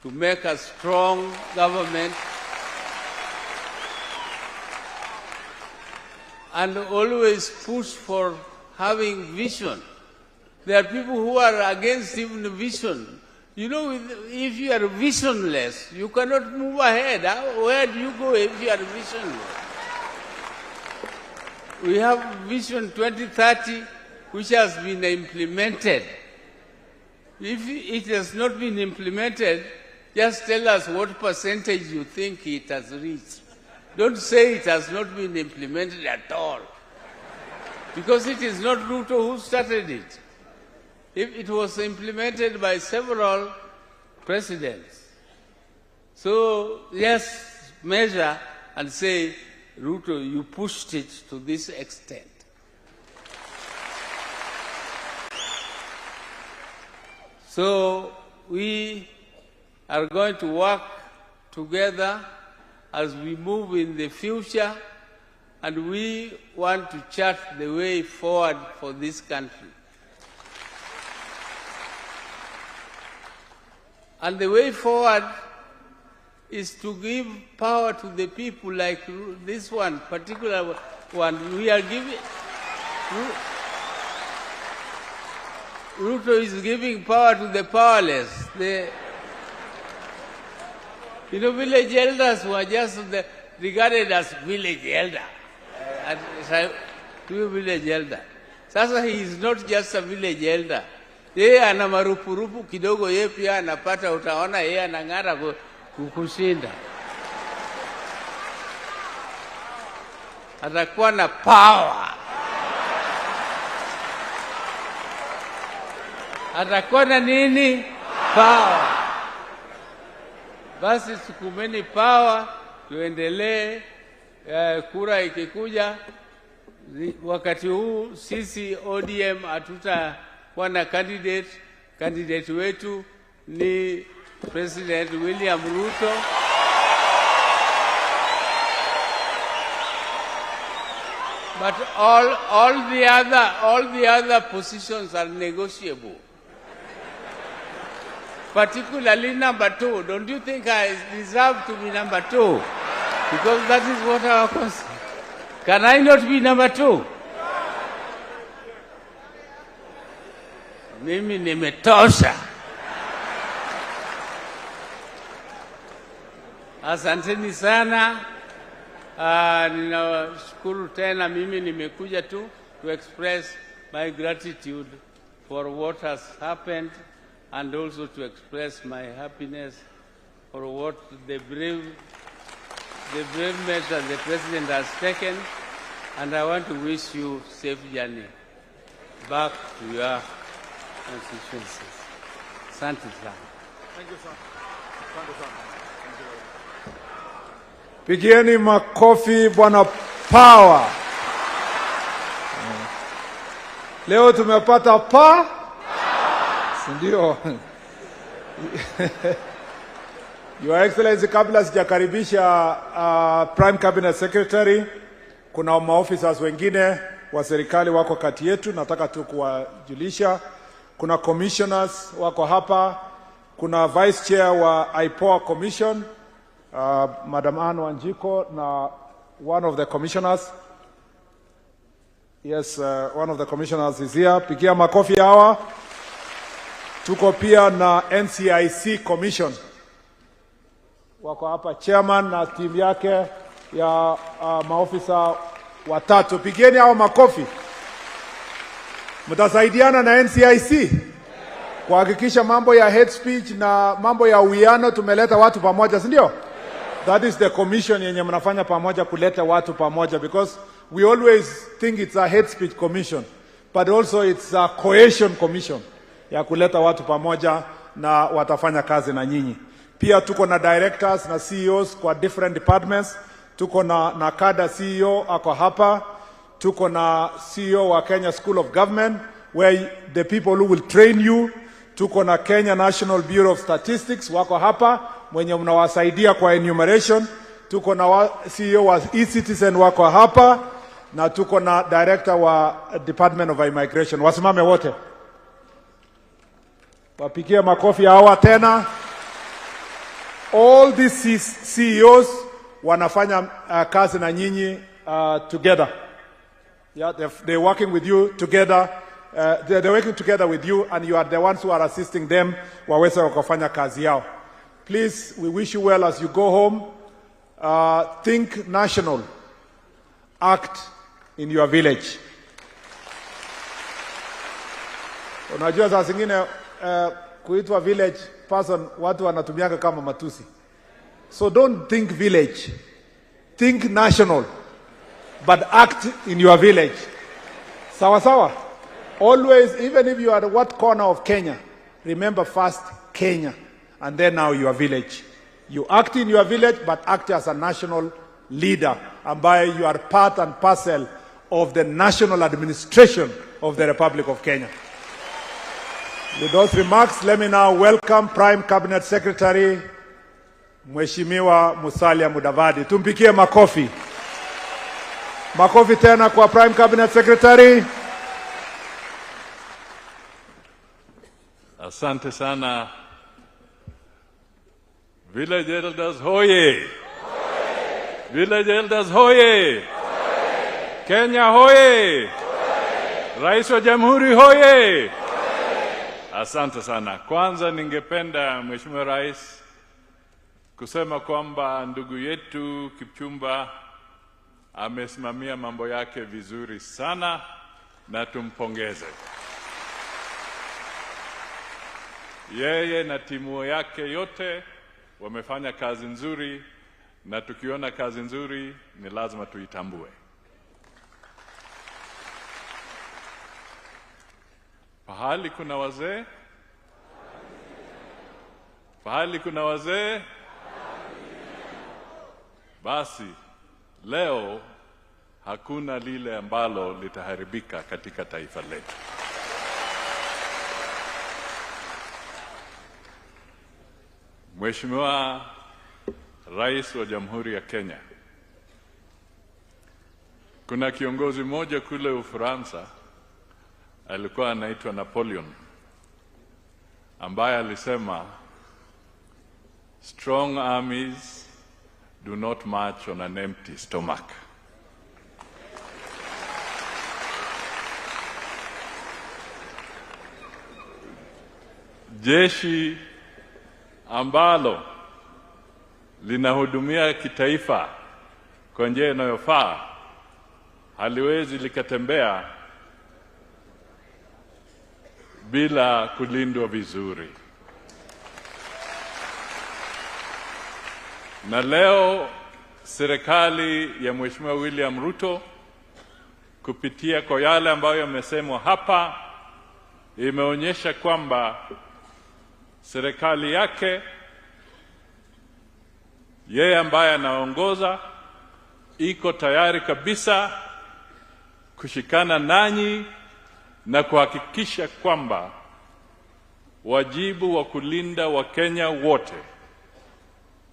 to make a strong government and always push for having vision. There are people who are against even vision. You know, if you are visionless, you cannot move ahead. Where do you go if you are visionless? We have Vision 2030, which has been implemented. If it has not been implemented, just tell us what percentage you think it has reached. Don't say it has not been implemented at all. Because it is not Ruto who started it. If it was implemented by several presidents. So, yes, measure and say, Ruto, you pushed it to this extent. So we are going to work together as we move in the future, and we want to chart the way forward for this country. And the way forward is to give power to the people, like this one, particular one. We are giving, Ruto is giving power to the powerless. You know, village elders were just regarded as village elder. Village elder. Sasa he is not just a village elder. Yeye ana marupurupu kidogo, yeye pia anapata, utaona yeye anang'ara kukushinda. Atakuwa na power. Atakuwa na nini? Power. Basi sukumeni power, tuendelee. Kura ikikuja wakati huu sisi ODM hatutakuwa na candidate. Candidate wetu ni President William Ruto. But all the other positions are negotiable. Particularly number 2. Don't you think I deserve to be number 2? Because that is what our concern. Can I not be number 2? Mimi nimetosha. Asanteni sana. Ninashukuru tena, mimi nimekuja tu to express my gratitude for what has happened, and also to express my happiness for what the brave measure the President has taken, and I want to wish you safe journey back to your constituencies. Asante sana. Thank you, sir. Asante sana. Thank you very much. Pigieni makofi Bwana Power. Leo tumepata pa? Ndio. Your Excellency, kabla sijakaribisha Prime Cabinet Secretary, kuna maofficers wengine wa serikali wako kati yetu, nataka tu kuwajulisha. Kuna commissioners wako hapa, kuna Vice Chair wa IPOA Commission, Madam Anne Wanjiko, na one of the commissioners. Yes, one of the commissioners is here. Pigia makofi hawa. Tuko pia na NCIC Commission. Wako hapa chairman na team yake ya maofisa watatu. Pigieni hao makofi. Mtasaidiana na NCIC kuhakikisha mambo ya hate speech na mambo ya uwiano tumeleta watu pamoja, si ndio? That is the commission yenye mnafanya pamoja kuleta watu pamoja, because we always think it's a hate speech commission, but also it's a cohesion commission ya kuleta watu pamoja na watafanya kazi na nyinyi. Pia tuko na directors na CEOs kwa different departments. Tuko na NACADA CEO ako hapa. Tuko na CEO wa Kenya School of Government, where the people who will train you. Tuko na Kenya National Bureau of Statistics wako hapa, mwenye mnawasaidia kwa enumeration. Tuko na CEO wa eCitizen wako hapa, na tuko na director wa Department of Immigration. Wasimame wote. Wapigie makofi hawa tena. All these CEOs wanafanya kazi na nyinyi together. Yeah, they're working with you together. They're working together with you, and you are the ones who are assisting them waweze wakafanya kazi yao. Please, we wish you well as you go home. Think national. Act in your village. Unajua saa zingine kuitwa village person watu wanatumianga kama matusi. So don't think village. Think national. But act in your village. Sawa sawa. Always, even if you are at what corner of Kenya, remember first Kenya, and then now your village. You act in your village, but act as a national leader, and by you are part and parcel of the national administration of the Republic of Kenya. With those remarks, let me now welcome Prime Cabinet Secretary Mheshimiwa Musalia Mudavadi. Tumpikie makofi. Makofi tena kwa Prime Cabinet Secretary. Asante sana. Village Elders hoye! Village Elders hoye! Kenya hoye! Rais wa Jamhuri hoye! Asante sana. Kwanza ningependa Mheshimiwa Rais kusema kwamba ndugu yetu Kipchumba amesimamia mambo yake vizuri sana na tumpongeze. Yeye na timu yake yote wamefanya kazi nzuri, na tukiona kazi nzuri ni lazima tuitambue. Pahali kuna wazee, pahali kuna wazee, basi leo hakuna lile ambalo litaharibika katika taifa letu. Mheshimiwa Rais wa Jamhuri ya Kenya, kuna kiongozi mmoja kule Ufaransa alikuwa anaitwa Napoleon, ambaye alisema strong armies do not march on an empty stomach. Jeshi ambalo linahudumia kitaifa kwa njia inayofaa haliwezi likatembea bila kulindwa vizuri. Na leo serikali ya Mheshimiwa William Ruto kupitia kwa yale ambayo yamesemwa hapa imeonyesha kwamba serikali yake, yeye ambaye anaongoza, iko tayari kabisa kushikana nanyi na kuhakikisha kwamba wajibu wa kulinda Wakenya wote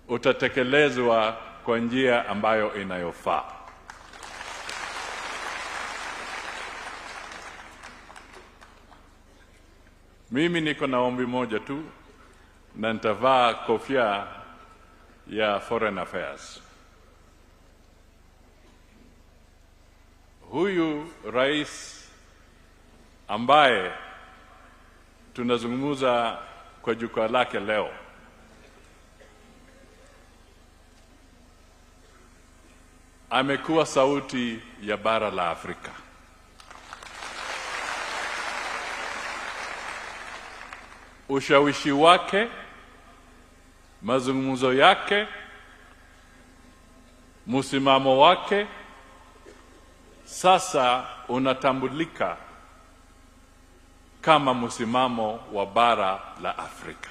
utatekelezwa kwa njia ambayo inayofaa. Mimi niko na ombi moja tu, na nitavaa kofia ya Foreign Affairs. Huyu rais ambaye tunazungumza kwa jukwaa lake leo amekuwa sauti ya bara la Afrika. Ushawishi wake, mazungumzo yake, msimamo wake sasa unatambulika kama msimamo wa bara la Afrika.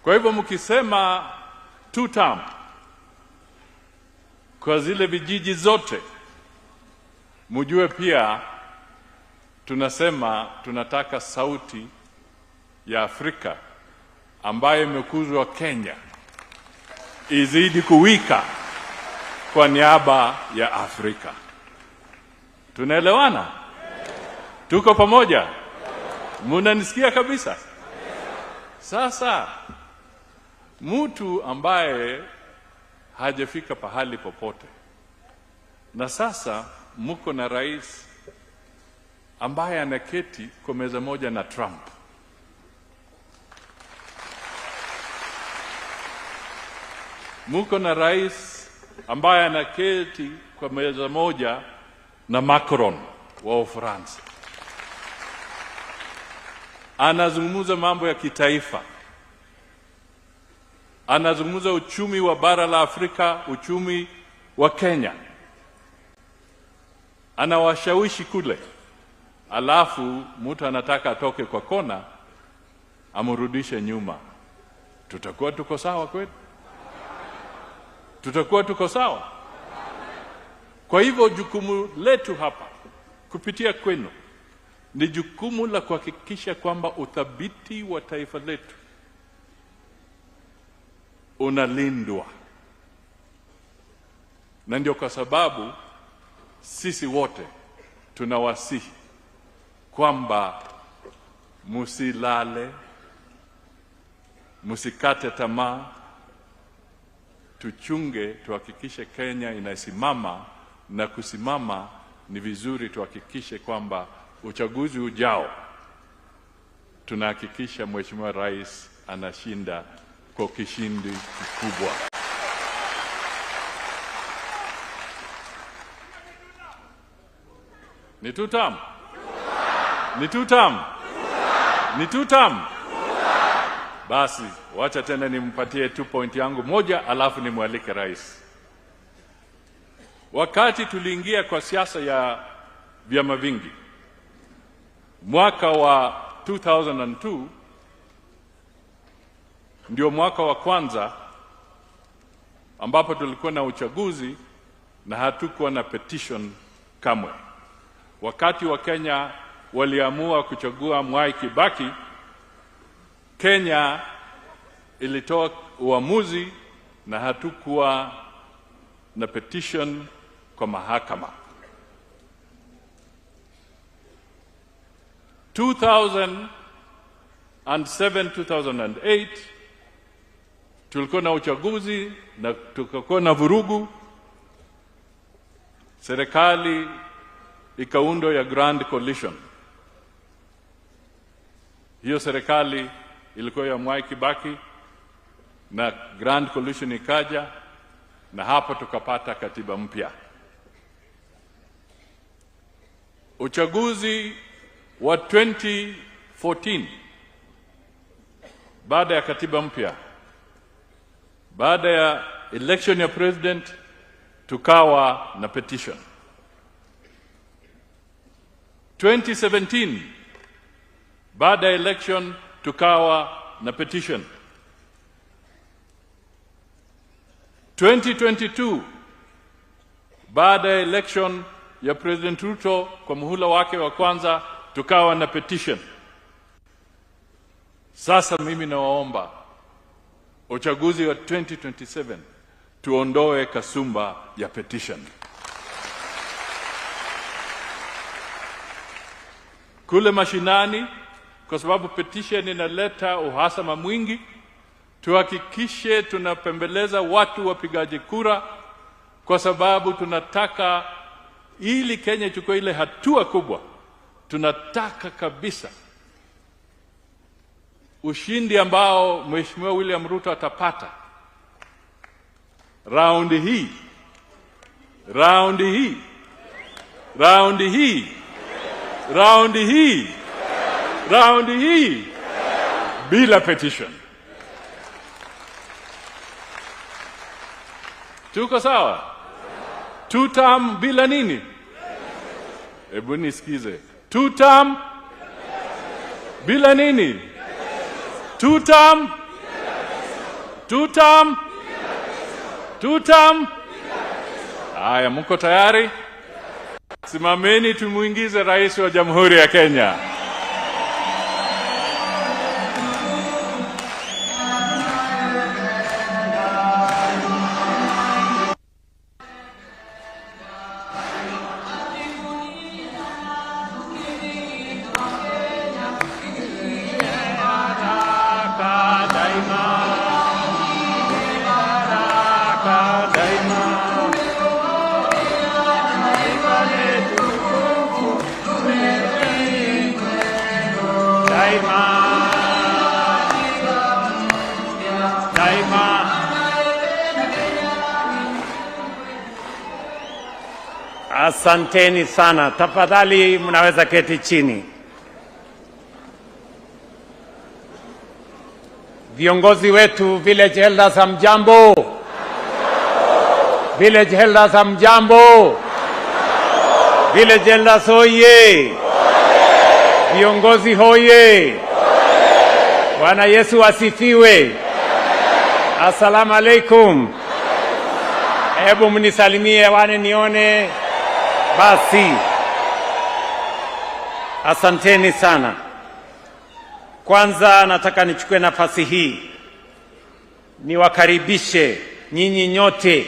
Kwa hivyo mkisema two term kwa zile vijiji zote, mjue pia tunasema tunataka sauti ya Afrika ambayo imekuzwa Kenya izidi kuwika kwa niaba ya Afrika. Tunaelewana? Tuko pamoja? Mnanisikia kabisa? Sasa mtu ambaye hajafika pahali popote, na sasa mko na rais ambaye anaketi kwa meza moja na Trump. Mko na rais ambaye anaketi kwa meza moja na Macron wa Ufaransa. Anazungumza mambo ya kitaifa. Anazungumza uchumi wa bara la Afrika, uchumi wa Kenya. Anawashawishi kule. Alafu mtu anataka atoke kwa kona amrudishe nyuma. Tutakuwa tuko sawa kweli? Tutakuwa tuko sawa? Kwa hivyo jukumu letu hapa Kupitia kwenu ni jukumu la kuhakikisha kwamba uthabiti wa taifa letu unalindwa, na ndio kwa sababu sisi wote tunawasihi kwamba musilale, musikate tamaa, tuchunge, tuhakikishe Kenya inasimama, na kusimama ni vizuri tuhakikishe kwamba uchaguzi ujao tunahakikisha Mheshimiwa Rais anashinda kwa kishindi kikubwa. Ni two term? Ni two term? Ni two term? Basi wacha tena nimpatie 2 point yangu moja, alafu nimwalike rais. Wakati tuliingia kwa siasa ya vyama vingi mwaka wa 2002, ndio mwaka wa kwanza ambapo tulikuwa na uchaguzi na hatukuwa na petition kamwe. Wakati wa Kenya waliamua kuchagua Mwai Kibaki, Kenya ilitoa uamuzi na hatukuwa na petition kwa mahakama. 2007, 2008 tulikuwa na uchaguzi na tukakuwa na vurugu. Serikali ikaundwa ya Grand Coalition. Hiyo serikali ilikuwa ya Mwai Kibaki na Grand Coalition ikaja, na hapo tukapata katiba mpya. Uchaguzi wa 2014, baada ya katiba mpya, baada ya election ya president, tukawa na petition. 2017, baada ya election, tukawa na petition. 2022, baada ya election ya President Ruto kwa muhula wake wa kwanza, tukawa na petition. Sasa mimi nawaomba uchaguzi wa 2027 tuondoe kasumba ya petition. Kule mashinani, kwa sababu petition inaleta uhasama mwingi, tuhakikishe tunapembeleza watu wapigaji kura, kwa sababu tunataka ili Kenya ichukue ile hatua kubwa. Tunataka kabisa ushindi ambao Mheshimiwa William Ruto atapata raundi hii, raundi hii, raundi hii, raundi hii, raundi hii, bila petition. Tuko sawa? Two term bila nini? Hebu nisikize. Two term bila nini? Two term, two term, two term. Haya, mko tayari? Simameni tumuingize Rais wa Jamhuri ya Kenya. Daima. Asanteni sana. Tafadhali mnaweza keti chini. Viongozi wetu, village elders, hamjambo? Village elders, hamjambo? Village elders oye! Viongozi hoye! Bwana Yesu asifiwe. Assalamu alaikum. Hebu mnisalimie wane nione. Basi. Asanteni sana. Kwanza nataka nichukue nafasi hii niwakaribishe nyinyi nyote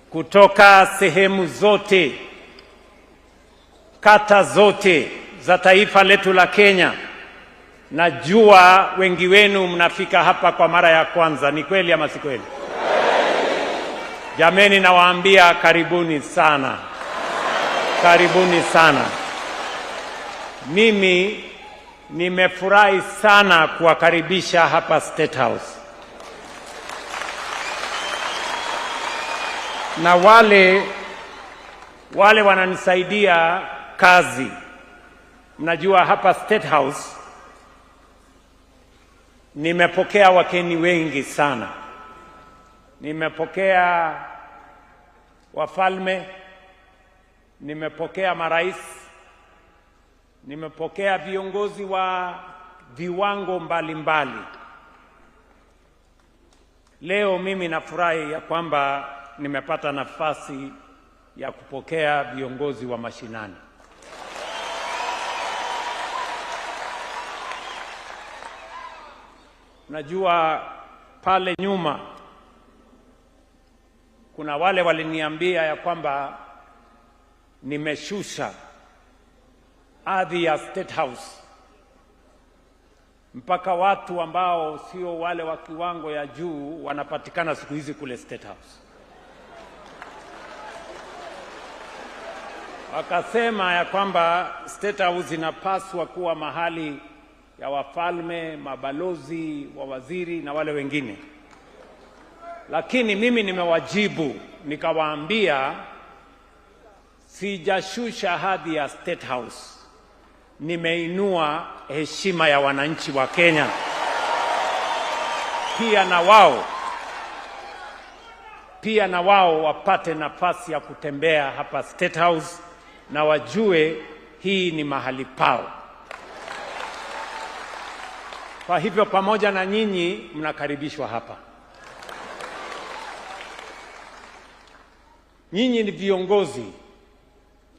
kutoka sehemu zote, kata zote za taifa letu la Kenya. Najua wengi wenu mnafika hapa kwa mara ya kwanza, ni kweli ama si kweli? Jameni, nawaambia karibuni sana, karibuni sana. Mimi nimefurahi sana kuwakaribisha hapa State House, na wale wananisaidia kazi. Mnajua hapa State House nimepokea wageni wengi sana. Nimepokea wafalme, nimepokea marais, nimepokea viongozi wa viwango mbalimbali mbali. Leo mimi nafurahi ya kwamba nimepata nafasi ya kupokea viongozi wa mashinani. Najua pale nyuma kuna wale waliniambia ya kwamba nimeshusha hadhi ya State House mpaka watu ambao sio wale wa kiwango ya juu wanapatikana siku hizi kule State House. Wakasema ya kwamba State House inapaswa kuwa mahali ya wafalme, mabalozi, wawaziri na wale wengine. Lakini mimi nimewajibu nikawaambia sijashusha hadhi ya State House, nimeinua heshima ya wananchi wa Kenya. Pia na wao wapate nafasi ya kutembea hapa State House na wajue hii ni mahali pao. Kwa hivyo pamoja na nyinyi mnakaribishwa hapa. Nyinyi ni viongozi.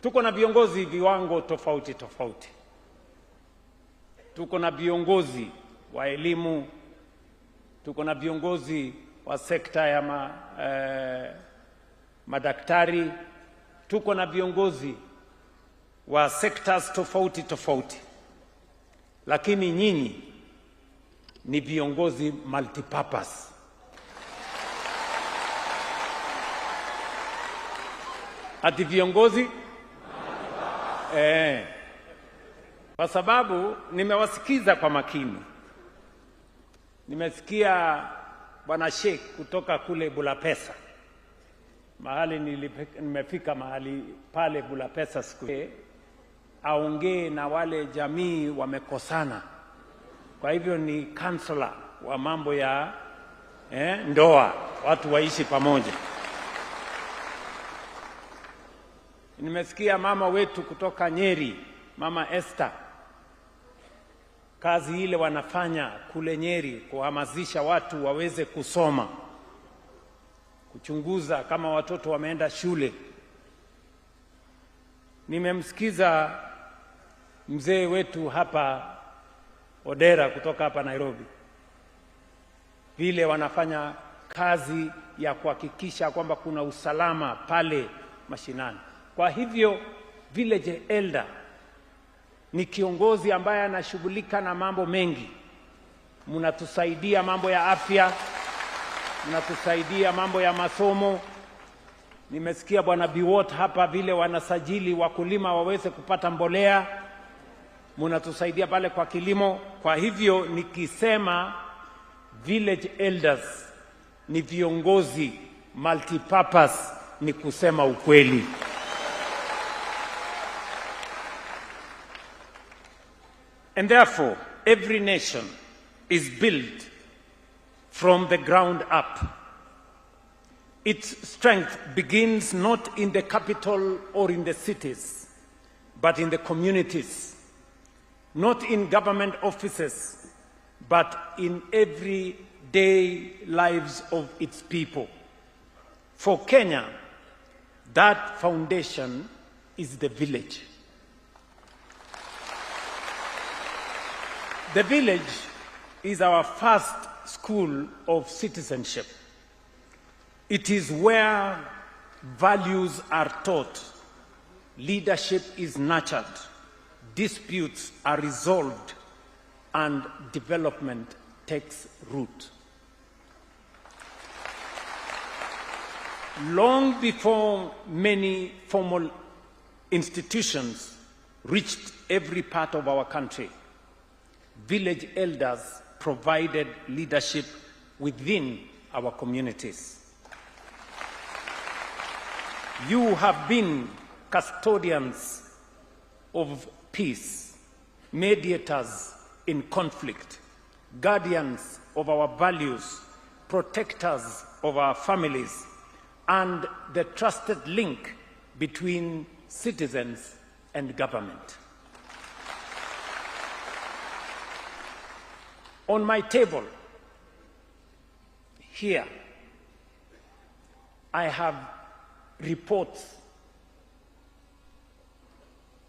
Tuko na viongozi viwango tofauti tofauti. Tuko na viongozi wa elimu, tuko na viongozi wa sekta ya madaktari, tuko na viongozi wa sectors tofauti tofauti. Lakini nyinyi ni viongozi multipurpose. Ati viongozi? Kwa sababu nimewasikiza kwa makini. Nimesikia Bwana Sheikh kutoka kule Bulapesa. Mahali nimefika mahali pale Bulapesa siku aongee na wale jamii wamekosana. Kwa hivyo ni counselor wa mambo ya ndoa, watu waishi pamoja. Nimesikia mama wetu kutoka Nyeri, Mama Esther, kazi ile wanafanya kule Nyeri kuhamasisha watu waweze kusoma, kuchunguza kama watoto wameenda shule. Nimemsikiza mzee wetu hapa Odera kutoka hapa Nairobi, vile wanafanya kazi ya kuhakikisha kwamba kuna usalama pale mashinani. Kwa hivyo village elder ni kiongozi ambaye anashughulika na mambo mengi. Mnatusaidia mambo ya afya, mnatusaidia mambo ya masomo. Nimesikia Bwana Biwott hapa vile wanasajili wakulima waweze kupata mbolea. Mnatusaidia pale kwa kilimo. Kwa hivyo nikisema village elders ni viongozi multipurpose, ni kusema ukweli. And therefore, every nation is built from the ground up. Its strength begins not in the capital or in the cities, but in the communities, not in government offices, but in everyday lives of its people. For Kenya, that foundation is the village. The village is our first school of citizenship. It is where values are taught, leadership is nurtured, disputes are resolved, and development takes root. Long before many formal institutions reached every part of our country, village elders provided leadership within our communities. You have been custodians of peace, mediators in conflict, guardians of our values, protectors of our families, and the trusted link between citizens and government. On my table here, I have reports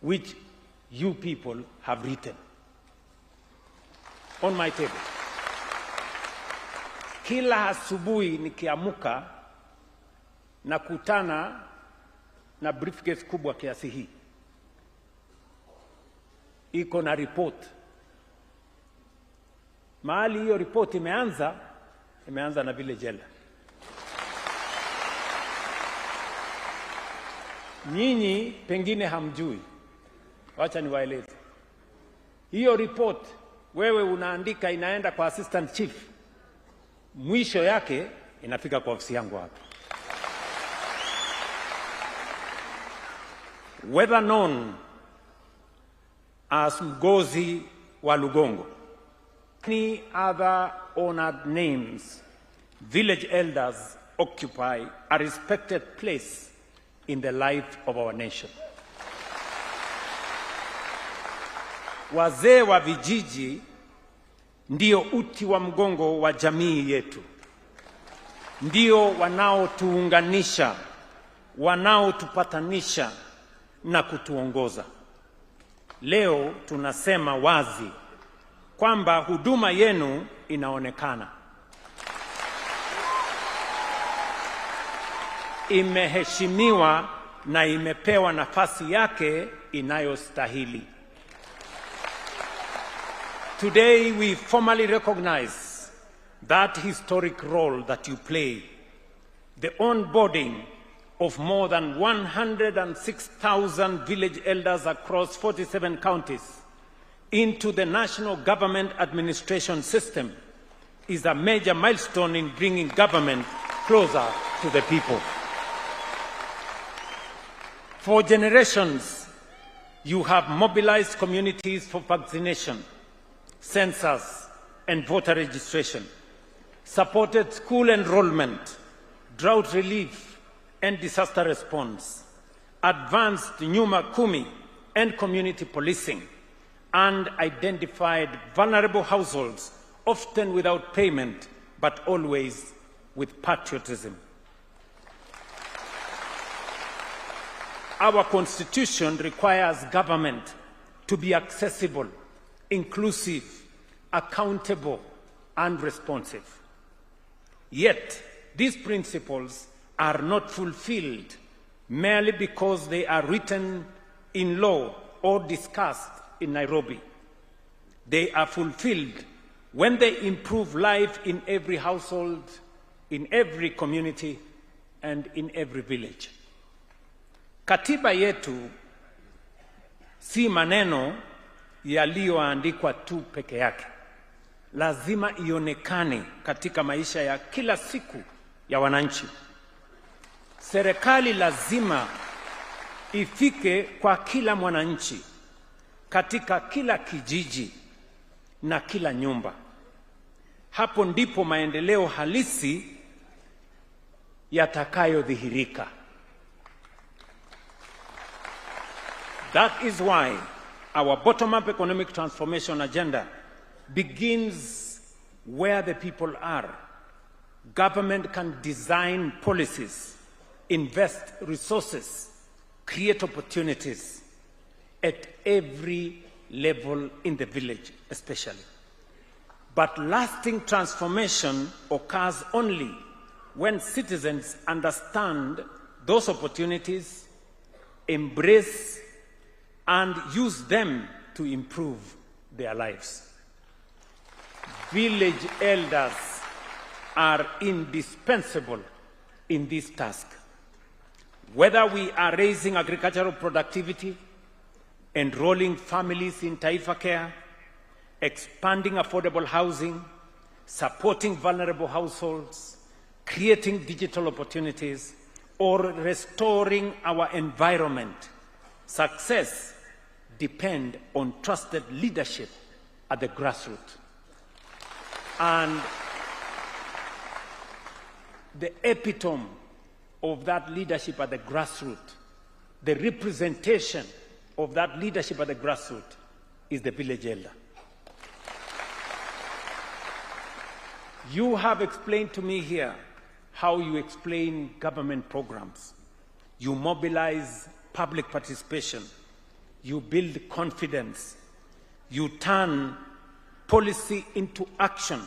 which you people have written on my table. Kila asubuhi nikiamuka nakutana na briefcase kubwa kiasi hii, iko na report. Mahali hiyo report imeanza na vile jela. Nyinyi pengine hamjui, wacha niwaeleze. Hiyo report wewe unaandika inaenda kwa assistant chief, mwisho yake inafika kwa ofisi yangu hapa. Whether known as Mgozi wa Lugongo, any other honored names, village elders occupy a respected place in the life of our nation. Wazee wa vijiji ndio uti wa mgongo wa jamii yetu, ndio wanaotuunganisha, wanaotupatanisha na kutuongoza. Leo tunasema wazi kwamba huduma yenu inaonekana, imeheshimiwa na imepewa nafasi yake inayostahili. Today we formally recognize that historic role that you play, the onboarding of more than 106,000 village elders across 47 counties into the national government administration system is a major milestone in bringing government closer to the people. For generations, you have mobilized communities for vaccination, census, and voter registration, supported school enrollment, drought relief, and disaster response, advanced Nyumba Kumi and community policing, and identified vulnerable households, often without payment, but always with patriotism. Our constitution requires government to be accessible, inclusive, accountable, and responsive. Yet, these principles are not fulfilled merely because they are written in law or discussed in Nairobi. They are fulfilled when they improve life in every household, in every community, and in every village. Katiba yetu si maneno yaliyoandikwa tu peke yake. Lazima ionekane katika maisha ya kila siku ya wananchi. Serikali lazima ifike kwa kila mwananchi, katika kila kijiji na kila nyumba. Hapo ndipo maendeleo halisi yatakayodhihirika. That is why our bottom-up economic transformation agenda begins where the people are. Government can design policies, invest resources, create opportunities at every level in the village, especially. But lasting transformation occurs only when citizens understand those opportunities, embrace and use them to improve their lives. Village elders are indispensable in this task. Whether we are raising agricultural productivity, enrolling families in Taifa Care, expanding affordable housing, supporting vulnerable households, creating digital opportunities, or restoring our environment, success depends on trusted leadership at the grassroots. And the epitome of that leadership at the grassroots, the representation of that leadership at the grassroots, is the village elder. You have explained to me here how you explain government programs. You mobilize public participation. You build confidence. You turn policy into action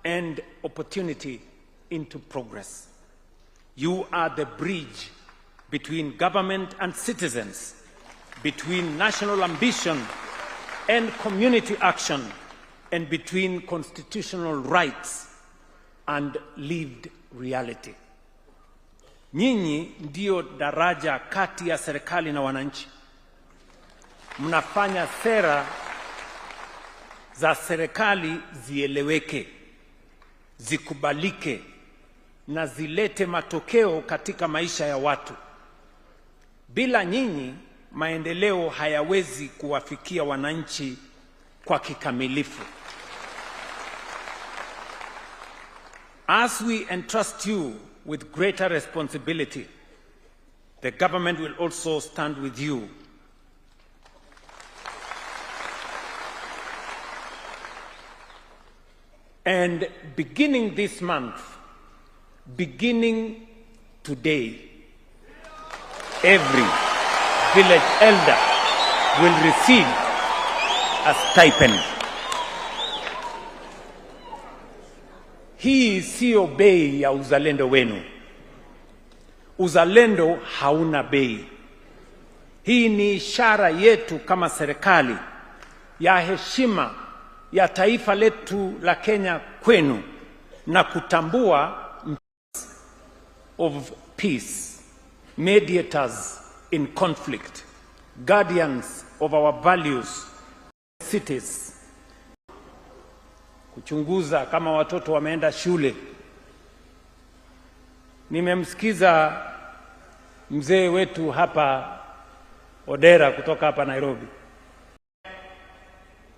and opportunity into progress. You are the bridge between government and citizens, between national ambition and community action, and between constitutional rights and lived reality. Nyinyi ndio daraja kati ya serikali na wananchi. Mnafanya sera za serikali zieleweke, zikubalike na zilete matokeo katika maisha ya watu. Bila nyinyi, maendeleo hayawezi kuwafikia wananchi kwa kikamilifu. As we entrust you with greater responsibility, the government will also stand with you And beginning this month, beginning today, every village elder will receive a stipend. Hii siyo bei ya uzalendo wenu. Uzalendo hauna bei. Hii ni ishara yetu kama serikali ya heshima ya taifa letu la Kenya kwenu na kutambua of peace, mediators in conflict, guardians of our values, cities. Kuchunguza kama watoto wameenda shule. Nimemsikiza mzee wetu hapa Odera kutoka hapa Nairobi.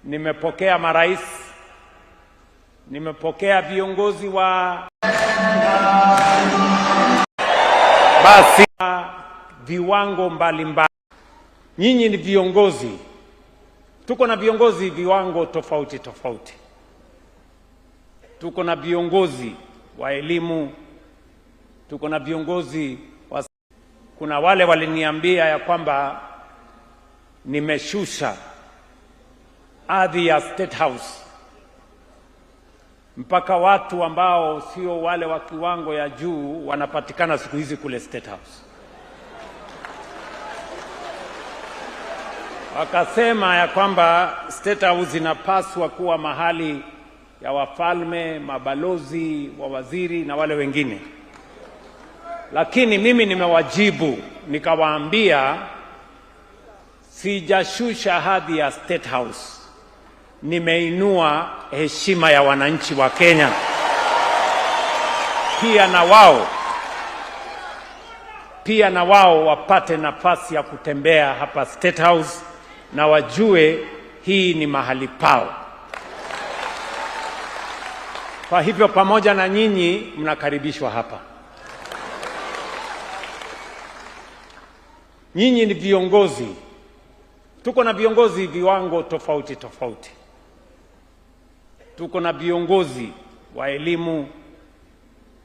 Nimepokea marais, nimepokea viongozi wa basi viwango mbalimbali. Nyinyi ni viongozi, tuko na viongozi viwango tofauti tofauti. Tuko na viongozi wa elimu, tuko na viongozi wa... Kuna wale waliniambia ya kwamba nimeshusha hadhi ya State House mpaka watu ambao sio wale wa kiwango ya juu wanapatikana siku hizi kule State House. Wakasema ya kwamba State House inapaswa kuwa mahali ya wafalme, mabalozi, wawaziri na wale wengine. Lakini mimi nimewajibu nikawaambia sijashusha hadhi ya State House, nimeinua heshima ya wananchi wa Kenya. Pia na wao wapate nafasi ya kutembea hapa State House na wajue hii ni mahali pao. Kwa hivyo pamoja na nyinyi mnakaribishwa hapa. Nyinyi ni viongozi. Tuko na viongozi viwango tofauti tofauti. Tuko na viongozi wa elimu,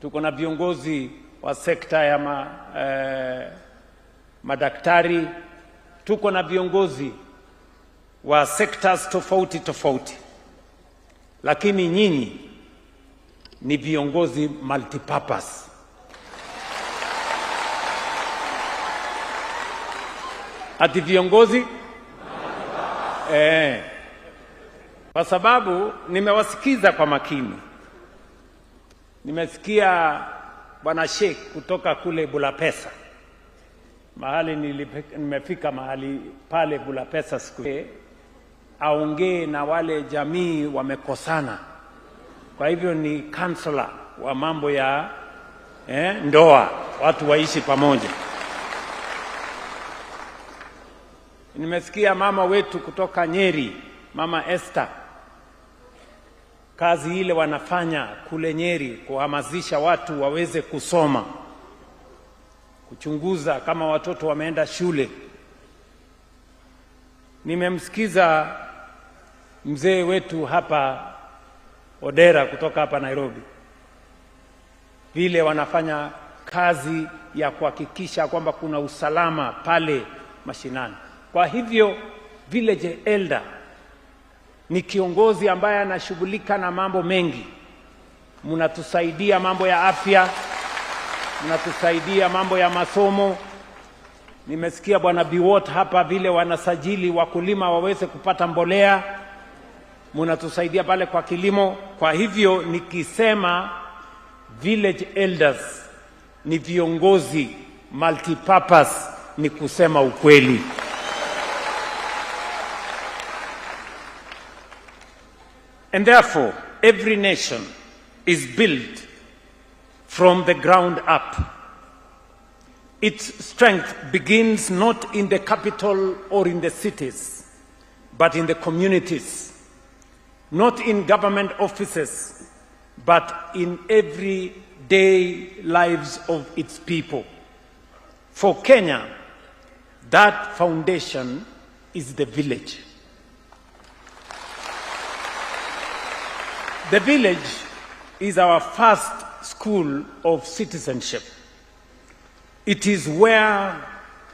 tuko na viongozi wa sekta ya madaktari, tuko na viongozi wa sectors tofauti tofauti. Lakini nyinyi ni viongozi multipurpose. Ati viongozi? Kwa sababu nimewasikiza kwa makini. Nimesikia Bwana Sheikh kutoka kule Bulapesa. Mahali nimefika mahali pale Bulapesa siku aongee na wale jamii wamekosana. Kwa hivyo ni counselor wa mambo ya ndoa, watu waishi pamoja. Nimesikia mama wetu kutoka Nyeri, Mama Esther, kazi ile wanafanya kule Nyeri kuhamasisha watu waweze kusoma, kuchunguza kama watoto wameenda shule. Nimemsikiza mzee wetu hapa Odera kutoka hapa Nairobi, vile wanafanya kazi ya kuhakikisha kwamba kuna usalama pale mashinani. Kwa hivyo village elder ni kiongozi ambaye anashughulika na mambo mengi. Mnatusaidia mambo ya afya, mnatusaidia mambo ya masomo. Nimesikia Bwana Biwot hapa vile wanasajili wakulima waweze kupata mbolea. Mnatusaidia pale kwa kilimo. Kwa hivyo nikisema village elders ni viongozi multipurpose, ni kusema ukweli. And therefore, every nation is built from the ground up. Its strength begins not in the capital or in the cities, but in the communities, not in government offices, but in everyday lives of its people. For Kenya, that foundation is the village. The village is our first school of citizenship. It is where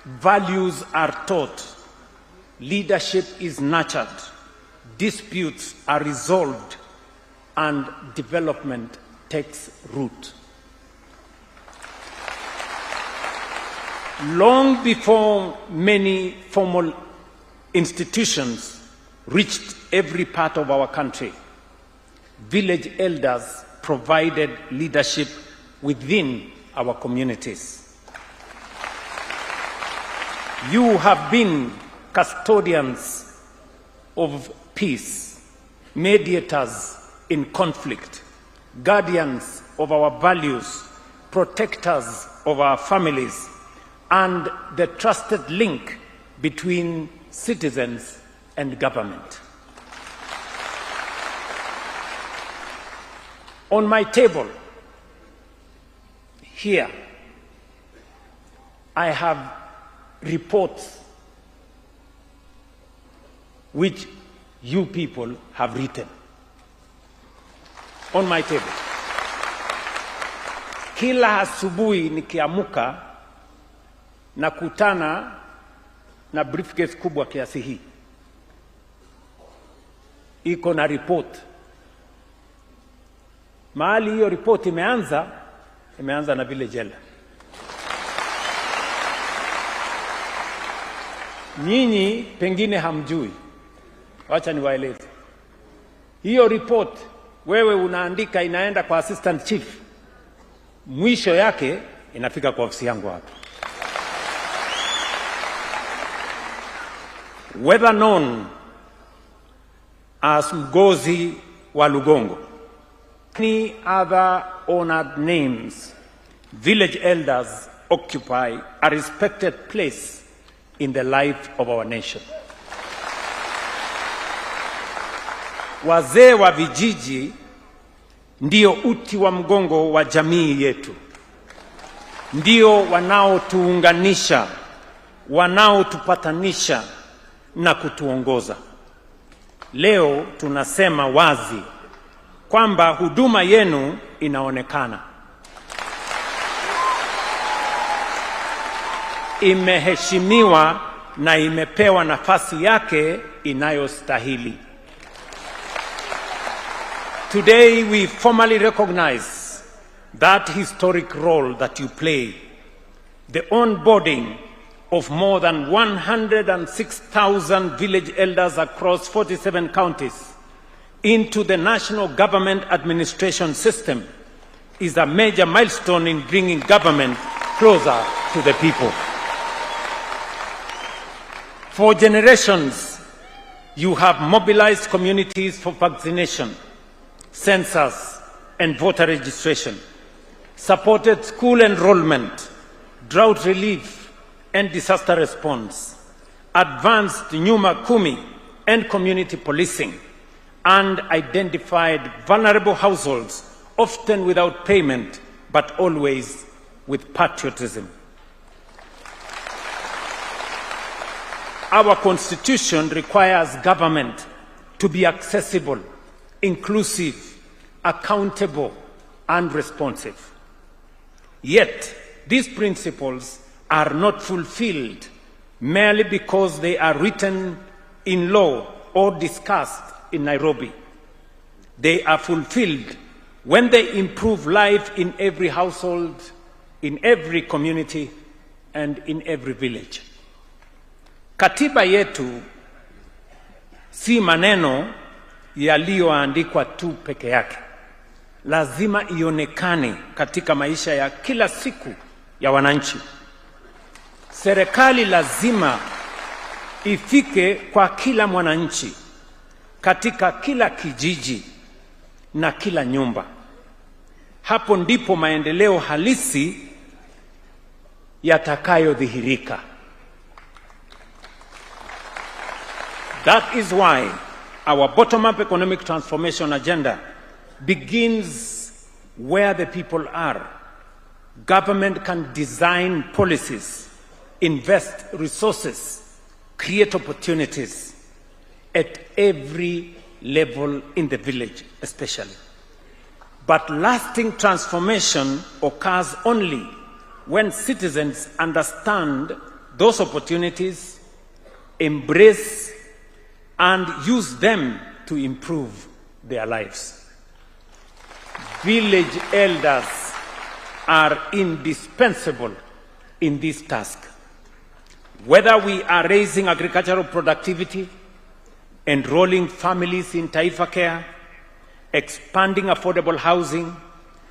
values are taught, leadership is nurtured, disputes are resolved, and development takes root. Long before many formal institutions reached every part of our country, village elders provided leadership within our communities. You have been custodians of peace, mediators in conflict, guardians of our values, protectors of our families, and the trusted link between citizens and government. On my table here, I have reports which you people have written on my table. Kila asubuhi nikiamuka nakutana na briefcase kubwa kiasi hii, iko na report. Mahali hiyo report imeanza na village elder. Nyinyi pengine hamjui, wacha niwaeleze. Hiyo report wewe unaandika inaenda kwa assistant chief, mwisho yake inafika kwa ofisi yangu hapa. Whether known as Mgozi wa Lugongo, any other honored names, village elders occupy a respected place in the life of our nation. Wazee wa vijiji ndio uti wa mgongo wa jamii yetu, ndio wanaotuunganisha, wanaotupatanisha na kutuongoza. Leo tunasema wazi kwamba huduma yenu inaonekana, imeheshimiwa na imepewa nafasi yake inayostahili. Today we formally recognize that historic role that you play, the onboarding of more than 106,000 village elders across 47 counties into the national government administration system is a major milestone in bringing government closer to the people. For generations, you have mobilized communities for vaccination, census, and voter registration, supported school enrollment, drought relief, and disaster response, advanced Nyumba Kumi and community policing, and identified vulnerable households, often without payment, but always with patriotism. Our constitution requires government to be accessible, inclusive, accountable, and responsive. Yet, these principles are not fulfilled merely because they are written in law or discussed in Nairobi. They are fulfilled when they improve life in every household, in every community, and in every village. Katiba yetu si maneno yaliyoandikwa tu peke yake. Lazima ionekane katika maisha ya kila siku ya wananchi. Serikali lazima ifike kwa kila mwananchi, katika kila kijiji na kila nyumba. Hapo ndipo maendeleo halisi yatakayodhihirika. That is why our bottom-up economic transformation agenda begins where the people are. Government can design policies, invest resources, create opportunities at every level in the village especially. But lasting transformation occurs only when citizens understand those opportunities, embrace and use them to improve their lives. Village elders are indispensable in this task. Whether we are raising agricultural productivity, enrolling families in Taifa Care, expanding affordable housing,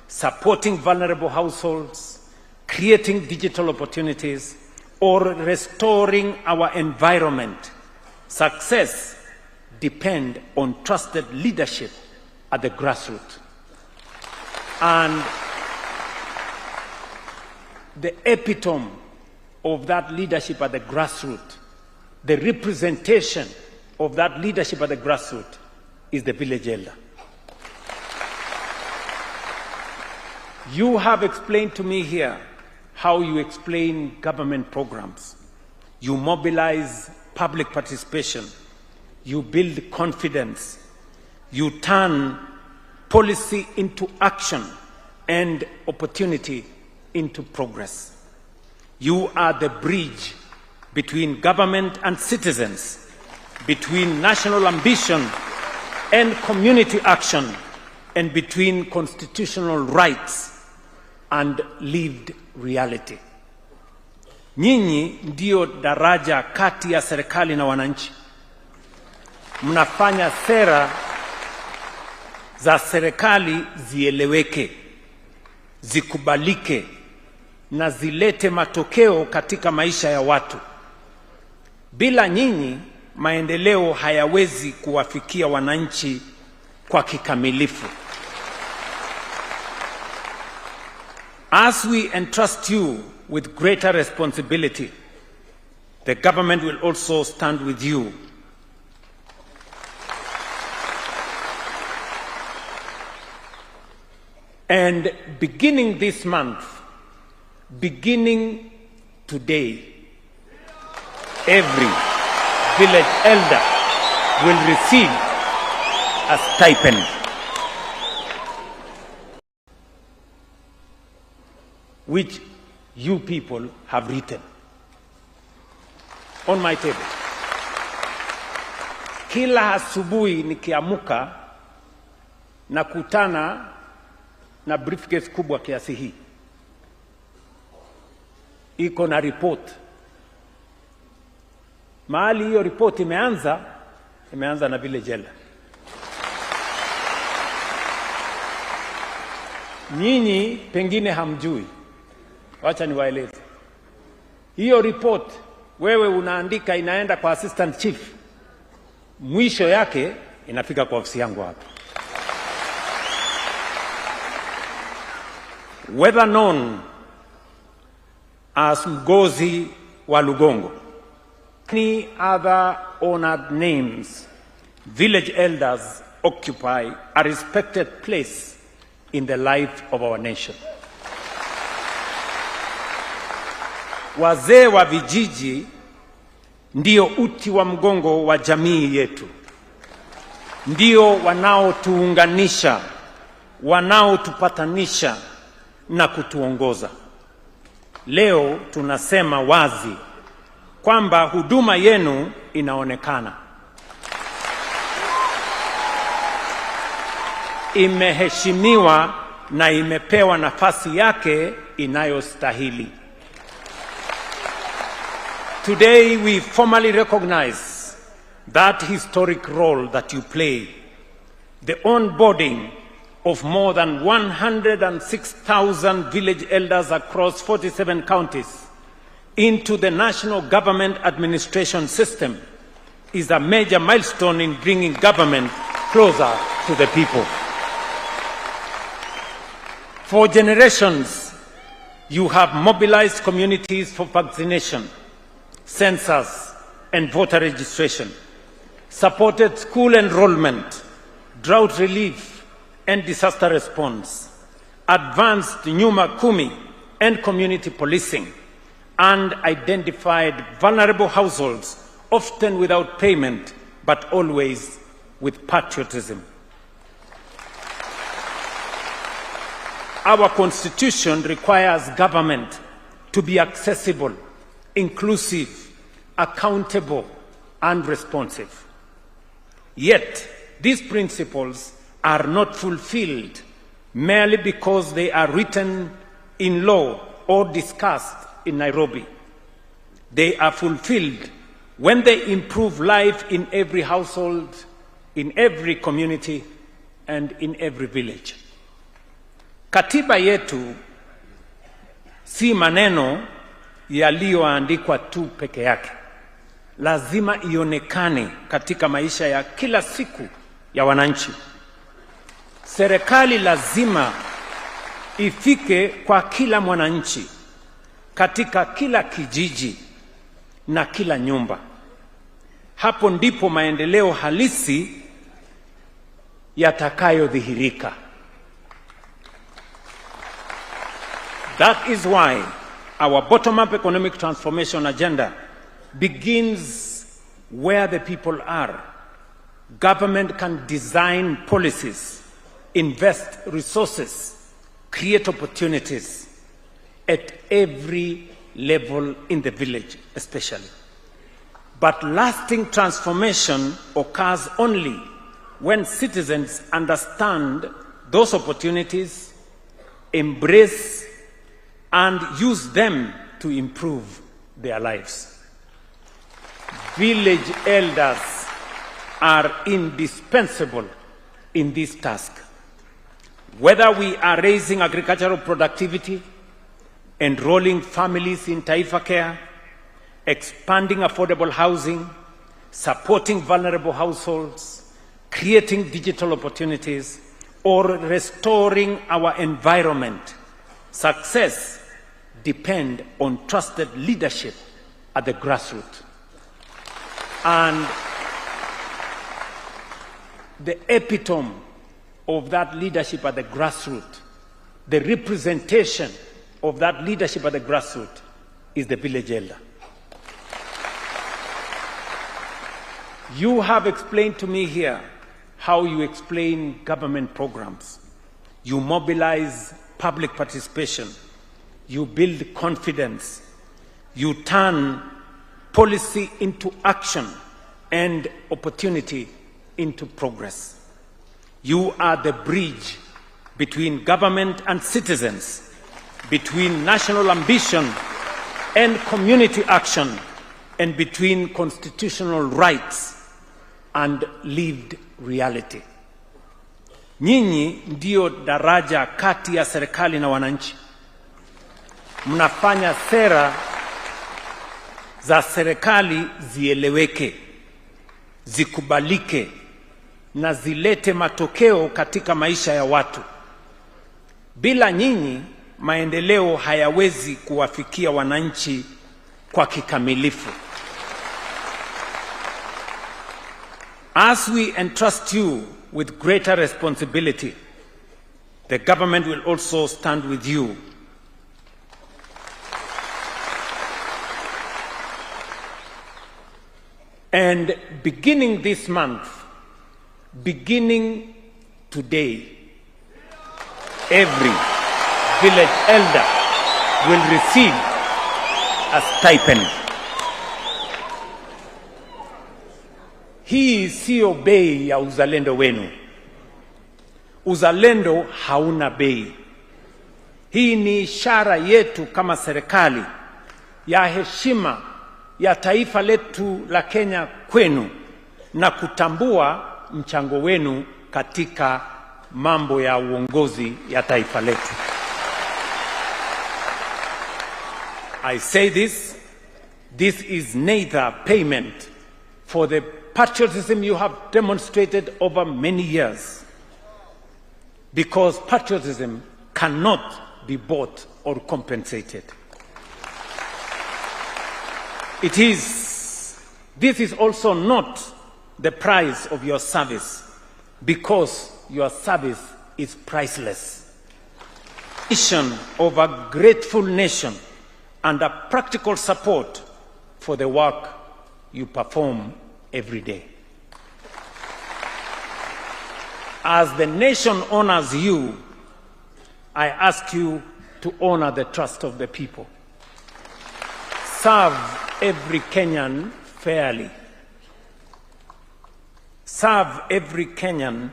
supporting vulnerable households, creating digital opportunities, or restoring our environment, success depends on trusted leadership at the grassroots. And the epitome of that leadership at the grassroots, the representation of that leadership at the grassroots, is the village elder. You have explained to me here how you explain government programs. You mobilize public participation. You build confidence. You turn policy into action and opportunity into progress. You are the bridge between government and citizens, between national ambition and community action, and between constitutional rights and lived reality. Nyinyi ndio daraja kati ya serikali na wananchi. Mnafanya sera za serikali zieleweke, zikubalike na zilete matokeo katika maisha ya watu. Bila nyinyi, maendeleo hayawezi kuwafikia wananchi kwa kikamilifu. As we entrust you with greater responsibility, the government will also stand with you. And beginning this month, beginning today, every village elder will receive a stipend. Which you people have written on my table. Kila asubuhi nikiamuka, Nakutana na briefcase kubwa kiasi hii, iko na report. Mahali hiyo report imeanza na village elder. Nyinyi pengine hamjui, wacha niwaeleze. Hiyo report wewe unaandika, inaenda kwa assistant chief, mwisho yake inafika kwa ofisi yangu hapa. Whether known as Mgozi wa Lugongo, any other honored names, village elders occupy a respected place in the life of our nation. Wazee wa vijiji ndio uti wa mgongo wa jamii yetu, ndio wanaotuunganisha, wanaotupatanisha na kutuongoza. Leo tunasema wazi kwamba huduma yenu inaonekana, imeheshimiwa na imepewa nafasi yake inayostahili. Today we formally recognize that historic role that you play, the onboarding of more than 106,000 village elders across 47 counties into the national government administration system is a major milestone in bringing government closer to the people. For generations, you have mobilized communities for vaccination, census, and voter registration, supported school enrollment, drought relief, and disaster response, advanced Nyumba Kumi and community policing, and identified vulnerable households, often without payment, but always with patriotism. Our constitution requires government to be accessible, inclusive, accountable, and responsive. Yet, these principles are not fulfilled merely because they are written in law or discussed in Nairobi. They are fulfilled when they improve life in every household, in every community, and in every village. Katiba yetu si maneno yaliyoandikwa tu peke yake. Lazima ionekane katika maisha ya kila siku ya wananchi. Serikali lazima ifike kwa kila mwananchi, katika kila kijiji na kila nyumba. Hapo ndipo maendeleo halisi yatakayodhihirika. That is why our bottom-up economic transformation agenda begins where the people are. Government can design policies, invest resources, create opportunities at every level in the village, especially. But lasting transformation occurs only when citizens understand those opportunities, embrace and use them to improve their lives. Village elders are indispensable in this task. Whether we are raising agricultural productivity, enrolling families in Taifa Care, expanding affordable housing, supporting vulnerable households, creating digital opportunities, or restoring our environment, success depends on trusted leadership at the grassroots. And the epitome of that leadership at the grassroots, the representation of that leadership at the grassroots, is the village elder. You have explained to me here how you explain government programs. You mobilize public participation. You build confidence. You turn policy into action and opportunity into progress. You are the bridge between government and citizens, between national ambition and community action, and between constitutional rights and lived reality. Nyinyi ndio daraja kati ya serikali na wananchi. Mnafanya sera za serikali zieleweke, zikubalike na zilete matokeo katika maisha ya watu. Bila nyinyi, maendeleo hayawezi kuwafikia wananchi kwa kikamilifu. As we entrust you with greater responsibility, the government will also stand with you And beginning this month, beginning today, every village elder will receive a stipend. Hii siyo bei ya uzalendo wenu. Uzalendo hauna bei. Hii ni ishara yetu kama serikali ya heshima ya taifa letu la Kenya kwenu na kutambua mchango wenu katika mambo ya uongozi ya taifa letu. I say this, this is neither payment for the patriotism you have demonstrated over many years, because patriotism cannot be bought or compensated. This is also not the price of your service, because your service is priceless. Mission of a grateful nation and a practical support for the work you perform every day. As the nation honors you, I ask you to honor the trust of the people. Serve every Kenyan fairly. Serve every Kenyan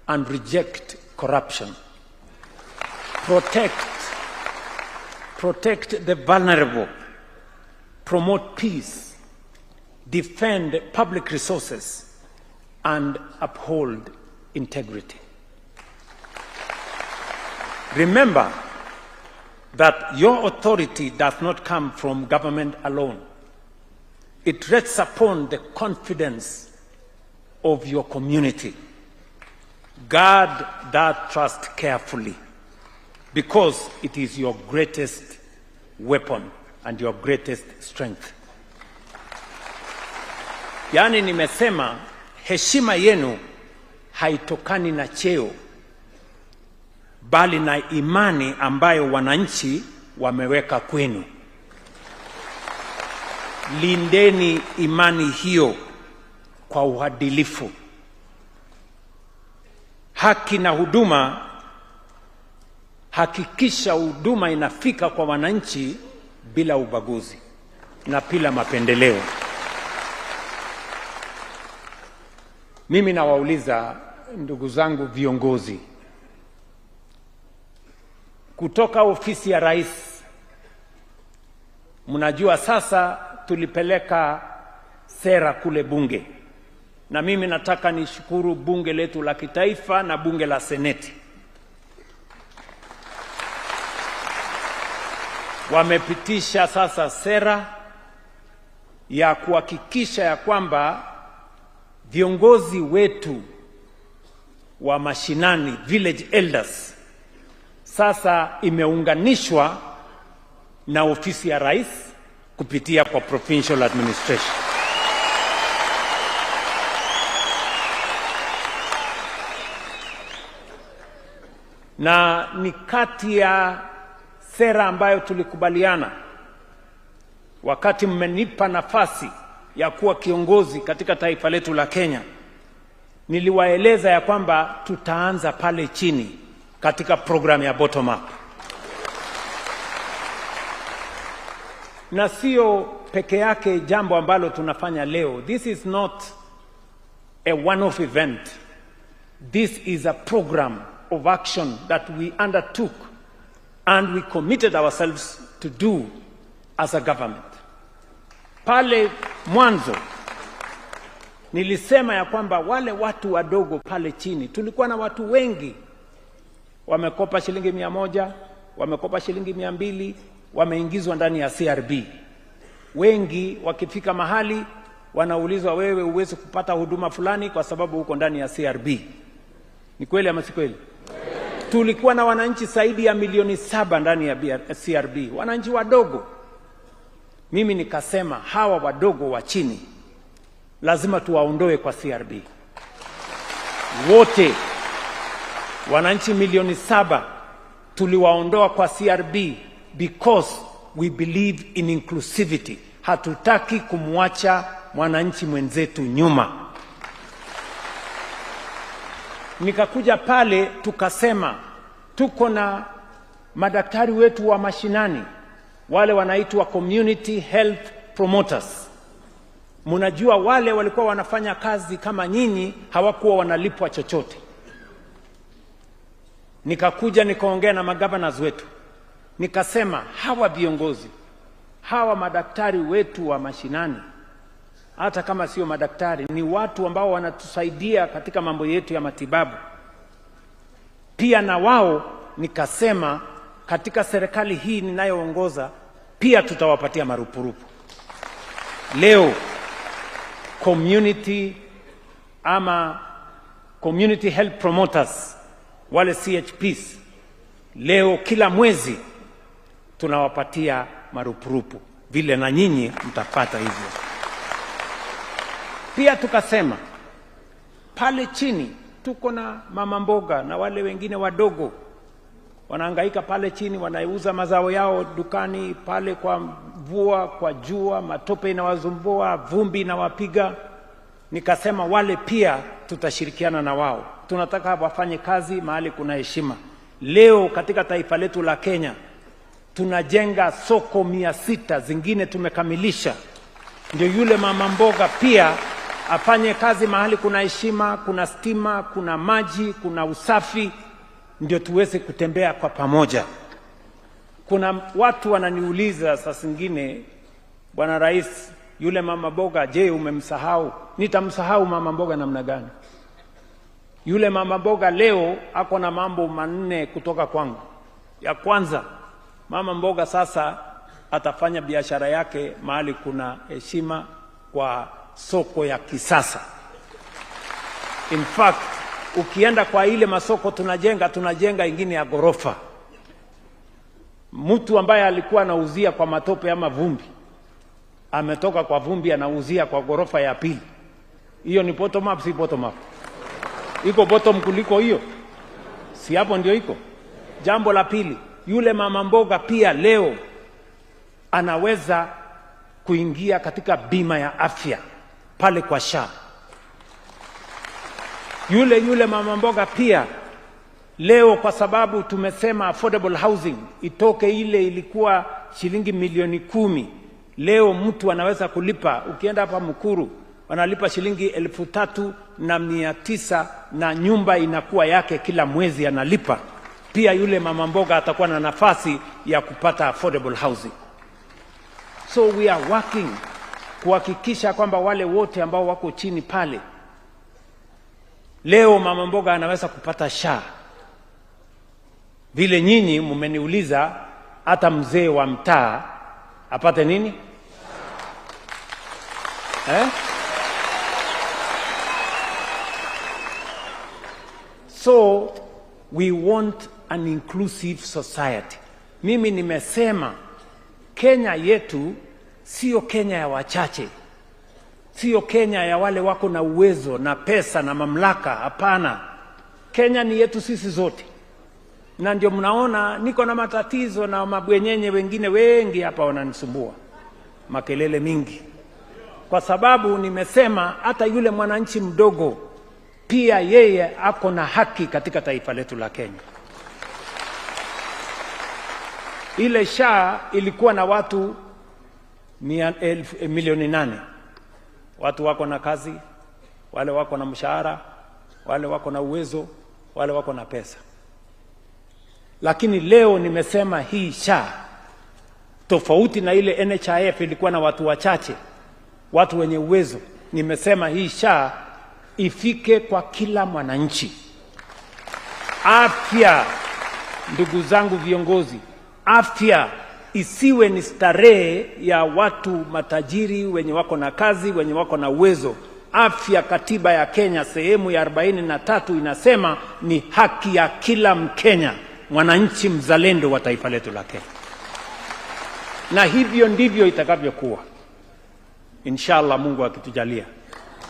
and reject corruption. Protect the vulnerable. Promote peace. Defend public resources and uphold integrity. Remember that your authority does not come from government alone. It rests upon the confidence of your community. Guard that trust carefully, because it is your greatest weapon and your greatest strength. Yaani nimesema heshima yenu haitokani na cheo, bali na imani ambayo wananchi wameweka kwenu. Lindeni imani hiyo kwa uadilifu, haki na huduma. Hakikisha huduma inafika kwa wananchi bila ubaguzi na bila mapendeleo. Mimi nawauliza ndugu zangu viongozi kutoka ofisi ya rais, mnajua sasa tulipeleka sera kule bunge, na mimi nataka nishukuru bunge letu la kitaifa na bunge la seneti. Wamepitisha sasa sera ya kuhakikisha ya kwamba viongozi wetu wa mashinani, village elders, sasa imeunganishwa na ofisi ya rais kupitia kwa provincial administration. Na ni kati ya sera ambayo tulikubaliana wakati mmenipa nafasi ya kuwa kiongozi katika taifa letu la Kenya. Niliwaeleza ya kwamba tutaanza pale chini katika program ya bottom up. Na sio peke yake jambo ambalo tunafanya leo. This is not a one-off event. This is a program of action that we undertook and we committed ourselves to do as a government. Pale mwanzo nilisema ya kwamba wale watu wadogo pale chini, tulikuwa na watu wengi wamekopa shilingi 100, wamekopa shilingi 200, wameingizwa ndani ya CRB. Wengi wakifika mahali wanaulizwa, wewe huwezi kupata huduma fulani kwa sababu uko ndani ya CRB. Ni kweli ama si kweli? Tulikuwa na wananchi zaidi ya milioni 7 ndani ya CRB, wananchi wadogo. Mimi nikasema hawa wadogo wa chini lazima tuwaondoe kwa CRB. Wote wananchi milioni 7 tuliwaondoa kwa CRB because we believe in inclusivity. Hatutaki kumwacha mwananchi mwenzetu nyuma. Nikakuja pale tukasema tuko na madaktari wetu wa mashinani, wale wanaitwa community health promoters. Mnajua wale walikuwa wanafanya kazi kama nyinyi, hawakuwa wanalipwa chochote. Nikakuja nikaongea na magavana wetu, nikasema hawa viongozi, hawa madaktari wetu wa mashinani, hata kama sio madaktari, ni watu ambao wanatusaidia katika mambo yetu ya matibabu. Pia na wao nikasema katika serikali hii ninayoongoza pia tutawapatia marupurupu. Leo community ama community health promoters, wale CHPs, leo kila mwezi tunawapatia marupurupu, vile na nyinyi mtapata hivyo. Pia tukasema pale chini tuko na mama mboga na wale wengine wadogo wanahangaika pale chini, wanauza mazao yao dukani pale kwa mvua, kwa jua, matope inawazumbua, vumbi inawapiga. Nikasema wale pia tutashirikiana na wao, tunataka wafanye kazi mahali kuna heshima. Leo katika taifa letu la Kenya tunajenga soko 600, zingine tumekamilisha, ndio yule mama mboga pia afanye kazi mahali kuna heshima, kuna stima, kuna maji, kuna usafi, ndio tuweze kutembea kwa pamoja. Kuna watu wananiuliza saa zingine, Bwana Rais, yule mama mboga, je, umemsahau? Nitamsahau mama mboga namna gani? Yule mama mboga leo ako na mambo 4 kutoka kwangu. Ya kwanza, mama mboga sasa atafanya biashara yake mahali kuna heshima, kwa soko ya kisasa. In fact, ukienda kwa ile masoko tunajenga ingine ya gorofa. Mtu ambaye alikuwa anauzia kwa matope ama vumbi, ametoka kwa vumbi anauzia kwa gorofa ya pili. Hiyo ni bottom up, si bottom up? Iko bottom kuliko hiyo? Si hapo ndio iko? Jambo la pili, yule mama mboga pia leo anaweza kuingia katika bima ya afya pale kwa SHA. Yule mama mboga pia leo, kwa sababu tumesema affordable housing itoke ile ilikuwa shilingi milioni 10, leo mtu anaweza kulipa, ukienda hapa Mukuru wanalipa shilingi 3,900 na nyumba inakuwa yake kila mwezi analipa. Pia yule mama mboga atakuwa na nafasi ya kupata affordable housing. So we are working kuhakikisha kwamba wale wote ambao wako chini pale, leo mama mboga anaweza kupata SHA. Vile nyinyi mmeniuliza hata mzee wa mtaa apate nini? So we want an inclusive society. Mimi nimesema Kenya yetu sio Kenya ya wachache, sio Kenya ya wale wako na uwezo na pesa na mamlaka. Hapana, Kenya ni yetu sisi zote. Na ndio mnaona niko na matatizo na mabwenyenye wengine wengi hapa wananisumbua, makelele mingi, kwa sababu nimesema hata yule mwananchi mdogo pia yeye ako na haki katika taifa letu la Kenya. Ile SHA ilikuwa na watu milioni 8. Watu wako na kazi, wale wako na mshahara, wale wako na uwezo, wale wako na pesa. Lakini leo nimesema hii SHA, tofauti na ile NHIF ilikuwa na watu wachache, watu wenye uwezo, nimesema hii SHA ifike kwa kila mwananchi. Afya, ndugu zangu viongozi, afya isiwe ni starehe ya watu matajiri wenye wako na kazi, wenye wako na uwezo. Afya, katiba ya Kenya sehemu ya 43 inasema ni haki ya kila Mkenya, mwananchi mzalendo wa taifa letu la Kenya. Na hivyo ndivyo itakavyokuwa. Inshallah, Mungu akitujalia.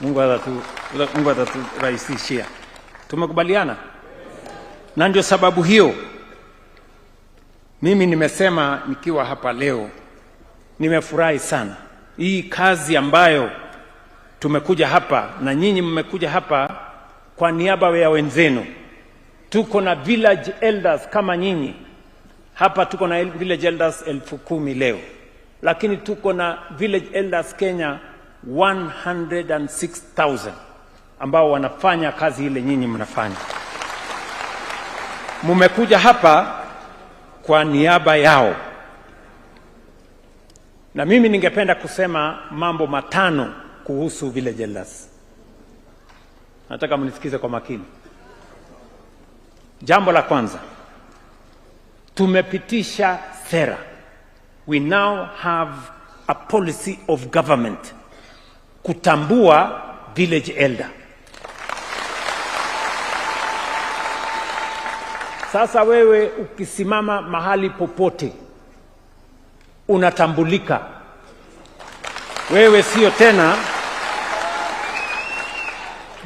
Mungu ataturahisishia. Tumekubaliana? Na ndio sababu hiyo mimi nimesema nikiwa hapa leo, nimefurahi sana hii kazi ambayo tumekuja hapa na nyinyi mmekuja hapa kwa niaba ya wenzenu. Tuko na village elders kama nyinyi hapa, tuko na village elders 10,000 leo, lakini tuko na village elders Kenya 106,000 ambao wanafanya kazi ile nyinyi mnafanya. Mumekuja hapa kwa niaba yao. Na mimi ningependa kusema mambo matano kuhusu village elders. Nataka mnisikize kwa makini. Jambo la kwanza, tumepitisha sera. We now have a policy of government kutambua village elder. Sasa wewe ukisimama mahali popote unatambulika. Wewe sio tena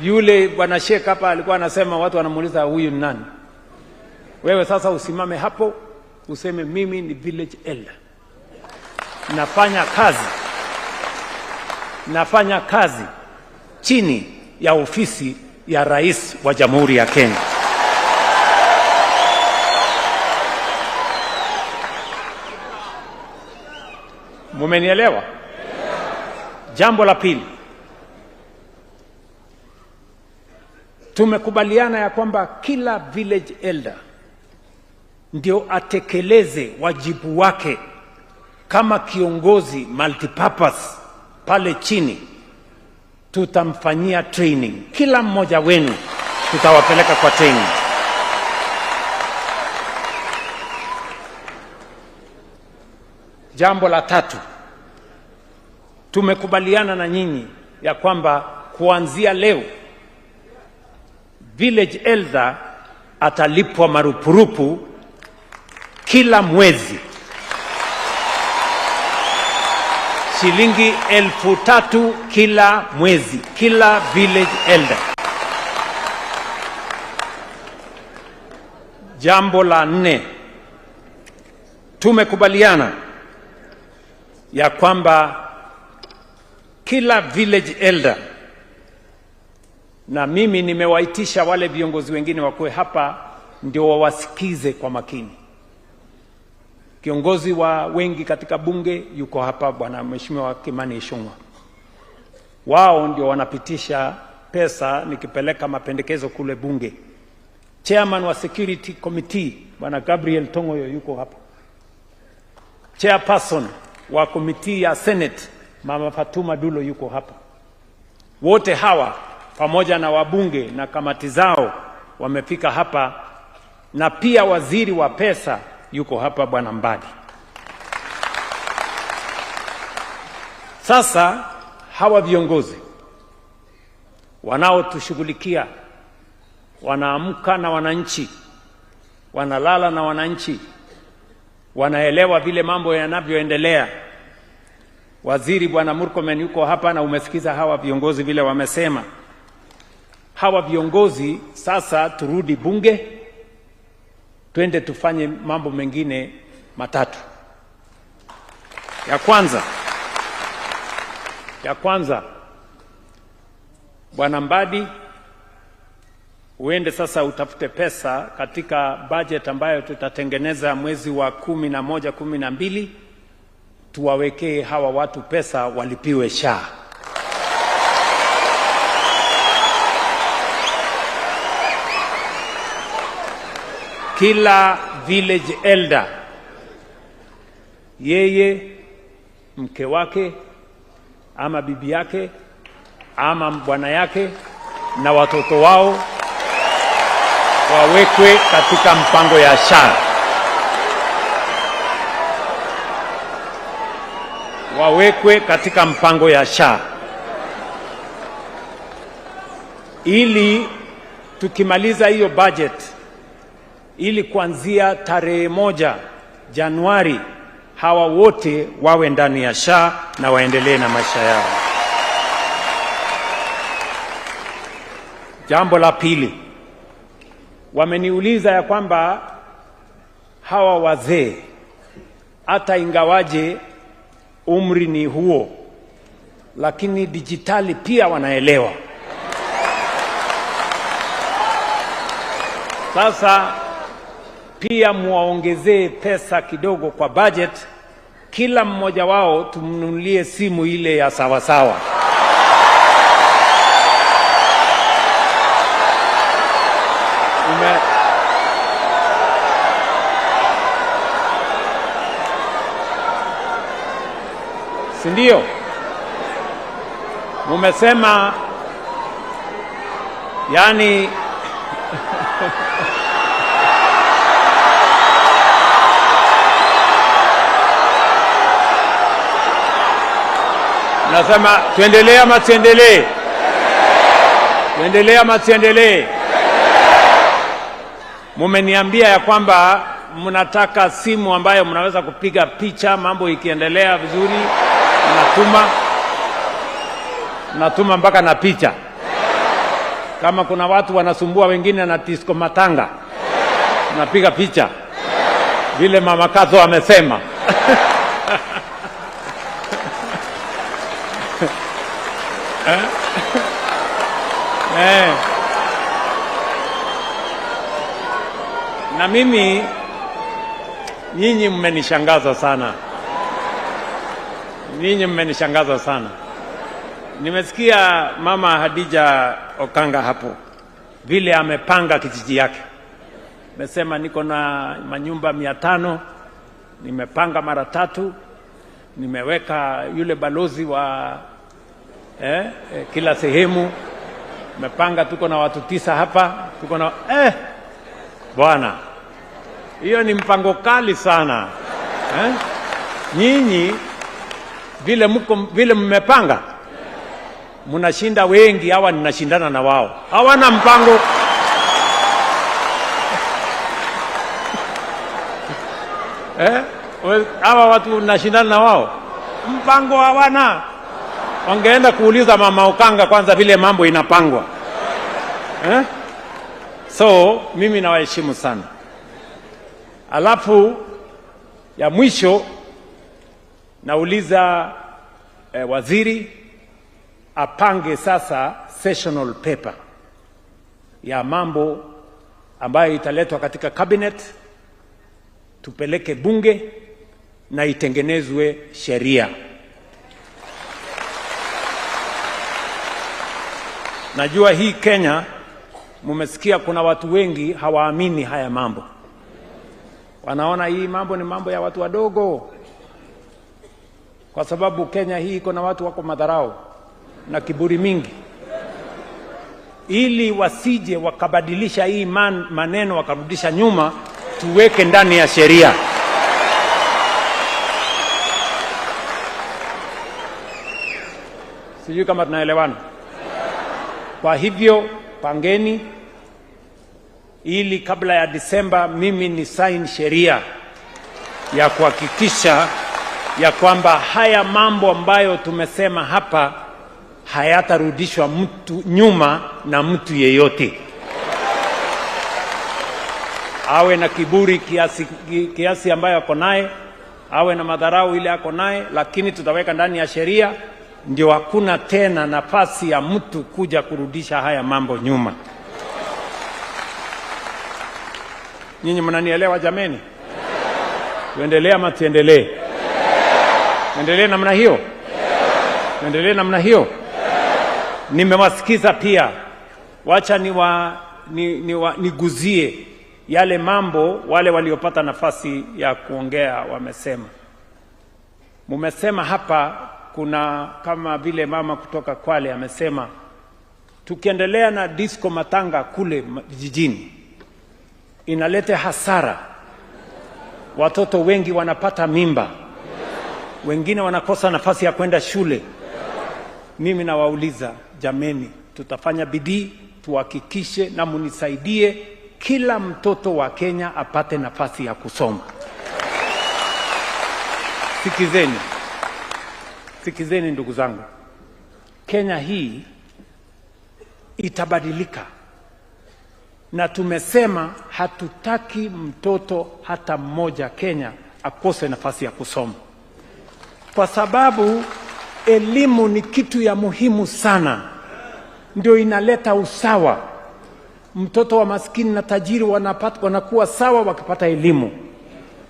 yule bwana Sheikh hapa alikuwa anasema watu wanamuuliza huyu ni nani. Wewe sasa usimame hapo useme mimi ni village elder. Nafanya kazi chini ya ofisi ya Rais wa Jamhuri ya Kenya. Mumenielewa? Jambo la pili, tumekubaliana ya kwamba kila village elder ndio atekeleze wajibu wake kama kiongozi multipurpose pale chini. Tutamfanyia training. Kila mmoja wenu tutawapeleka kwa training. Jambo la tatu, tumekubaliana na nyinyi ya kwamba kuanzia leo village elder atalipwa marupurupu kila mwezi shilingi 3,000 kila mwezi, kila village elder. Jambo la nne, tumekubaliana ya kwamba kila village elder, na mimi nimewaitisha wale viongozi wengine wakuwe hapa ndio wawasikize kwa makini. Kiongozi wa wengi katika bunge yuko hapa, bwana Mheshimiwa Kimani Ichung'wah. Wao ndio wanapitisha pesa nikipeleka mapendekezo kule bunge. Chairman wa Security Committee bwana Gabriel Tongoyo yuko hapa. Chairperson wa committee ya Senate Mama Fatuma Dulo yuko hapa. Wote hawa pamoja na wabunge na kamati zao wamefika hapa, na pia waziri wa pesa yuko hapa bwana Mbadi. Sasa hawa viongozi wanaotushughulikia wanaamka na wananchi, wanalala na wananchi, wanaelewa vile mambo yanavyoendelea. Waziri bwana Murkomen yuko hapa na umesikiza hawa viongozi vile wamesema. Hawa viongozi sasa turudi bunge, twende tufanye mambo mengine matatu. Ya kwanza, bwana Mbadi, uende sasa utafute pesa katika budget ambayo tutatengeneza mwezi wa 11, 12, tuwawekee hawa watu pesa walipiwe SHA. Kila village elder, yeye, mke wake ama bibi yake ama bwana yake na watoto wao wawekwe katika mpango ya SHA. Wawekwe katika mpango ya SHA ili tukimaliza hiyo budget, ili kuanzia tarehe 1 Januari hawa wote wawe ndani ya SHA na waendelee na maisha yao. Jambo la pili, wameniuliza ya kwamba hawa wazee hata ingawaje umri ni huo, lakini dijitali pia wanaelewa. Sasa pia muwaongezee pesa kidogo kwa budget, kila mmoja wao tumnunulie simu ile ya sawasawa. Si ndio? Mumesema yani nasema tuendelee ama tuendelee? Tuendelee ama tuendelee? Mumeniambia ya kwamba mnataka simu ambayo mnaweza kupiga picha, mambo ikiendelea vizuri, mnatuma mpaka na picha. Kama kuna watu wanasumbua wengine na disco matanga, mnapiga picha vile Mama Kazo amesema. Na mimi, nyinyi mmenishangaza sana. Nyinyi mmenishangaza sana. Nimesikia Mama Hadija Okanga hapo vile amepanga kijiji yake. Amesema niko na manyumba 500, nimepanga mara 3, nimeweka yule balozi wa kila sehemu, nimepanga, tuko na watu 9 hapa, tuko na bwana, hiyo ni mpango kali sana. Nyinyi vile mko, vile mmepanga, mnashinda wengi. Hawa ninashindana na wao, hawana mpango. Hawa watu nashindana na wao, mpango hawana. Wangeenda kuuliza Mama Okanga kwanza vile mambo inapangwa. So mimi nawaheshimu sana. Alafu ya mwisho nauliza waziri apange sasa sessional paper ya mambo ambayo italetwa katika cabinet, tupeleke bunge na itengenezwe sheria. Najua hii Kenya mumesikia kuna watu wengi hawaamini haya mambo. Wanaona hii mambo ni mambo ya watu wadogo. Kwa sababu Kenya hii iko na watu wako madharau na kiburi mingi. Ili wasije wakabadilisha hii maneno wakarudisha nyuma, tuweke ndani ya sheria. Sijui kama tunaelewana. Kwa hivyo pangeni ili kabla ya Disemba mimi ni sign sheria ya kuhakikisha ya kwamba haya mambo ambayo tumesema hapa hayatarudishwa mtu nyuma na mtu yeyote. Awe na kiburi kiasi ambayo ako naye, awe na madharau ile ako naye, lakini tutaweka ndani ya sheria ndio hakuna tena nafasi ya mtu kuja kurudisha haya mambo nyuma. Nyinyi mnanielewa jameni? Tuendelee ama tuendelee? Tuendelee namna hiyo? Tuendelee namna hiyo? Nimewasikiza pia. Wacha niguzie yale mambo wale waliopata nafasi ya kuongea wamesema. Mumesema hapa kuna kama vile mama kutoka Kwale amesema, tukiendelea na disco matanga kule vijijini inaleta hasara. Watoto wengi wanapata mimba, wengine wanakosa nafasi ya kwenda shule. Mimi nawauliza jameni, tutafanya bidii tuhakikishe na munisaidie kila mtoto wa Kenya apate nafasi ya kusoma. Sikizeni, sikizeni ndugu zangu, Kenya hii itabadilika, na tumesema hatutaki mtoto hata mmoja Kenya akose nafasi ya kusoma, kwa sababu elimu ni kitu ya muhimu sana, ndio inaleta usawa. Mtoto wa maskini na tajiri wanakuwa sawa wakipata elimu.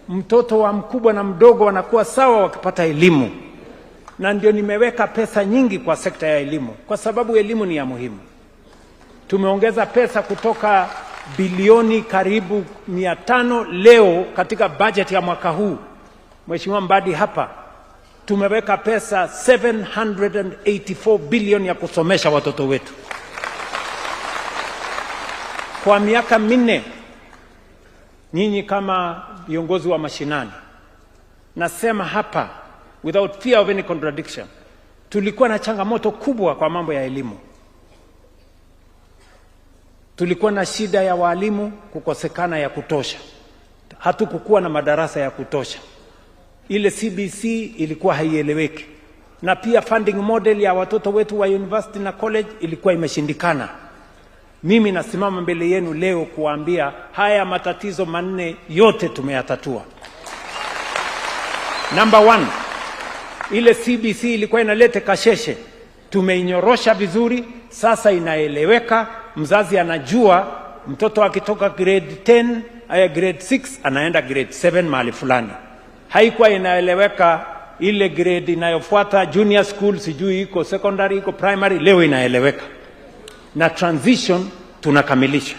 Mtoto wa mkubwa na mdogo wanakuwa sawa wakipata elimu. Na ndio nimeweka pesa nyingi kwa sekta ya elimu, kwa sababu elimu ni ya muhimu. Tumeongeza pesa kutoka bilioni karibu 500 leo katika budget ya mwaka huu. Mheshimiwa Mbadi hapa, tumeweka pesa 784 bilioni ya kusomesha watoto wetu. Kwa miaka 4, nyinyi kama viongozi wa mashinani, nasema hapa without fear of any contradiction, tulikuwa na changamoto kubwa kwa mambo ya elimu. Tulikuwa na shida ya walimu kukosekana ya kutosha. Hatukukuwa na madarasa ya kutosha. Ile CBC ilikuwa haieleweki. Na pia funding model ya watoto wetu wa university na college ilikuwa imeshindikana. Mimi nasimama mbele yenu leo kuambia haya matatizo 4 yote tumeyatatua. Number 1, ile CBC ilikuwa inaleta kasheshe. Tumeinyorosha vizuri, sasa inaeleweka. Mzazi anajua mtoto akitoka grade 10, grade 6 anaenda grade 7 mahali fulani. Haikuwa inaeleweka ile grade inayofuata junior school, sijui iko secondary, iko primary, leo inaeleweka. Na transition tunakamilisha.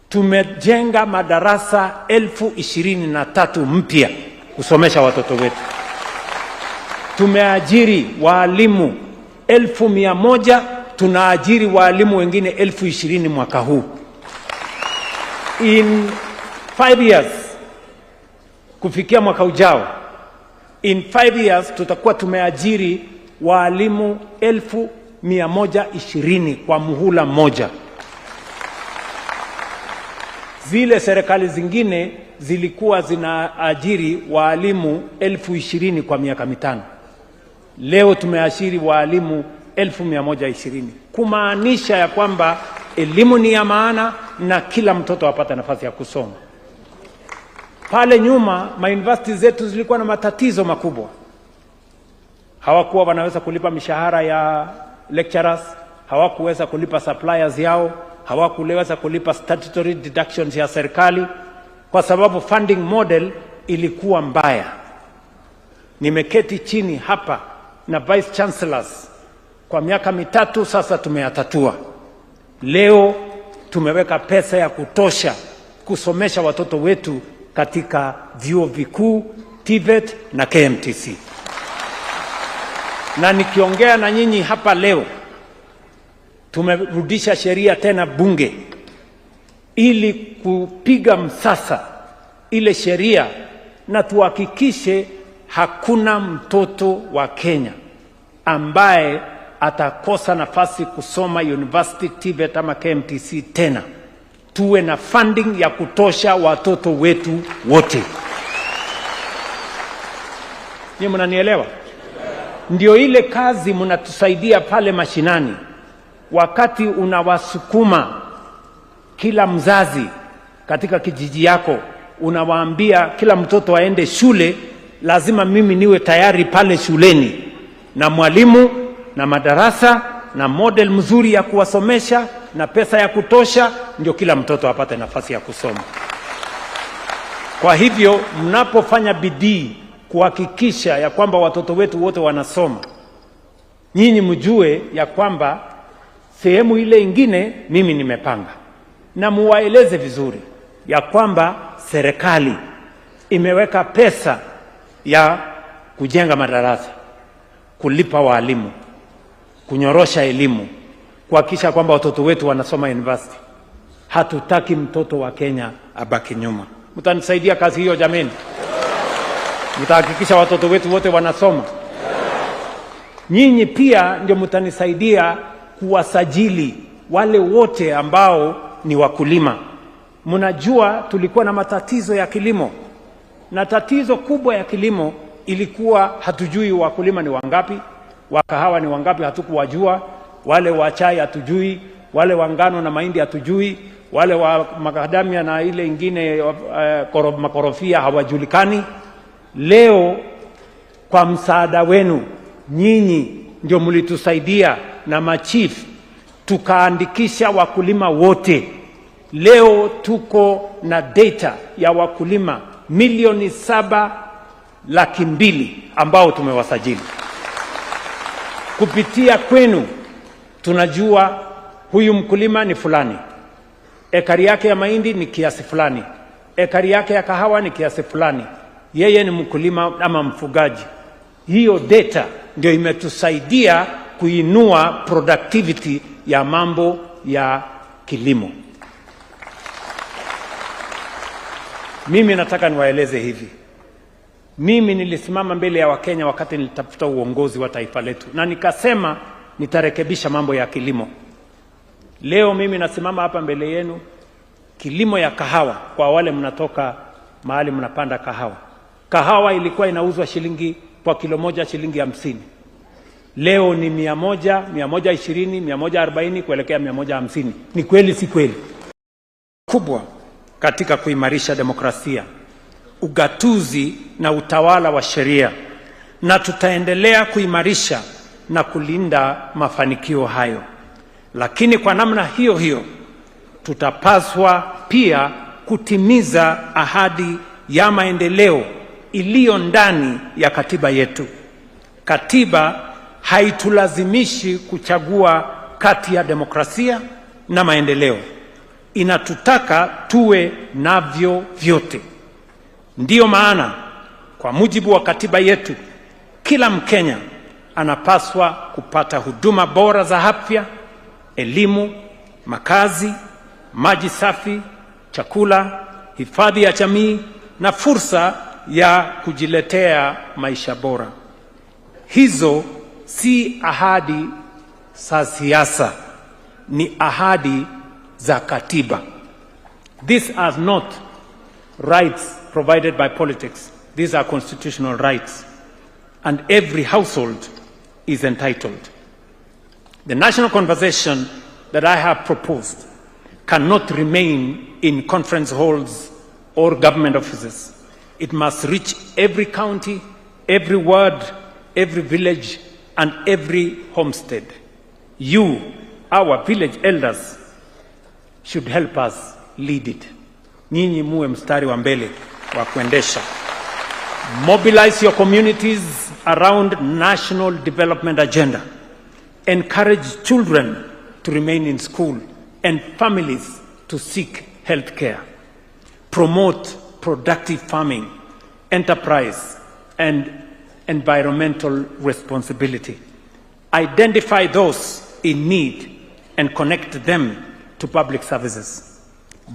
Tumejenga madarasa 23,000 mpya kusomesha watoto wetu. Tumeajiri walimu 100,000, tunaajiri walimu wengine 20,000 mwaka huu. In 5 years, kufikia mwaka ujao, in 5 years tutakuwa tumeajiri walimu 120,000 kwa muhula mmoja. Zile serikali zingine zilikuwa zinaajiri walimu 20,000 kwa miaka 5. Leo tumeajiri walimu 120,000, kumaanisha ya kwamba elimu ni ya maana na kila mtoto apate nafasi ya kusoma. Pale nyuma ma-university zetu zilikuwa na matatizo makubwa. Hawakuwa wanaweza kulipa mishahara ya lecturers, hawakuweza kulipa suppliers yao, hawakuweza kulipa statutory deductions ya serikali, kwa sababu funding model ilikuwa mbaya. Nimeketi chini hapa na vice chancellors kwa miaka 3 sasa, tumeyatatua. Leo tumeweka pesa ya kutosha kusomesha watoto wetu katika vyuo vikuu, TVET na KMTC. Na nikiongea na nyinyi hapa leo, tumerudisha sheria tena bunge ili kupiga msasa ile sheria na tuhakikishe hakuna mtoto wa Kenya ambaye atakosa nafasi kusoma university, TVET ama KMTC tena. Tuwe na funding ya kutosha watoto wetu wote. Nyinyi mnanielewa? Ndio ile kazi mnatusaidia pale mashinani, wakati unawasukuma kila mzazi katika kijiji yako, unawaambia kila mtoto aende shule, lazima mimi niwe tayari pale shuleni na mwalimu na madarasa na model mzuri ya kuwasomesha na pesa ya kutosha, ndio kila mtoto apate nafasi ya kusoma. Kwa hivyo mnapofanya bidii kuhakikisha ya kwamba watoto wetu wote wanasoma, nyinyi mjue ya kwamba sehemu ile ingine mimi nimepanga, na muwaeleze vizuri. ya kwamba serikali imeweka pesa ya kujenga madarasa, kulipa walimu, kunyorosha elimu, kuhakikisha kwamba watoto wetu wanasoma university. Hatutaki mtoto wa Kenya abaki nyuma. Mtanisaidia kazi hiyo jameni? Mtahakikisha watoto wetu wote wanasoma? Nyinyi pia ndio mtanisaidia kuwasajili wale wote ambao ni wakulima. Mnajua tulikuwa na matatizo ya kilimo, na tatizo kubwa ya kilimo ilikuwa hatujui wakulima ni wangapi, wa kahawa ni wangapi, hatukuwajua, wale wa chai hatujui, wale wa ngano na mahindi hatujui, wale wa makadamia na ile ingine makorofia hawajulikani. Leo kwa msaada wenu nyinyi ndio mlitusaidia na machief, tukaandikisha wakulima wote. Leo tuko na data ya wakulima 7,200,000 ambao tumewasajili. Kupitia kwenu tunajua huyu mkulima ni fulani, ekari yake ya mahindi ni kiasi fulani, ekari yake ya kahawa ni kiasi fulani, yeye ni mkulima ama mfugaji. Hiyo data ndio imetusaidia kuinua productivity ya mambo ya kilimo. Mimi nataka niwaeleze hivi. Mimi nilisimama mbele ya Wakenya wakati nilitafuta uongozi wa taifa letu, na nikasema nitarekebisha mambo ya kilimo. Leo mimi nasimama hapa mbele yenu, kilimo ya kahawa, kwa wale mnatoka mahali mnapanda kahawa. Kahawa ilikuwa inauzwa shilingi kwa kilo moja shilingi 50. Leo ni 100, 120, 140 kuelekea 150. Ni kweli si kweli? Kubwa katika kuimarisha demokrasia, ugatuzi na utawala wa sheria, na tutaendelea kuimarisha na kulinda mafanikio hayo. Lakini kwa namna hiyo hiyo tutapaswa pia kutimiza ahadi ya maendeleo iliyo ndani ya katiba yetu. Katiba haitulazimishi kuchagua kati ya demokrasia na maendeleo. Inatutaka tuwe navyo vyote. Ndiyo maana kwa mujibu wa katiba yetu, kila Mkenya anapaswa kupata huduma bora za afya, elimu, makazi, maji safi, chakula, hifadhi ya jamii na fursa ya kujiletea maisha bora. Hizo si ahadi za siasa, ni ahadi za katiba. These are not rights provided by politics. These are constitutional rights, and every household is entitled. The national conversation that I have proposed cannot remain in conference halls or government offices. It must reach every county, every ward, every village, and every homestead. You, our village elders, should help us lead it. Nyinyi muwe mstari wa mbele wa kuendesha. Mobilize your communities around national development agenda. Encourage children to remain in school and families to seek health care. Promote productive farming, enterprise, and environmental responsibility. Identify those in need and connect them to public services.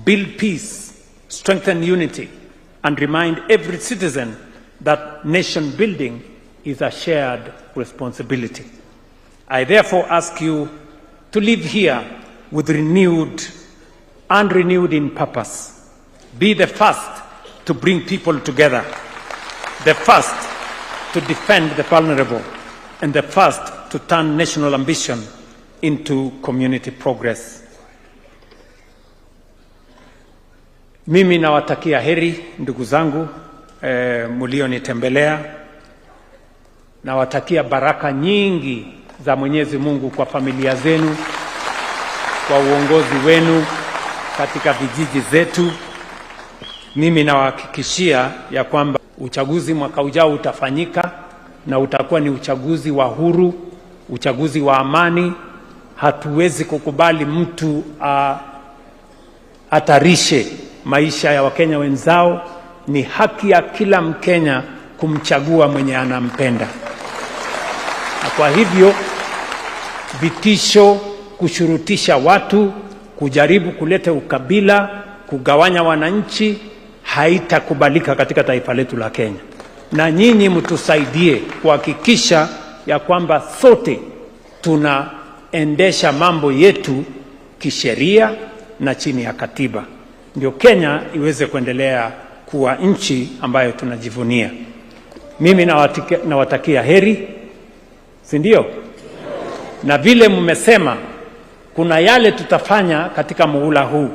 Build peace, strengthen unity, and remind every citizen that nation building is a shared responsibility. I therefore ask you to live here with renewed and renewed in purpose. Be the first to bring people together, the first to defend the vulnerable, and the first to turn national ambition into community progress. Mimi nawatakia heri ndugu zangu mlionitembelea. Nawatakia baraka nyingi za Mwenyezi Mungu kwa familia zenu, kwa uongozi wenu katika vijiji zetu. Mimi nawahakikishia ya kwamba uchaguzi mwaka ujao utafanyika na utakuwa ni uchaguzi wa huru, uchaguzi wa amani. Hatuwezi kukubali mtu hatarishe maisha ya Wakenya wenzao. Ni haki ya kila Mkenya kumchagua mwenye anampenda. Na kwa hivyo vitisho, kushurutisha watu, kujaribu kuleta ukabila, kugawanya wananchi haitakubalika katika taifa letu la Kenya. Na nyinyi mtusaidie kuhakikisha ya kwamba sote tunaendesha mambo yetu kisheria na chini ya katiba, ndio Kenya iweze kuendelea kuwa nchi ambayo tunajivunia. Mimi nawatakia heri, si ndio? Na vile mmesema, kuna yale tutafanya katika muhula huu,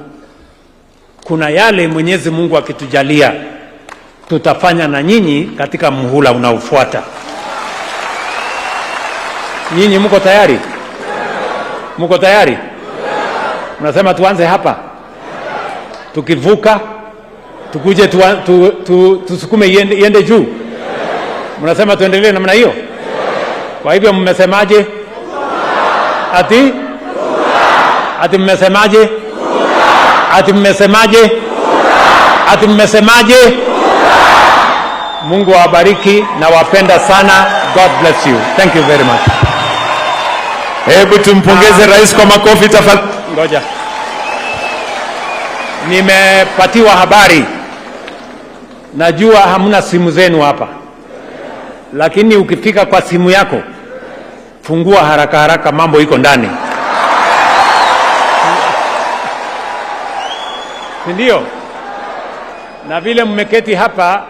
kuna yale Mwenyezi Mungu akitujalia tutafanya na nyinyi katika muhula unaofuata. Nyinyi mko tayari? Mko tayari? Mnasema tuanze hapa, tukivuka tukuje tusukume iende juu. Mnasema tuendelee namna hiyo? Kwa hivyo mmesemaje? Ati? Ati mmesemaje? Ati mmesemaje? Ati mmesemaje? Mungu awabariki na wapenda sana. God bless you. Thank you very much. Hebu tumpongeze rais kwa makofi tafadhali. Ngoja. Nimepatiwa habari. Najua hamna simu zenu hapa, lakini ukifika kwa simu yako fungua haraka haraka, mambo iko ndani. Ndio. Na vile mmeketi hapa,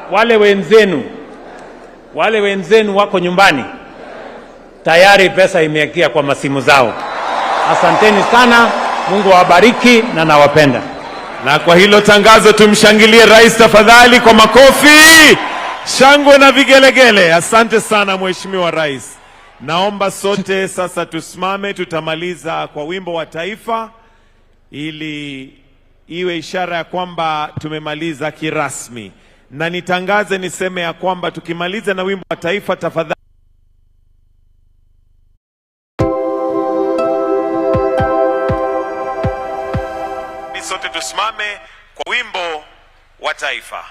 wale wenzenu wako nyumbani tayari pesa imeekia kwa masimu zao. Asanteni sana, Mungu awabariki na nawapenda. Na kwa hilo tangazo tumshangilie rais tafadhali kwa makofi, shangwe na vigelegele. Asante sana Mheshimiwa Rais. Naomba sote sasa tusimame, tutamaliza kwa wimbo wa taifa ili iwe ishara ya kwamba tumemaliza kirasmi. Na nitangaze niseme ya kwamba tukimaliza na wimbo wa taifa tafadhali sote tusimame kwa wimbo wa taifa.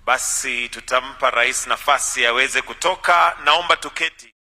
Basi tutampa rais nafasi aweze kutoka. Naomba tuketi.